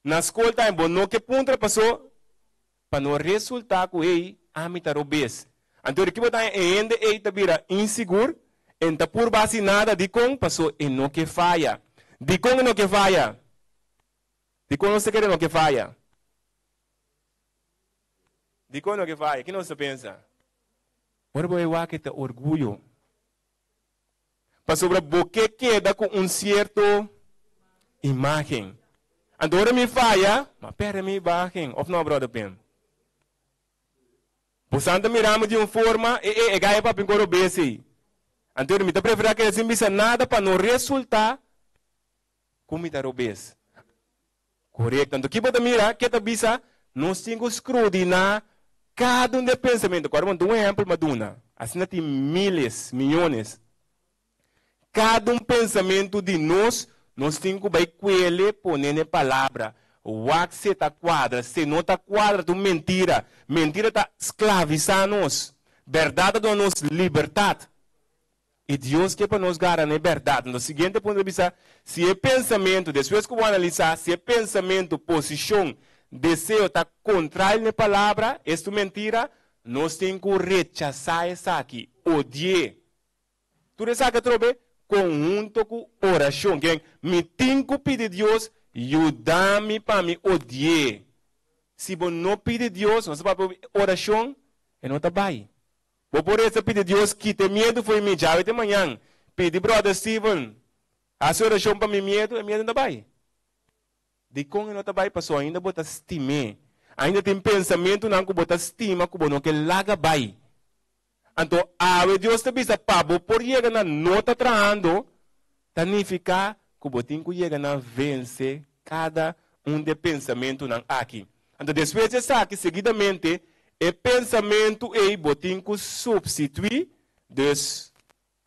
Na skol tambe bo no ke puntra paso pa no resulta ku ey ami ta robes. Anto di ki bo ta haña e hende ey ta bira insigur, e no ta purba hasi nada dikon paso e no ke faya. Dikon e no ke faya? Dikon nos ta kere no ke faya? Dikon no ke faya? Ki nos ta pensa? Ora bo e wak e ta orguyo. Pasobra bo ke keda ku un sierto imágen. Anto ora mi faya, m'a pèrdè mi imágen, òf no, Bròder Pim? Bosan ta mira mi di un forma, e e, e gaya papia un koro bes ei. Anto mi ta preferá keda sin bisa nada pa no resultá ku mi ta robes. Korekto. Anto ki bo ta mira? Ke ta bisa? Nos tin ku skrudiná kada un di e pensamentu. Kòrda bo, un ehèmpel mi a duna. Asina tin míles, miónes. Kada un pensamentu di nos, nos tin ku bai kuele pone na e palabra. Wak si e ta kuadra. Si e no ta kuadra, ta un mentira. Mentira ta sklavisá nos. Bèrdat ta duna nos libertat. I Dios ke pa nos gara na e bèrdat. Anto siguiente punto ta bisa, si e pensamentu, despues ku bo analisá, si e pensamentu, posishon, deseo ta kontrario na e palabra, es tu mentira, nos tin ku rechasá esaki, odi'é. Tur esaki atrobe konhunto ku orashon. Kiben, mi tin ku pidi Dios, Yuda mi pa mi odi'é. Si bo no pidi Dios, nos ta papia orashon, e no ta bai. Bo por resa pidi Dios kita e miedu fo'i mi djawe te mañan. Pidi brother Steven hasi orashon pa mi miedu, e miedu no ta bai. Dikon e no ta bai? Pasobra ainda bo ta stim'é. Ainda tin pensamentunan ku bo ta stima ku bo no ke laga bai. Anto awe Dios ta bisa pa bo por yega na no ta trahando, ta nifiká ku bo tin ku yega na vense kada un di e pensamentunan aki. Anto despues di esaki seguidamente e pensamentu ei bo tin ku supstituí, dus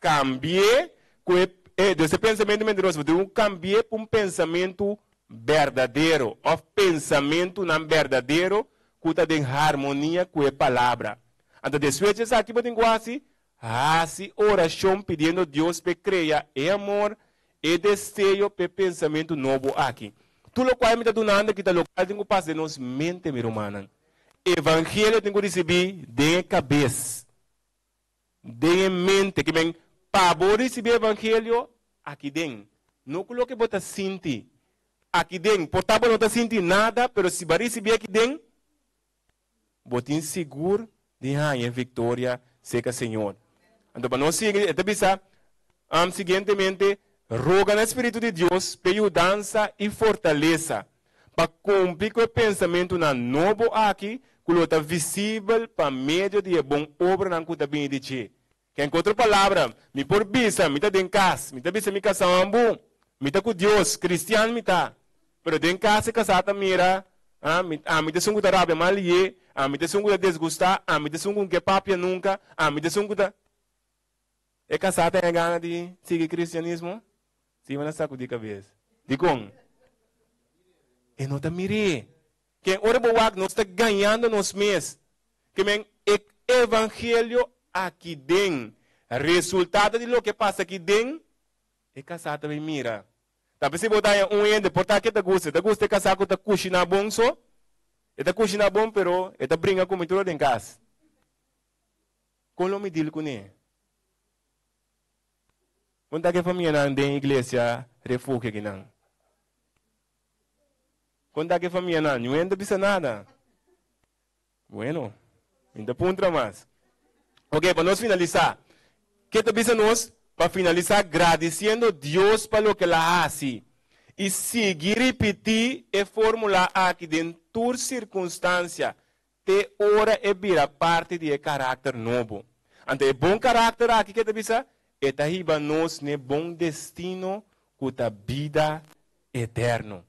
kambi'é ku e, dus e pensamentu mentiroso bo tin ku kambi'é pa un pensamentu berdadero òf pensamentunan berdadero ku ta den harmonia ku e Palabra. Anto despues di esaki bo tin ku hasi? Hasi orashon pidiendo Dios p'e krea e amor, e deseo p'e pensamentu nobo aki. Tur lokual mi ta dunando aki ta lokual tin ku pasa den nos mente, mi rumannan. Evangelio tin ku risibí den e kabes, den e mente. Ke men, pa bo risibí evangelio, aki den. No ku loke bo ta sinti aki den. Por ta bo no ta sinti nada, pero si bo a risibí aki den, Bo tin sigur di haña e viktoria serka Señor. Anto pa nos sigui, e ta bisa, Siguientemente, roga na e Spiritu di Dios p'e yudansa i fortalesa pa kumpli ku e pensamentunan nobo aki ku lo ta visibel pa medio di e bon obranan ku ta bini di dje. Ken ku otro palabra, mi por bisa, mi ta den kas, mi ta bisa mi kasá ambu, mi ta ku Dios, kristian mi ta. Pero den kas e kasá ta mira, ah, mi, ami ta esun ku ta rabia mal lié, ami ta esun ku ta desgustá, ami ta esun ku no ke papia nunka, ami ta esun ku ta. E kasá ta haña gana di sigui kristianismo? Si, bo na sakudí kabes. Dikon? E no ta mir'é. Ken ora bo wak nos ta gañando nos mes. Ke men e evangelio aki den. Resultado di loke pasa aki den, e kasá ta bin mira. Ta p'esei bo ta haña un hende, por ta ke ta gusta. E ta gusta e kasá ku ta kushiná bon so. E ta kushiná bon pero e ta bringa ku mi tur ora den kas. Kon lo mi deal kuné? Kon ta ke famianan den iglesia Refugio akinan? Konta ke famianan, niun ta bisa nada. Bueno, mi ta puntra mas. Ok, pa nos finalisá, ke ta bisa nos pa finalisá gradisiendo Dios pa loke el a hasi i sigui ripití e fórmula aki den tur sirkunstansia te ora e bira parti di e karakter nobo. Anto e bon karakter aki ke ta bisa? E ta hiba nos n'e bon destino ku ta bida eterno.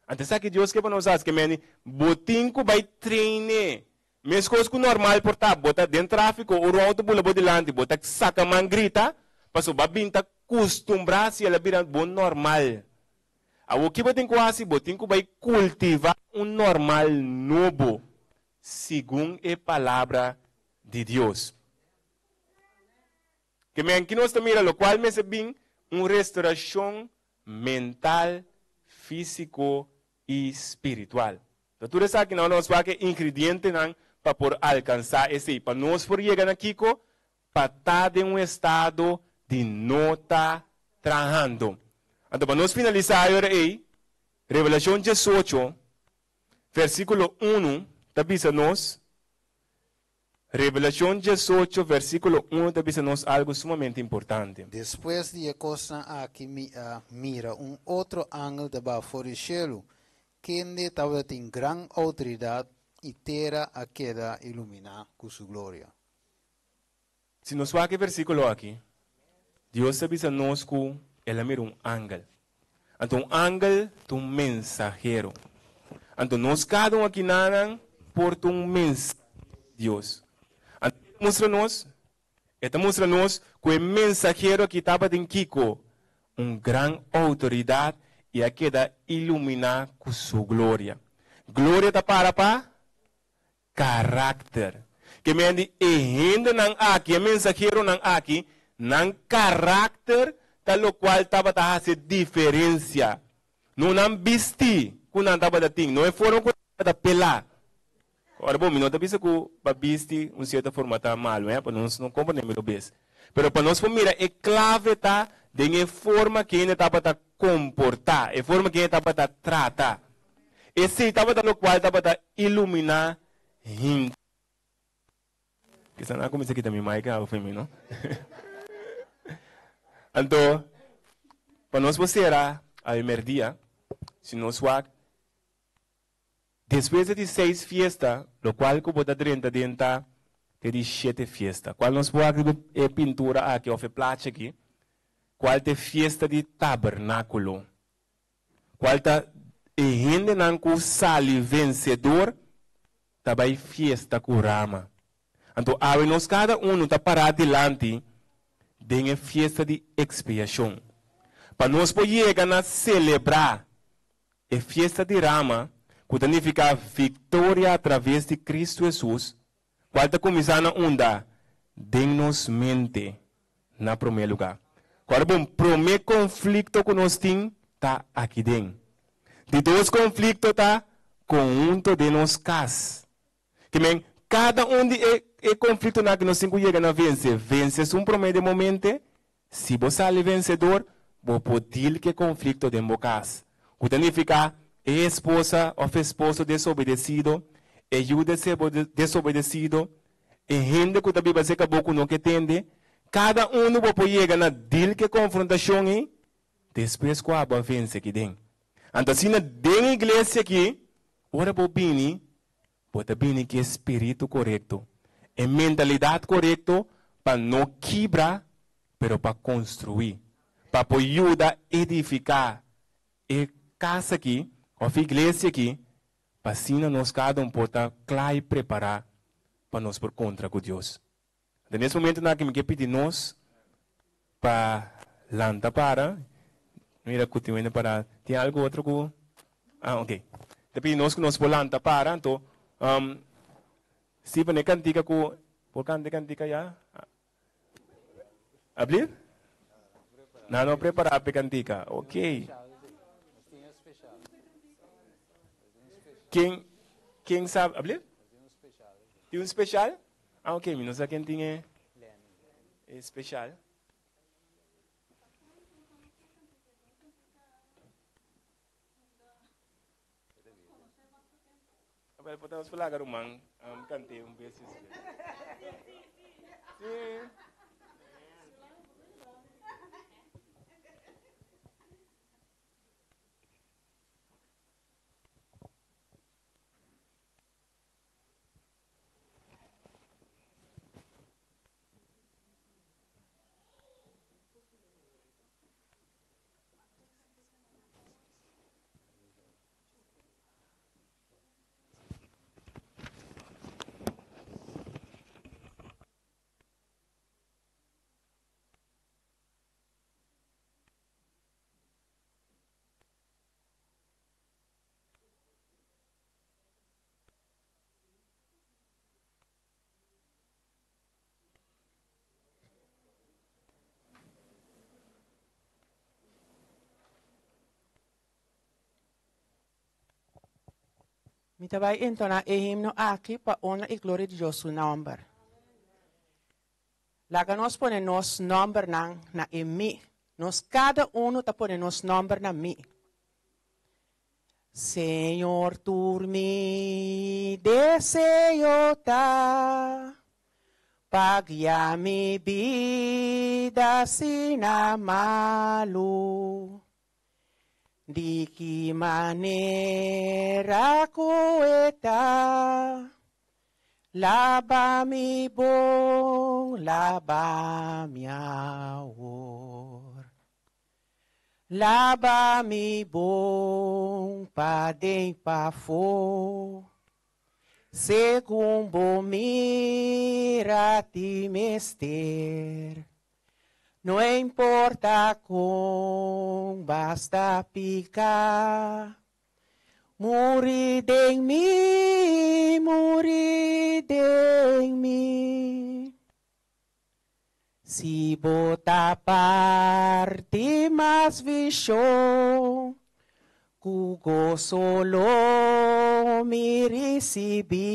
Anto esaki Dios ke pa nos hasi, ke meni bo tin ku bai train'é. Meskos ku normal por ta, bo ta den tráfiko, ora un outo bula bo dilanti, bo ta saka man grita, pasobra bo a bin ta kustumbrá si el a bira bo normal. Awor ki bo tin ku hasi? Bo tin ku bai kultivá un normal nobo segun e Palabra di Dios. Ke men ki nos ta mira lokual mester bin un restorashon mental, físiko i spiritual. Ta tur esakinan nos wak e ingredientenan pa por alkansá esei, pa nos por yega na kiko? Pa ta den un estado di no ta trahando. Anto pa nos finalisá e ora ei, Revelashon diesocho, versíkulo unu ta bisa nos, Revelashon diesocho, versíkulo unu ta bisa nos algu sumamente importante. Despues di e kosnan aki mi a mira un otro angel ta baha for di shelu, kende tabatin gran outoridat, i tera a keda iluminá ku su gloria. Si nos wak e versíkulo aki, Dios ta bisa nos ku el a mira un angel. Anto un angel ta un mensahero. Anto nos kada un akinanan por ta un mensahero di Dios. Anto ke ta mustra nos? E ta mustra nos ku e mensahero aki tabatin kiko? Un gran outoridat i a keda iluminá ku su gloria. Gloria ta para pa Karakter. Ke men di e hendenan aki, e mensaheronan aki, nan karakter ta lokual tabata hasi e diferensia. No nan bistí ku nan tabata tin, no e forma ku nan tabata pelá. Ora bon, mi no ta bisa ku pa bisti un sierto forma ta malu, hè, pa nos no komprendé mi lo bes. Pero pa nos por mira e klave ta den e forma ku hende tabata. komportá, e forma ku e tabata trata. Esei tabata lokual tabata iluminá henter. Kisa nan a kuminsá kita mi mic awe for mi, no? Anto, pa nos por sera awe merdia, si nos wak Despues di seis fiesta, locual cu bo ta drenta den ta te di shete fiesta. Cual nos por wak riba e pintura aki of e plachi aki, cual ta e fiesta di tabernaculo. Cual ta e hendenan cu sali vencedor ta bay fiesta cu rama. Anto awe nos cada uno ta para dilanti den e fiesta di expiacion. Pa nos por yega na celebra E fiesta di Rama, ku ta nifiká viktoria atraves di Kristu Hesus, kual ta kuminsá na unda? Den nos mente, na promé lugá. Kòrda bon, promé konflikto ku nos tin ta aki den. Di dos konflikto ta konhunto den nos kas. Ke men, kada un di e e konfliktonan aki nos tin ku yega na vense. Vense esun promé den bo mente, Si bo sali vensedor, bo por deal ku e konflikto den bo kas, ku ta nifiká e esposa òf esposo desobedesido, e yu desobedesido, e hende ku ta biba serka bo ku no ke tende. Kada unu bo por yega na deal ku e konfrontashon ei despues ku abo a vense aki den. Anto asina den iglesia aki, ora bo bini, Bo ta bini ku e spiritu korekto, e mentalidat korekto pa no kibra pero pa konstruí, pa por yuda edifiká e kas aki òf iglesia aki pa asina nos kada un por ta kla i prepará pa nos por kontra ku Dios. Den es momentonan aki mi ke pidi nos pa lanta para. Mira ku tin wende para. Tin algu otro ku Ah, ok. Ta pidi nos ku nos por lanta para. Anto, um, Steven, e kantika ku por kanta e kantika ya? Ablief? Nan no prepara pa e kantika. Ok. Ken, ken sabi? Ablief? Tin un special? Ah ok, mi no sa ken tin e e special. Abel, por nos laga ruman um, kante un bes. Sí. Mi ta bai entoná e himno aki pa honra i gloria di Dios su nòmber. Laga nos pone nos nòmbernan na e mi. Nos kada unu ta pone nos nòmber na mi. Señor tur mi deseo ta pa guia mi bida sina malu. Di ki manera ku e ta, laba mi bon, laba mi awor. Laba mi bon paden pafó, segun bo mira ti mester. No importa kon basta piká, muri den mi, muri den mi. Si bo ta parti mas vishon, ku goso lo mi risibí.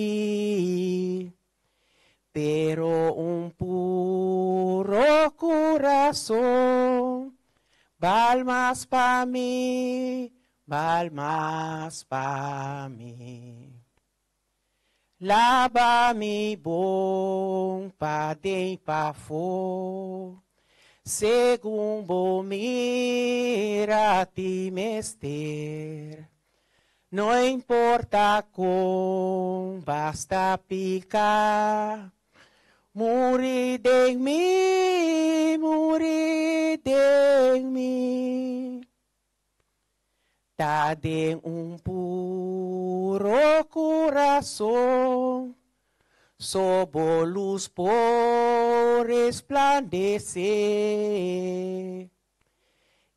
Pero un puro kurason. Bal mas pa mi, bal mas pa mi. Laba mi bon paden pafó, segun bo mira ti mester. No importa kon basta piká, muri den mi, muri den mi. Ta den un puro kurason, so bo lus por resplandesé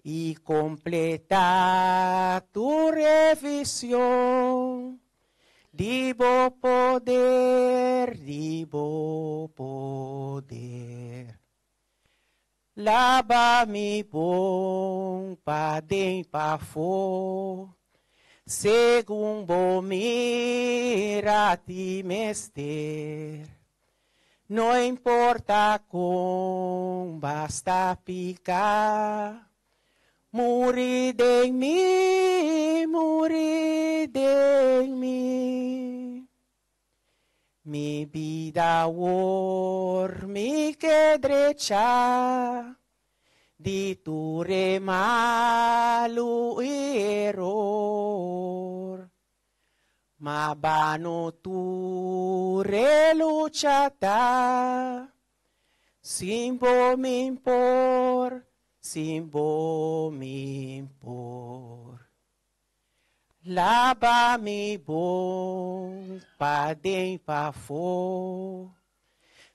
i kompletá tur revishon di bo poder, di bo poder. Laba mi bon paden pafó, segun bo mira ti mester. No importa kon basta piká, muri den mi, muri den mi. Mi bida awor mi ke drecha, di tur e malu i eror. Ma bano tur e lucha ta, sin bo mi por, sin bo mi por. Laba mi bon paden pafó,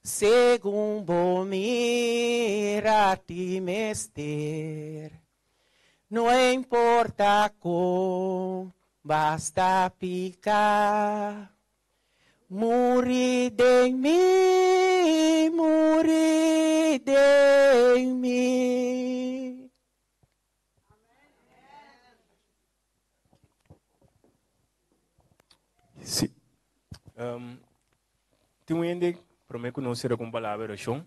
segun bo mira ti mester. No importa kon, basta piká. Muri den mi, muri den mi. Si. Um, tin un hende, promé ku nos sera ku un palabra di orashon,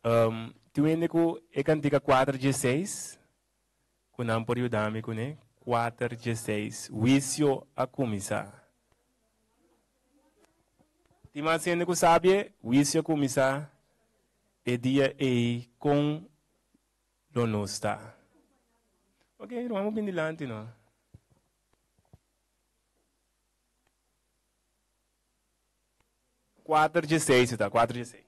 um, tin un hende ku e kantika 4:16, ku nan por yuda mi kuné, 4:16, Huisio a kuminsá. Tin mas hende ku sabi e? Huisio a kuminsá e dia ei kon lo nos ta. Ok, ruman bo bin dilanti no. 4:16 ta, 4:16.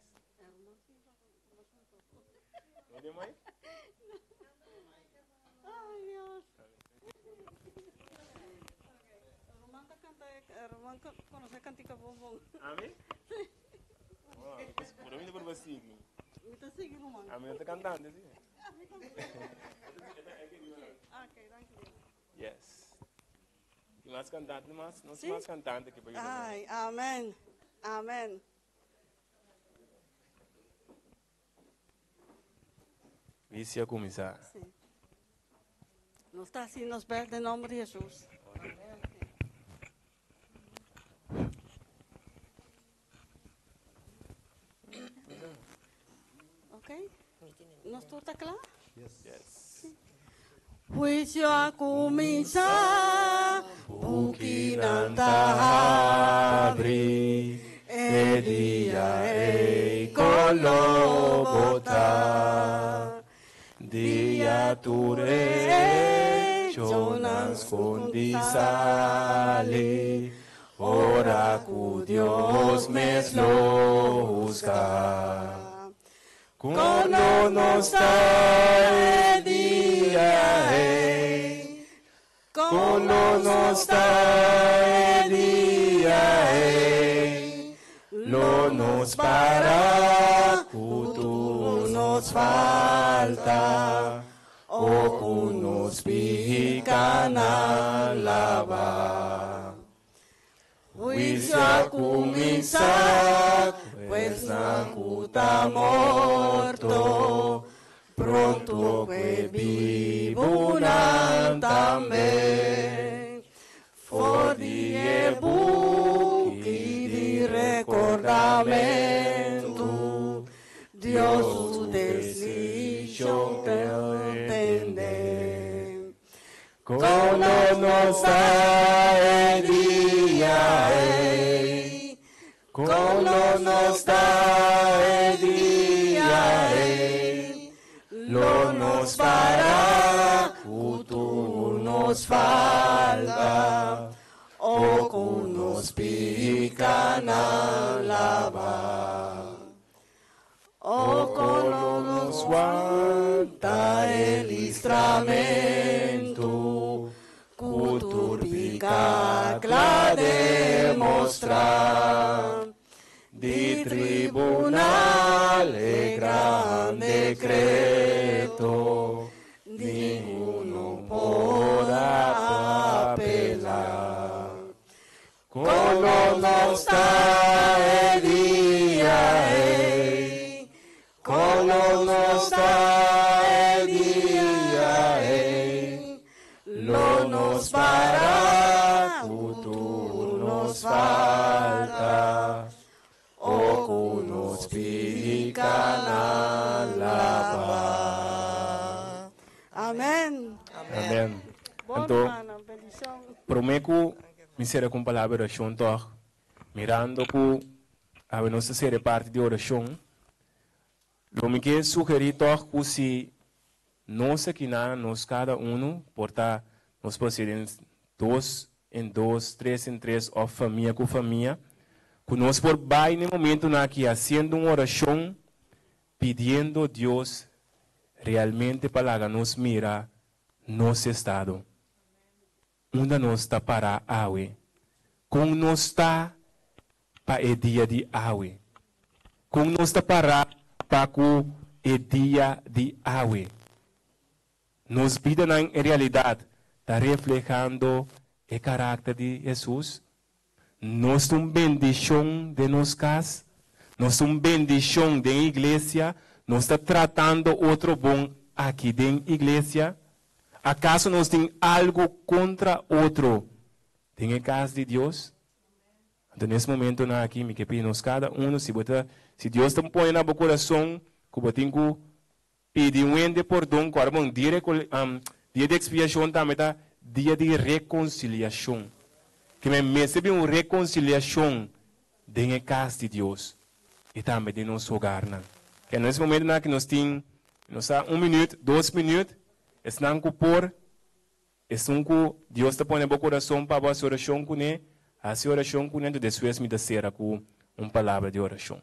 Ami? Oh, por mi por sigui. Mi ta sigui ruman. Ami no ta cantante, si. Ok, dank je. Yes. Tin mas cantante, mas, no sí? Mas cantante que pa yuda. Ay, amen. Amen. Vicio a cuminsa. Sí. Nos ta así nos bek den nomber di Jesus. Ok? Nos tur ta kla? Yes. Huisio a kuminsá, bukinan ta habri, e dia ei kolo bo ta. Dia tur e echonan skondi sali, ora ku Dios mes lo husga. Cuando nos ta e dia ei, Cuando nos ta e dia ei, Lo nos para cu tur nos falta, O cu nos picanan laba. Huisio a kuminsá ku esnan ku ta morto, pronto ku e bibunan tambe. For di e buki di rekordamentu, Dios su desishon ta tende. nos ta e dia ei? Kon lo nos ta e dia ei? Lo nos para ku tur nos falta o ku nos pikanan laba? O kon lo nos wanta e listramentu ku tur piká kla demostrá? Di tribunal e gran dekreto ningun no por a apelá. Kon lo nos ta e dia ei? Kon lo nos ta e dia ei? Lo nos para ku tur nos falta o ku nos pikanan laba. Amen. Amen. Bon Anto, rumannan, bendishon. promé ku mi sera ku un palabra di orashon tòg, mirando ku awe nos ta sera e parti di orashon, lo mi ke sugerí tòg ku si nos akinan, nos kada unu, por ta nos por hasi den dos en dos, tres en tres òf famia ku famia, ku nos por bai na e momentunan aki hasiendo un orashon pidiendo Dios realmente pa laga nos mira nos estado. Unda nos ta pará awe? Kon nos ta pa e dia di awe? Kon nos ta pará pa ku e dia di awe? Nos bidanan en realidat ta reflehando e karakter di Hesus? Nos ta un bendishon den nos kas? Nos ta un bendishon den iglesia? Nos ta tratando otro bon aki den iglesia? Akaso nos tin algu kontra otro den e kas di Dios? Anto nes momentonan aki mi ke pidi nos kada uno si bo ta si Dios ta pone na bo kurason ku bo tin ku pidi un hende pordon ku ora bon dia dia di ekspiashon tambe ta dia di rekonsiliashon. Ke men mester bin un rekonsiliashon den e kas di Dios i tambe den nos hogarnan. Ke nes momentonan aki nos tin nos sa un minüt dos minüt esnan ku por Esun ku Dios ta pone bo kurason pa bo hasi orashon kuné, hasi orashon kuné, anto despues mi ta sera ku un palabra di orashon.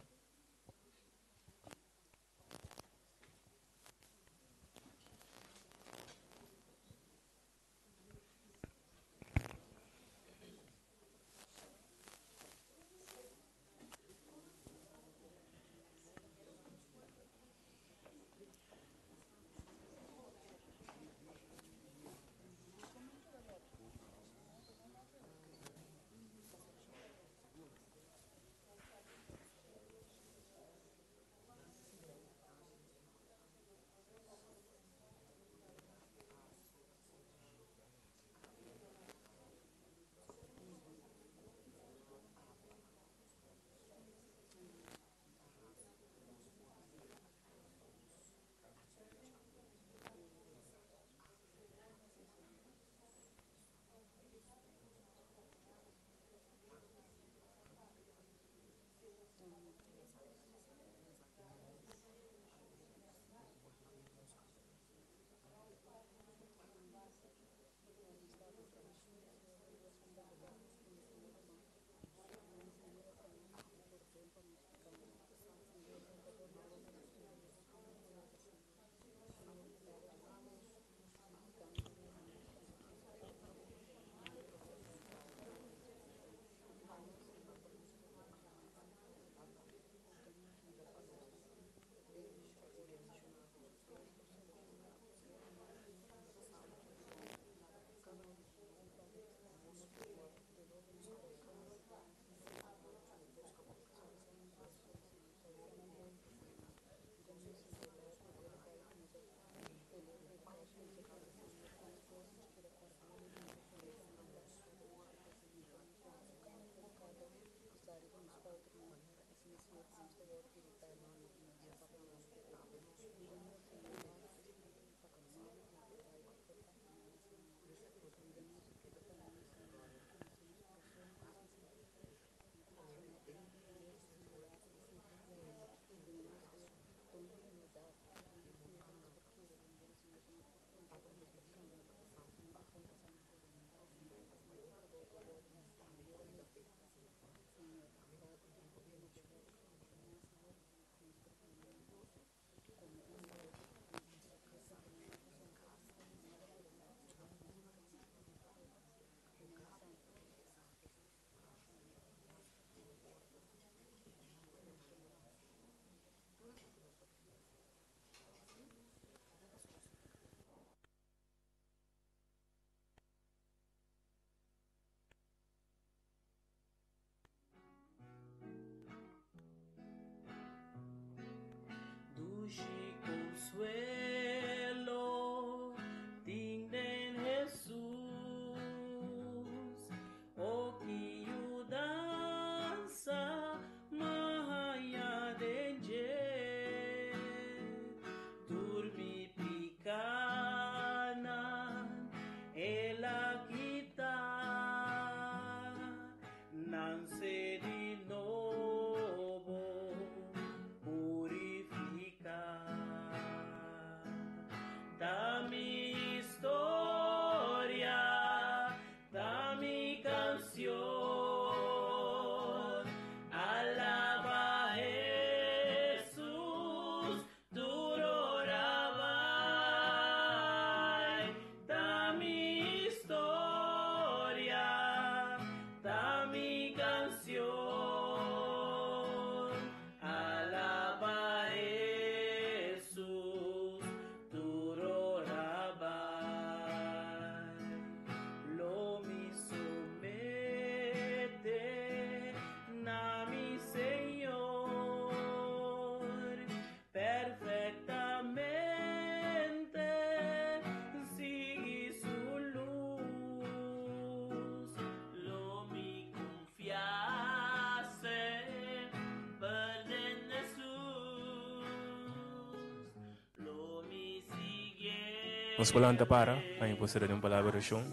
Nos por lanta para, pa mi por sera den un palabra orashon.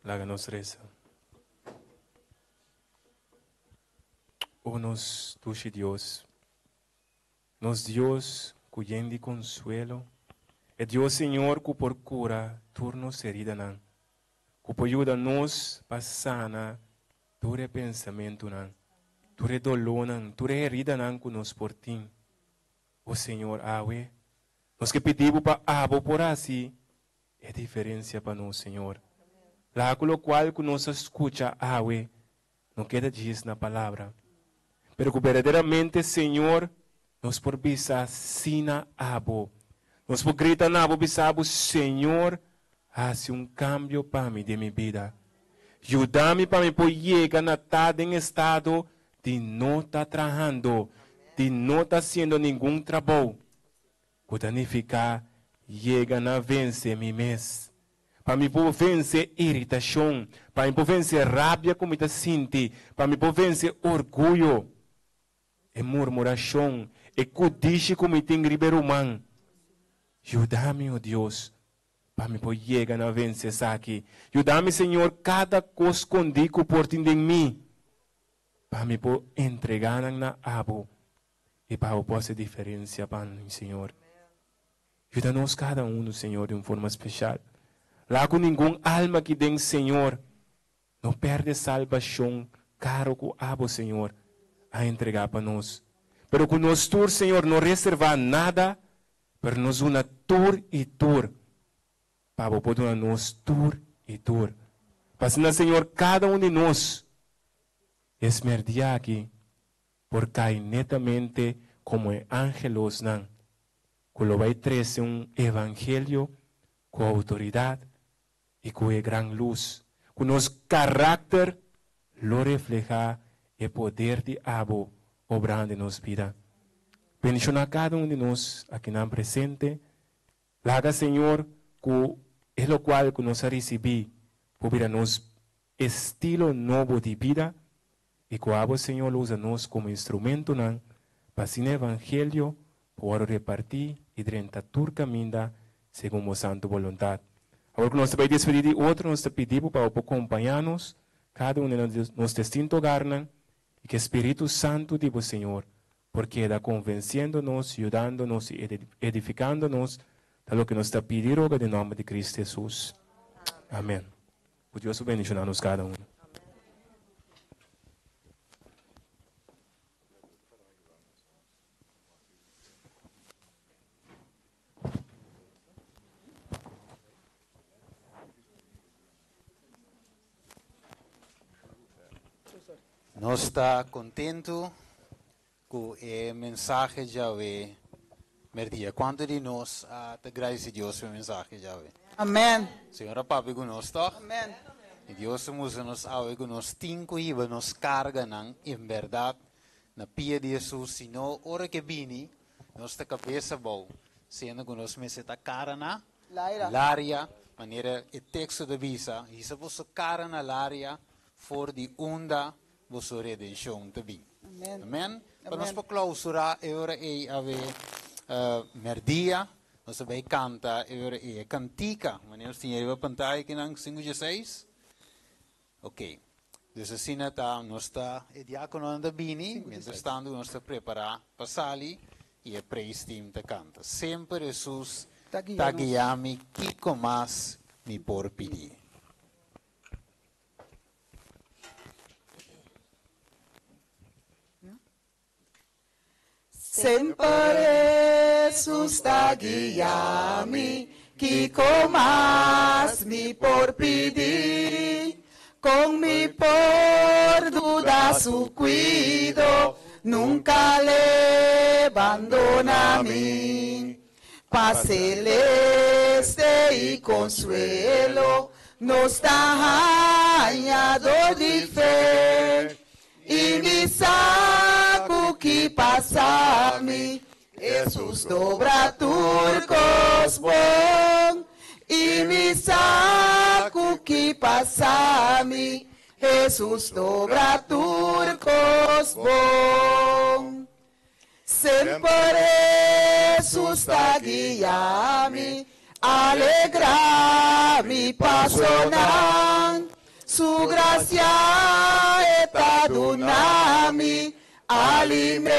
Laga nos resa. O nos dushi Dios, nos Dios ku yen di konsuelo, e Dios Señor ku por kura tur nos heridanan, ku por yuda nos pa sana tur e pensamentunan, tur e dolónan, tur e heridanan ku nos por tin. O Señor, awe nos ke pidi Bo pa Abo por hasi e diferensia pa nos, Señor. Laga ku lokual ku nos a skucha awe no keda djis na palabra, pero ku berdaderamente, Señor, nos por bisa sí na Abo. Nos por grita na Abo bisa Abo, Señor, hasi un kambio pa mi den mi bida. Yuda mi pa mi por yega na ta den estado di no ta trahando, di no ta hasiendo ningun trabou, ku ta nifiká yega na vense mi mes. Pa mi por vense iritashon, pa mi por vense rabia ku mi ta sinti, pa mi por vense orguyo, e murmurashon, e kudishi ku mi tin riba e ruman. Yuda mi, o Dios, pa mi por yega na vense esaki. Yuda mi, Señor, kada kos skondí ku por tin den mi, pa mi por entregá nan na Abo i pa Abo por hasi diferensia pa mi, Señor. Yuda nos kada unu, Señor, di un forma speshal. Laga ku ningun alma aki den, Señor, no pèrdè salbashon karo ku Abo, Señor, a entregá pa nos. Pero ku nos tur, Señor, no reservá nada, pero nos duna tur i tur, pa Abo por duna nos tur i tur. Pa asina, Señor, kada un di nos es mèrdia aki por kai netamente komo e ángelosnan ku lo bai trese un evangelio ku outoridat i ku e gran lus, ku nos karakter lo reflehá e poder di Abo obrando den nos bida. Bendishoná kada un di nos akinan presente. Laga, Señor, ku e lokual ku nos a risibí por bira nos estilo nobo di bida i ku Abo, Señor, lo usa nos komo instrumentonan pa asina e evangelio por wòrdu repartí i drenta tur kaminda segun Bo santu boluntat. Awor ku nos ta bai despedí di otro, nos ta pidi Bo pa Bo por kompañá nos, kada un den nos distinto hogarnan, i ku e Spiritu Santu di Bo, Señor, por keda konvensiendo nos, yudando nos i edifikando nos ta loke nos ta pidi i roga den nòmber di Kristu Hesus. Amèn. Ku Dios por bendishoná nos kada uno. Nos ta kontentu ku e mensahe djawe merdia. Kuantu di nos a ta gradisi Dios pa e mensahe djawe? Amen. Señor a papia ku nos tòg? Amen. I Dios a mustra nos awe ku nos tin ku hiba nos karganan en bèrdat na pia di Hesus, sino ora ke bini nos ta kabes abou, siendo ku nos mester ta kara na laria, manera e teksto ta bisa, Hisa boso kara na laria for di unda boso redenshon ta bin. Amen. Pa nos por klausurá e ora ei awe mèrdia, nos ta bai kanta e ora ei e kantika, manera nos tin riba pantaya akinan, 5 dieseis. Ok. Dus asina ta, nos ta, e diákononan ta bini, mientras tantu nos ta prepará pa sali i e praise team ta kanta. Semper Hesus ta guia mi, kiko mas mi por pidi? Semper Hesus ta guia mi, kiko mas mi por pidi? Kon mi por duda su kuido, nunka l'e bandoná mi. Pas seleste i konsuelo, nos ta haña dor di fe. I mi sa ku ki pasa mi, Hesus ta obra tur kos bon. I mi sa ku ki pasa mi, Hesus ta obra tur kos bon. Semper Hesus. Jesus ta guia mi, alegrá mi pasonan. Su grasia e ta duna mi, alimentá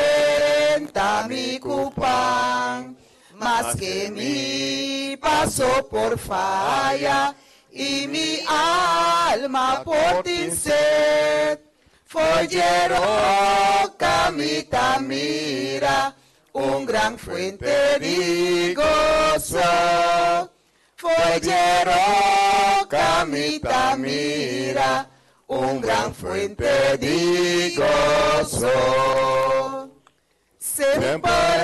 mi ku pan. Maske mi paso por faya i mi alma por tin set, fo'i dje roka mi ta mira un gran fuente di goso. Fo'i dje roka mi ta mira un gran fuente di goso. Semper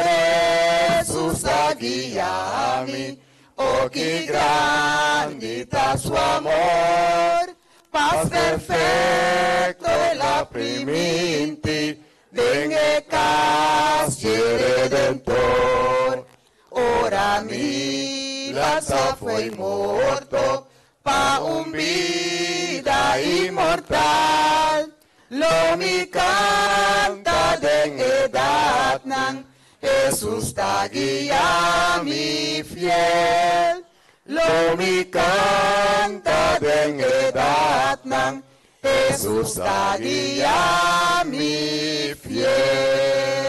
Jesus a guia mi, o ki grandi ta su amor. Pas perfecto el a priminti den e cas dje Redentor. Ora mi lansa fo'i morto pa un bida inmortal, lo mi canta den edadnan, Jesus ta guia mi fiel. Lo mi canta den edadnan, Jesus ta guia mi fiel.